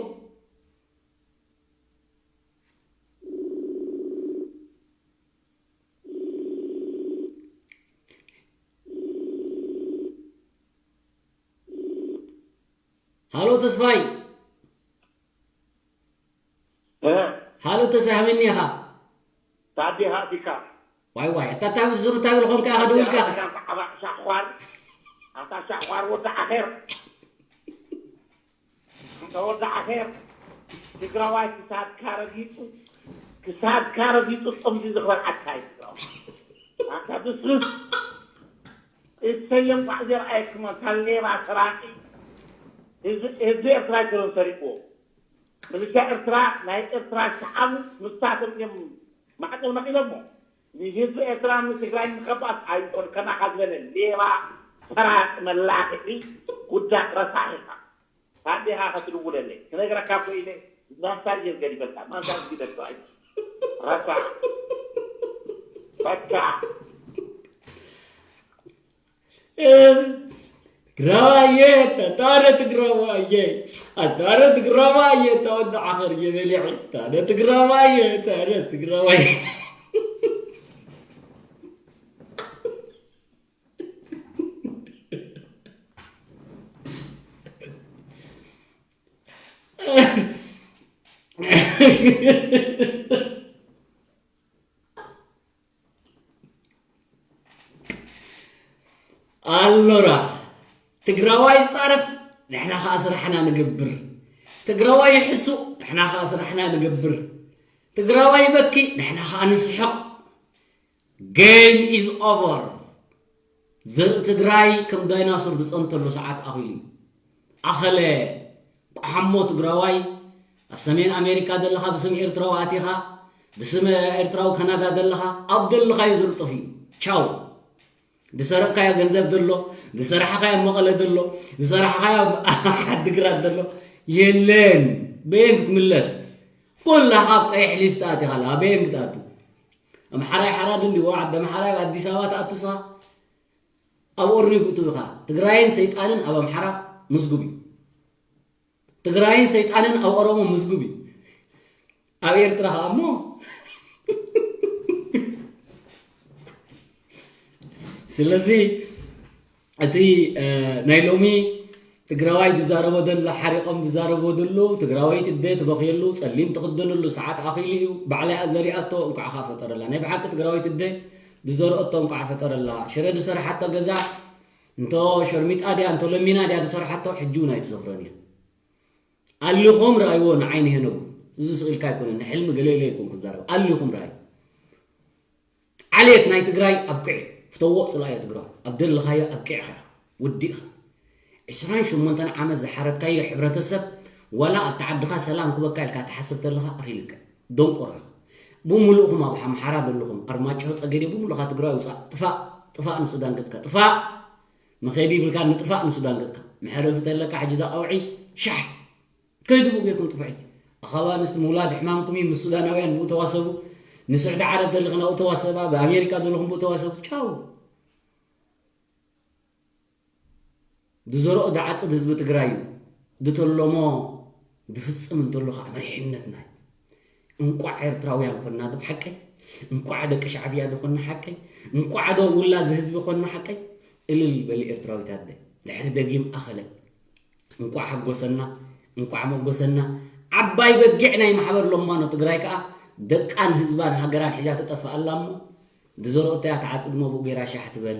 ሃሎ ተስፋይ። እ? ሃሎ ተስፋይ፣ ከመይ እኒኻ? ታዲኻ ዲካ? ዋይ ዋይ፣ ኣታ ታብ ዙር ታብል ኾንካ ኢኻ ደዊልካ ኢኻ። ኣታ ሻዃር፣ ኣታ ሻዃር ወዲ ዓኼር። ኣታ ወዲ ዓኼር፣ ትግራዋይ ክሳድካ ረጊጹ፣ ክሳድካ ረጊጹ ጥምዚ ዝኽበልዓካ እዩ ትግራዋይ። ኣታ ብስብስ፣ እሰይ እንቋዕ ዘርኣየኩም ኣታ ሌባ ሰራቂ። ህዝቢ፣ ህዝቢ ኤርትራ ኣይኮነን ሰሪቕዎ። ምልሻ ኤርትራ፣ ናይ ኤርትራ ሸዓብ ንሳቶም እዮም ማዕጾ ነቒሎሞ። ንህዝቢ ኤርትራ ንትግራይ ንኸባስ ኣይኮን ከማኻ ዝበለ ሌባ ሰራቂ መላኺዒ ውዳቕ ረሳሕ ኢኻ። ታዲኻ ከትድውለለይ ክነግረካ እኮ ኢለ ማንሳጅ ገዲፈልካ ማንሳጅ ግደልካ ኣይ ረሳሕ በቃ። ትግራዋየ፣ ተታረ ትግራዋየ፣ ኣታረ ትግራዋየ፣ ተወዲ ዓኸር የበሊዐ፣ ታረ ትግራዋየ፣ ታረ ትግራዋየ። ኣሎራ፣ ትግራዋይ ይጻረፍ፣ ንሕና ኸኣ ስራሕና ንገብር። ትግራዋይ ይሕሱ፣ ንሕና ኸኣ ስራሕና ንገብር። ትግራዋይ ይበኪ፣ ንሕና ኸኣ ንስሕቕ። Game is over። ዘርኢ ትግራይ ከም ዳይናሶር ዝጸንተሉ ሰዓት ኣኺሉ እዩ። ኣኸለ፣ ቆሓሞ ትግራዋይ፣ ኣብ ሰሜን ኣሜሪካ ዘለኻ ብስም ኤርትራዊ ኣቲኻ፣ ብስም ኤርትራዊ ካናዳ ዘለኻ ኣብ ዘለኻዮ ዝልጠፍ እዩ። ቻው። ዝሰረቕካዮ ገንዘብ ዘሎ፣ ዝሰራሕካዮ ኣብ መቐለ ዘሎ፣ ዝሰራሕካዮ ኣብ ዓድግራት ዘሎ የለን። በየን ክትምለስ? ኩላኻ ኣብ ቀይሕ ሊስት ኣቲኻ ኣላ። በየን ክትኣቱ? ኣምሓራይ ሓራ ድልዎ ዓዲ ኣምሓራይ ኣብ ኣዲስ ኣበባ ትኣቱሳ? ኣብ ኦርኒጉ ትብኻ። ትግራይን ሰይጣንን ኣብ ኣምሓራ ምዝጉብ እዩ። ትግራይን ሰይጣንን ኣብ ኦሮሞ ምዝጉብ እዩ። ኣብ ኤርትራ ከዓ እሞ ስለዚ እቲ ናይ ሎሚ ትግራዋይ ዝዛረቦ ዘሎ ሓሪቆም ዝዛረቦ ዘለዉ ትግራወይቲ ኣደ ትበኽየሉ ጸሊም ትኽደነሉ ሰዓት ኣኺሉ እዩ። ባዕላ እያ ዘሪኣቶ እንኳዕ ኸዓ ፈጠረላ። ናይ ብሓቂ ትግራወይቲ ኣደ ዝዘርኦቶ እንኳዕ ፈጠረላ። ሽረ ዝሰርሓቶ ገዛ እንቶ ሸርሚጣ ድያ እንቶ ለሚና ድያ ዝሰርሓቶ ሕጂ እውን ኣይትሰፍሮን እያ። ኣሊኹም ረኣይዎ ንዓይ ንሄኖጉ። እዚ ስቕ ኢልካ ኣይኮነን፣ ንሕልሚ ገለ ኢለ ኣይኮንኩን ዛረብ። ኣሊኹም ረኣዩ። ዓሌት ናይ ትግራይ ኣብቅዕ። ፍተዎ ጽላዮ ትግራዋይ። ኣብ ደለኻዮ ኣብቂዕኻ። ወዲእኻ። ዕስራን ሸሞንተን ዓመት ዝሓረድካዮ ሕብረተሰብ ዋላ ኣብቲ ዓድኻ ሰላም ክበካ ኢልካ ትሓስብ ተለኻ ኣኺልካ። ደንቆሮ ኢኻ። ብምሉእኹም ኣብ ኣምሓራ ዘለኹም ኣርማጭሆ ጸገዴ ብምሉእኻ ትግራይ ውጻእ። ጥፋእ፣ ጥፋእ ንሱዳን ገጽካ። ጥፋእ! መኸዲ ይብልካ ንጥፋእ ንሱዳን ገጽካ። መሕረፊ ተለካ ሕጂ እዛ ቀውዒ ሻሕ! ከይድቡ ጌርኩም ጥፉ ሕጂ። ኣኻባ ኣንስቲ ምውላድ ሕማምኩም እዩ፣ ምስ ሱዳናውያን ብኡ ተዋሰቡ። ንስዑዲ ዓረብ ዘለኽን ኣብኡ ተዋሰባ፣ ብኣሜሪካ ዘለኹም ብኡ ተዋሰቡ። ቻው። ዝዘርኦ ዝዓጽድ ህዝቢ ትግራይ እዩ። ዝተለሞ ዝፍጽም እንተሎ ከዓ መሪሕነትና እዩ። እንቋዕ ኤርትራውያን ኮና ዶ ሓቀይ? እንቋዕ ደቂ ሻዕብያ ዶ ኮና ሓቀይ? እንቋዕ ዶ ውላድ ህዝቢ ኮና ሓቀይ? እልል በሊ ኤርትራዊት ኣደ። ድሕሪ ደጊም ኣኸለ። እንቋዕ ሓጎሰና፣ እንቋዕ መጎሰና። ዓባይ በጊዕ ናይ ማሕበር ሎማኖ ትግራይ ከዓ ደቃን ህዝባን ሃገራን ሒዛ ትጠፍእ ኣላ እሞ፣ ዝዘርኦቶ እያ ትዓጽድ እሞ ብኡ ገይራ ሻሕ ትበል።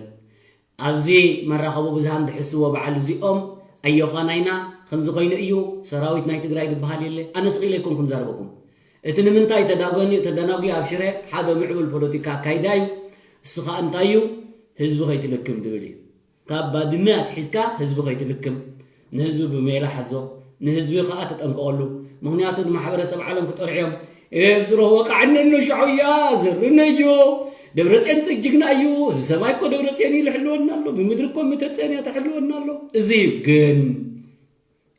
ኣብዚ መራኸቢ ብዙሃን ዝሕስዎ በዓል እዚኦም ኣዮኻናይና ከምዚ ኮይኑ እዩ፣ ሰራዊት ናይ ትግራይ ዝበሃል የለ። ኣነ ስቕ ኢለ ኣይኮንኩን ዛረበኩም። እቲ ንምንታይ ተዳጎኒ-፣ ተደናጉዩ ኣብ ሽረ ሓደ ምዕቡል ፖለቲካ ኣካይዳ እዩ። እሱ ኸኣ እንታይ እዩ? ህዝቢ ከይትልክም ዝብል እዩ። ካብ ባድመ ኣትሒዝካ ህዝቢ ከይትልክም፣ ንህዝቢ ብሜላ ሓዞ፣ ንህዝቢ ኸኣ ተጠንቀቐሉ። ምኽንያቱ ንማሕበረሰብ ዓለም ክጠርዕዮም፣ "ኤ፣ ዝረኽቦ ቃዕነኖ ሻዕውያ ዘርነዮ፣ ደብረፅዮን ጅግና እዩ፣ እዚ ሰማይ እኮ ደብረፅዮን እዩ ዝሕልወና ኣሎ፣ ብምድሪ እኮ ምተፅዮን እያ ተሕልወና ኣሎ." እዚ እዩ ግን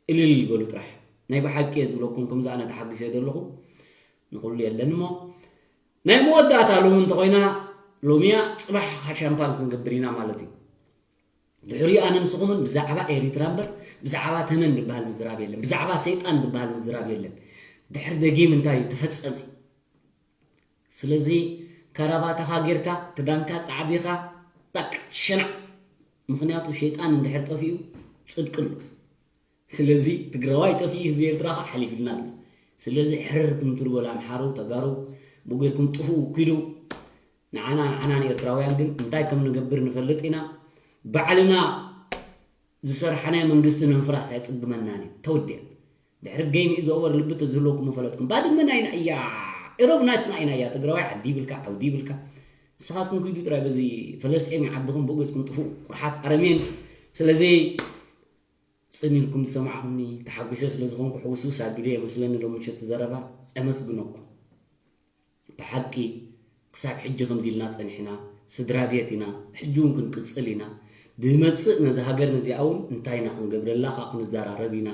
እልል በሉ ጥራሕ። ናይ ብሓቂ እየ ዝብለኩም፣ ከምዚ ኣነ ተሓጒሰ ዘለኹ ንኹሉ የለን እሞ፣ ናይ መወዳእታ ሎሚ እንተኾይና፣ ሎሚያ ጽባሕ ሻምፓን ክንገብር ኢና ማለት እዩ። ድሕሪኡ ኣነ ንስኹምን ብዛዕባ ኤሪትራ እምበር ብዛዕባ ተመን ዝበሃል ምዝራብ የለን፣ ብዛዕባ ሰይጣን ዝበሃል ምዝራብ የለን። ድሕሪ ደጊም እንታይ እዩ ተፈጸመ? ስለዚ ከራባታኻ ጌርካ፣ ክዳንካ ጻዕዲኻ፣ በቃ ሸናዕ። ምኽንያቱ ሸይጣን እንድሕር ጠፊኡ ጽድቂ ኣሎ። ስለዚ ትግራዋይ ጠፊኡ ህዝቢ ኤርትራ ኸዓ ሓሊፍልና ኣሎ። ስለዚ ሕርር ክምትሉ በሉ ኣምሓሩ፣ ተጋሩ፣ ብጌርኩም ጥፍኡ ኪዱ። ንዓና፣ ንዓና ንኤርትራውያን ግን እንታይ ከም ንገብር ንፈልጥ ኢና። ባዕልና ዝሰርሓናዮ መንግስቲ ንምፍራስ ኣይጽግመናን እዩ። ተወዲኣ። ድሕሪ game is over ልቢ ተዝህልወኩም ምፈለጥኩም። ባድመ ናይና እያ። ኢሮብ ናትና ኢና እያ። ትግራዋይ ዓዲ ይብልካ፣ ዓውዲ ይብልካ። ንስኻትኩም ኪዱ ጥራይ በዚ ፈለስጤም ዓድኹም ብኡ ገጽኩም ጥፍኡ። ቁርሓት ኣረሜን። ስለዚ ጽን ኢልኩም ዝሰማዕኹምኒ ተሓጒሰ ስለ ዝኾንኩ ሕውስውስ ኣቢለ እየ መስለኒ ሎሚ ምሸት ዘረባ። ኣመስግነኩም። ብሓቂ ክሳብ ሕጂ ከምዚ ኢልና ጸኒሕና፣ ስድራ ቤት ኢና፣ ሕጂ እውን ክንቅጽል ኢና። ዝመጽእ ነዚ ሃገር ነዚኣ እውን እንታይ ኢና ክንገብረላ ከኣ ክንዘራረብ ኢና።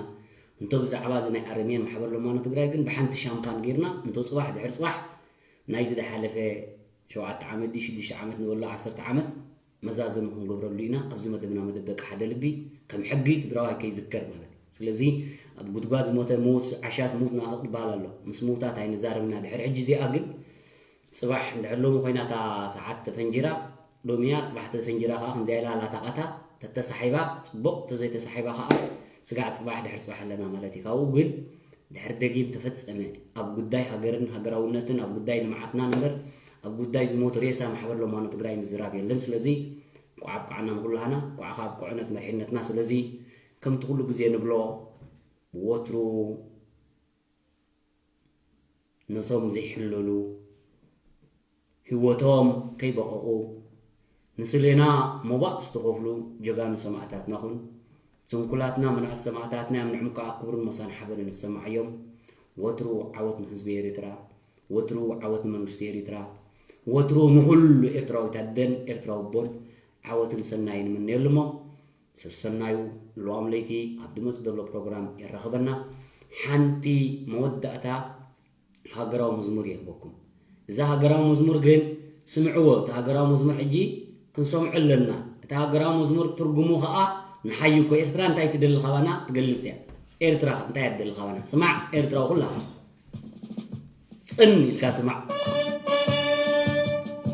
እንቶ ብዛዕባ እዚ ናይ ኣረሜን ማሕበር ለማኖ ትግራይ ግን ብሓንቲ ሻምፓን ጌርና፣ እንቶ ጽባሕ ድሕሪ ጽባሕ ናይዚ ዝሓለፈ ሸውዓተ ዓመት ድዩ ሽዱሽተ ዓመት ንበሎ ዓሰርተ ዓመት መዛዘሚ ክንገብረሉ ኢና። ኣብዚ መደብና መደብ ደቂ ሓደ ልቢ ከም ሕጊ ትግራዋይ ከይዝከር ማለት እዩ። ስለዚ ኣብ ጉድጓድ ዝሞተ ምዉት ዓሻስ ምዉት ናፍቕ ዝበሃል ኣሎ። ምስ ምዉታት ኣይንዛረብና። ድሕሪ ሕጂ እዚኣ ግን ጽባሕ እንድሕር ሎሚ ኮይና እታ ሰዓት ተፈንጂራ፣ ሎሚያ ጽባሕ ተፈንጂራ ከኣ ከምዚኣ ኢላ ኣላ ታቓታ ተተሳሒባ ጽቡቕ፣ ተዘይተሳሒባ ከኣ ስጋዕ ጽባሕ ድሕሪ ጽባሕ ኣለና ማለት እዩ። ካብኡ ግን ድሕሪ ደጊም ተፈጸመ፣ ኣብ ጉዳይ ሃገርን ሃገራውነትን፣ ኣብ ጉዳይ ልምዓትናን እምበር፣ ኣብ ጉዳይ ዝሞቱ ሬሳ ማሕበር ለማኖ ትግራይ ምዝራብ የለን። ስለዚ፣ እንቋዕ ኣብቅዓና ንኹላህና፣ እንቋዕ ከኣ ኣብቅዑ ነት መሪሕነትና። ስለዚ፣ ከምቲ ኩሉ ግዜ ንብሎ፣ ወትሩ ነቶም ዘይሕለሉ፣ ህይወቶም ከይበቐቑ፣ ንስሌና ሞባእ ዝተኸፍሉ ጀጋኑ ሰማእታትና ኹን። ስንኩላትና መናእስ ሰማእታትና እዮም፣ ንዕም ከኣ ክብርን ሞሳን ሓበንን ይሰማዓዮም። ወትሩ ዓወት ንህዝቢ ኤርትራ። ወትሩ ዓወት ንመንግስቲ ኤሪትራ፣ ወትሩ ንኹሉ ኤርትራዊት ኣደን ኤርትራዊ ኣቦን ዓወትን ሰናይን ንምነየሉ እሞ፣ ሰሰናዩ። ለዋም ለይቲ ኣብ ድመጽእ ዘሎ ፕሮግራም የራኽበና። ሓንቲ መወዳእታ ሃገራዊ መዝሙር የህበኩም። እዛ ሃገራዊ መዝሙር ግን ስምዕዎ፣ እቲ ሃገራዊ መዝሙር ሕጂ ክንሰምዖ ኣለና። እቲ ሃገራዊ መዝሙር ትርጉሙ ኸኣ ንሓዩ እኮ ኤርትራ እንታይ ትደሊ ካባና ትገልጽ እያ። ኤርትራ እንታይ እያ ትደሊ ካባና? ስማዕ ኤርትራዊ ኩላኻ። ጽን ኢልካ ስማዕ።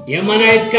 የማናይትካ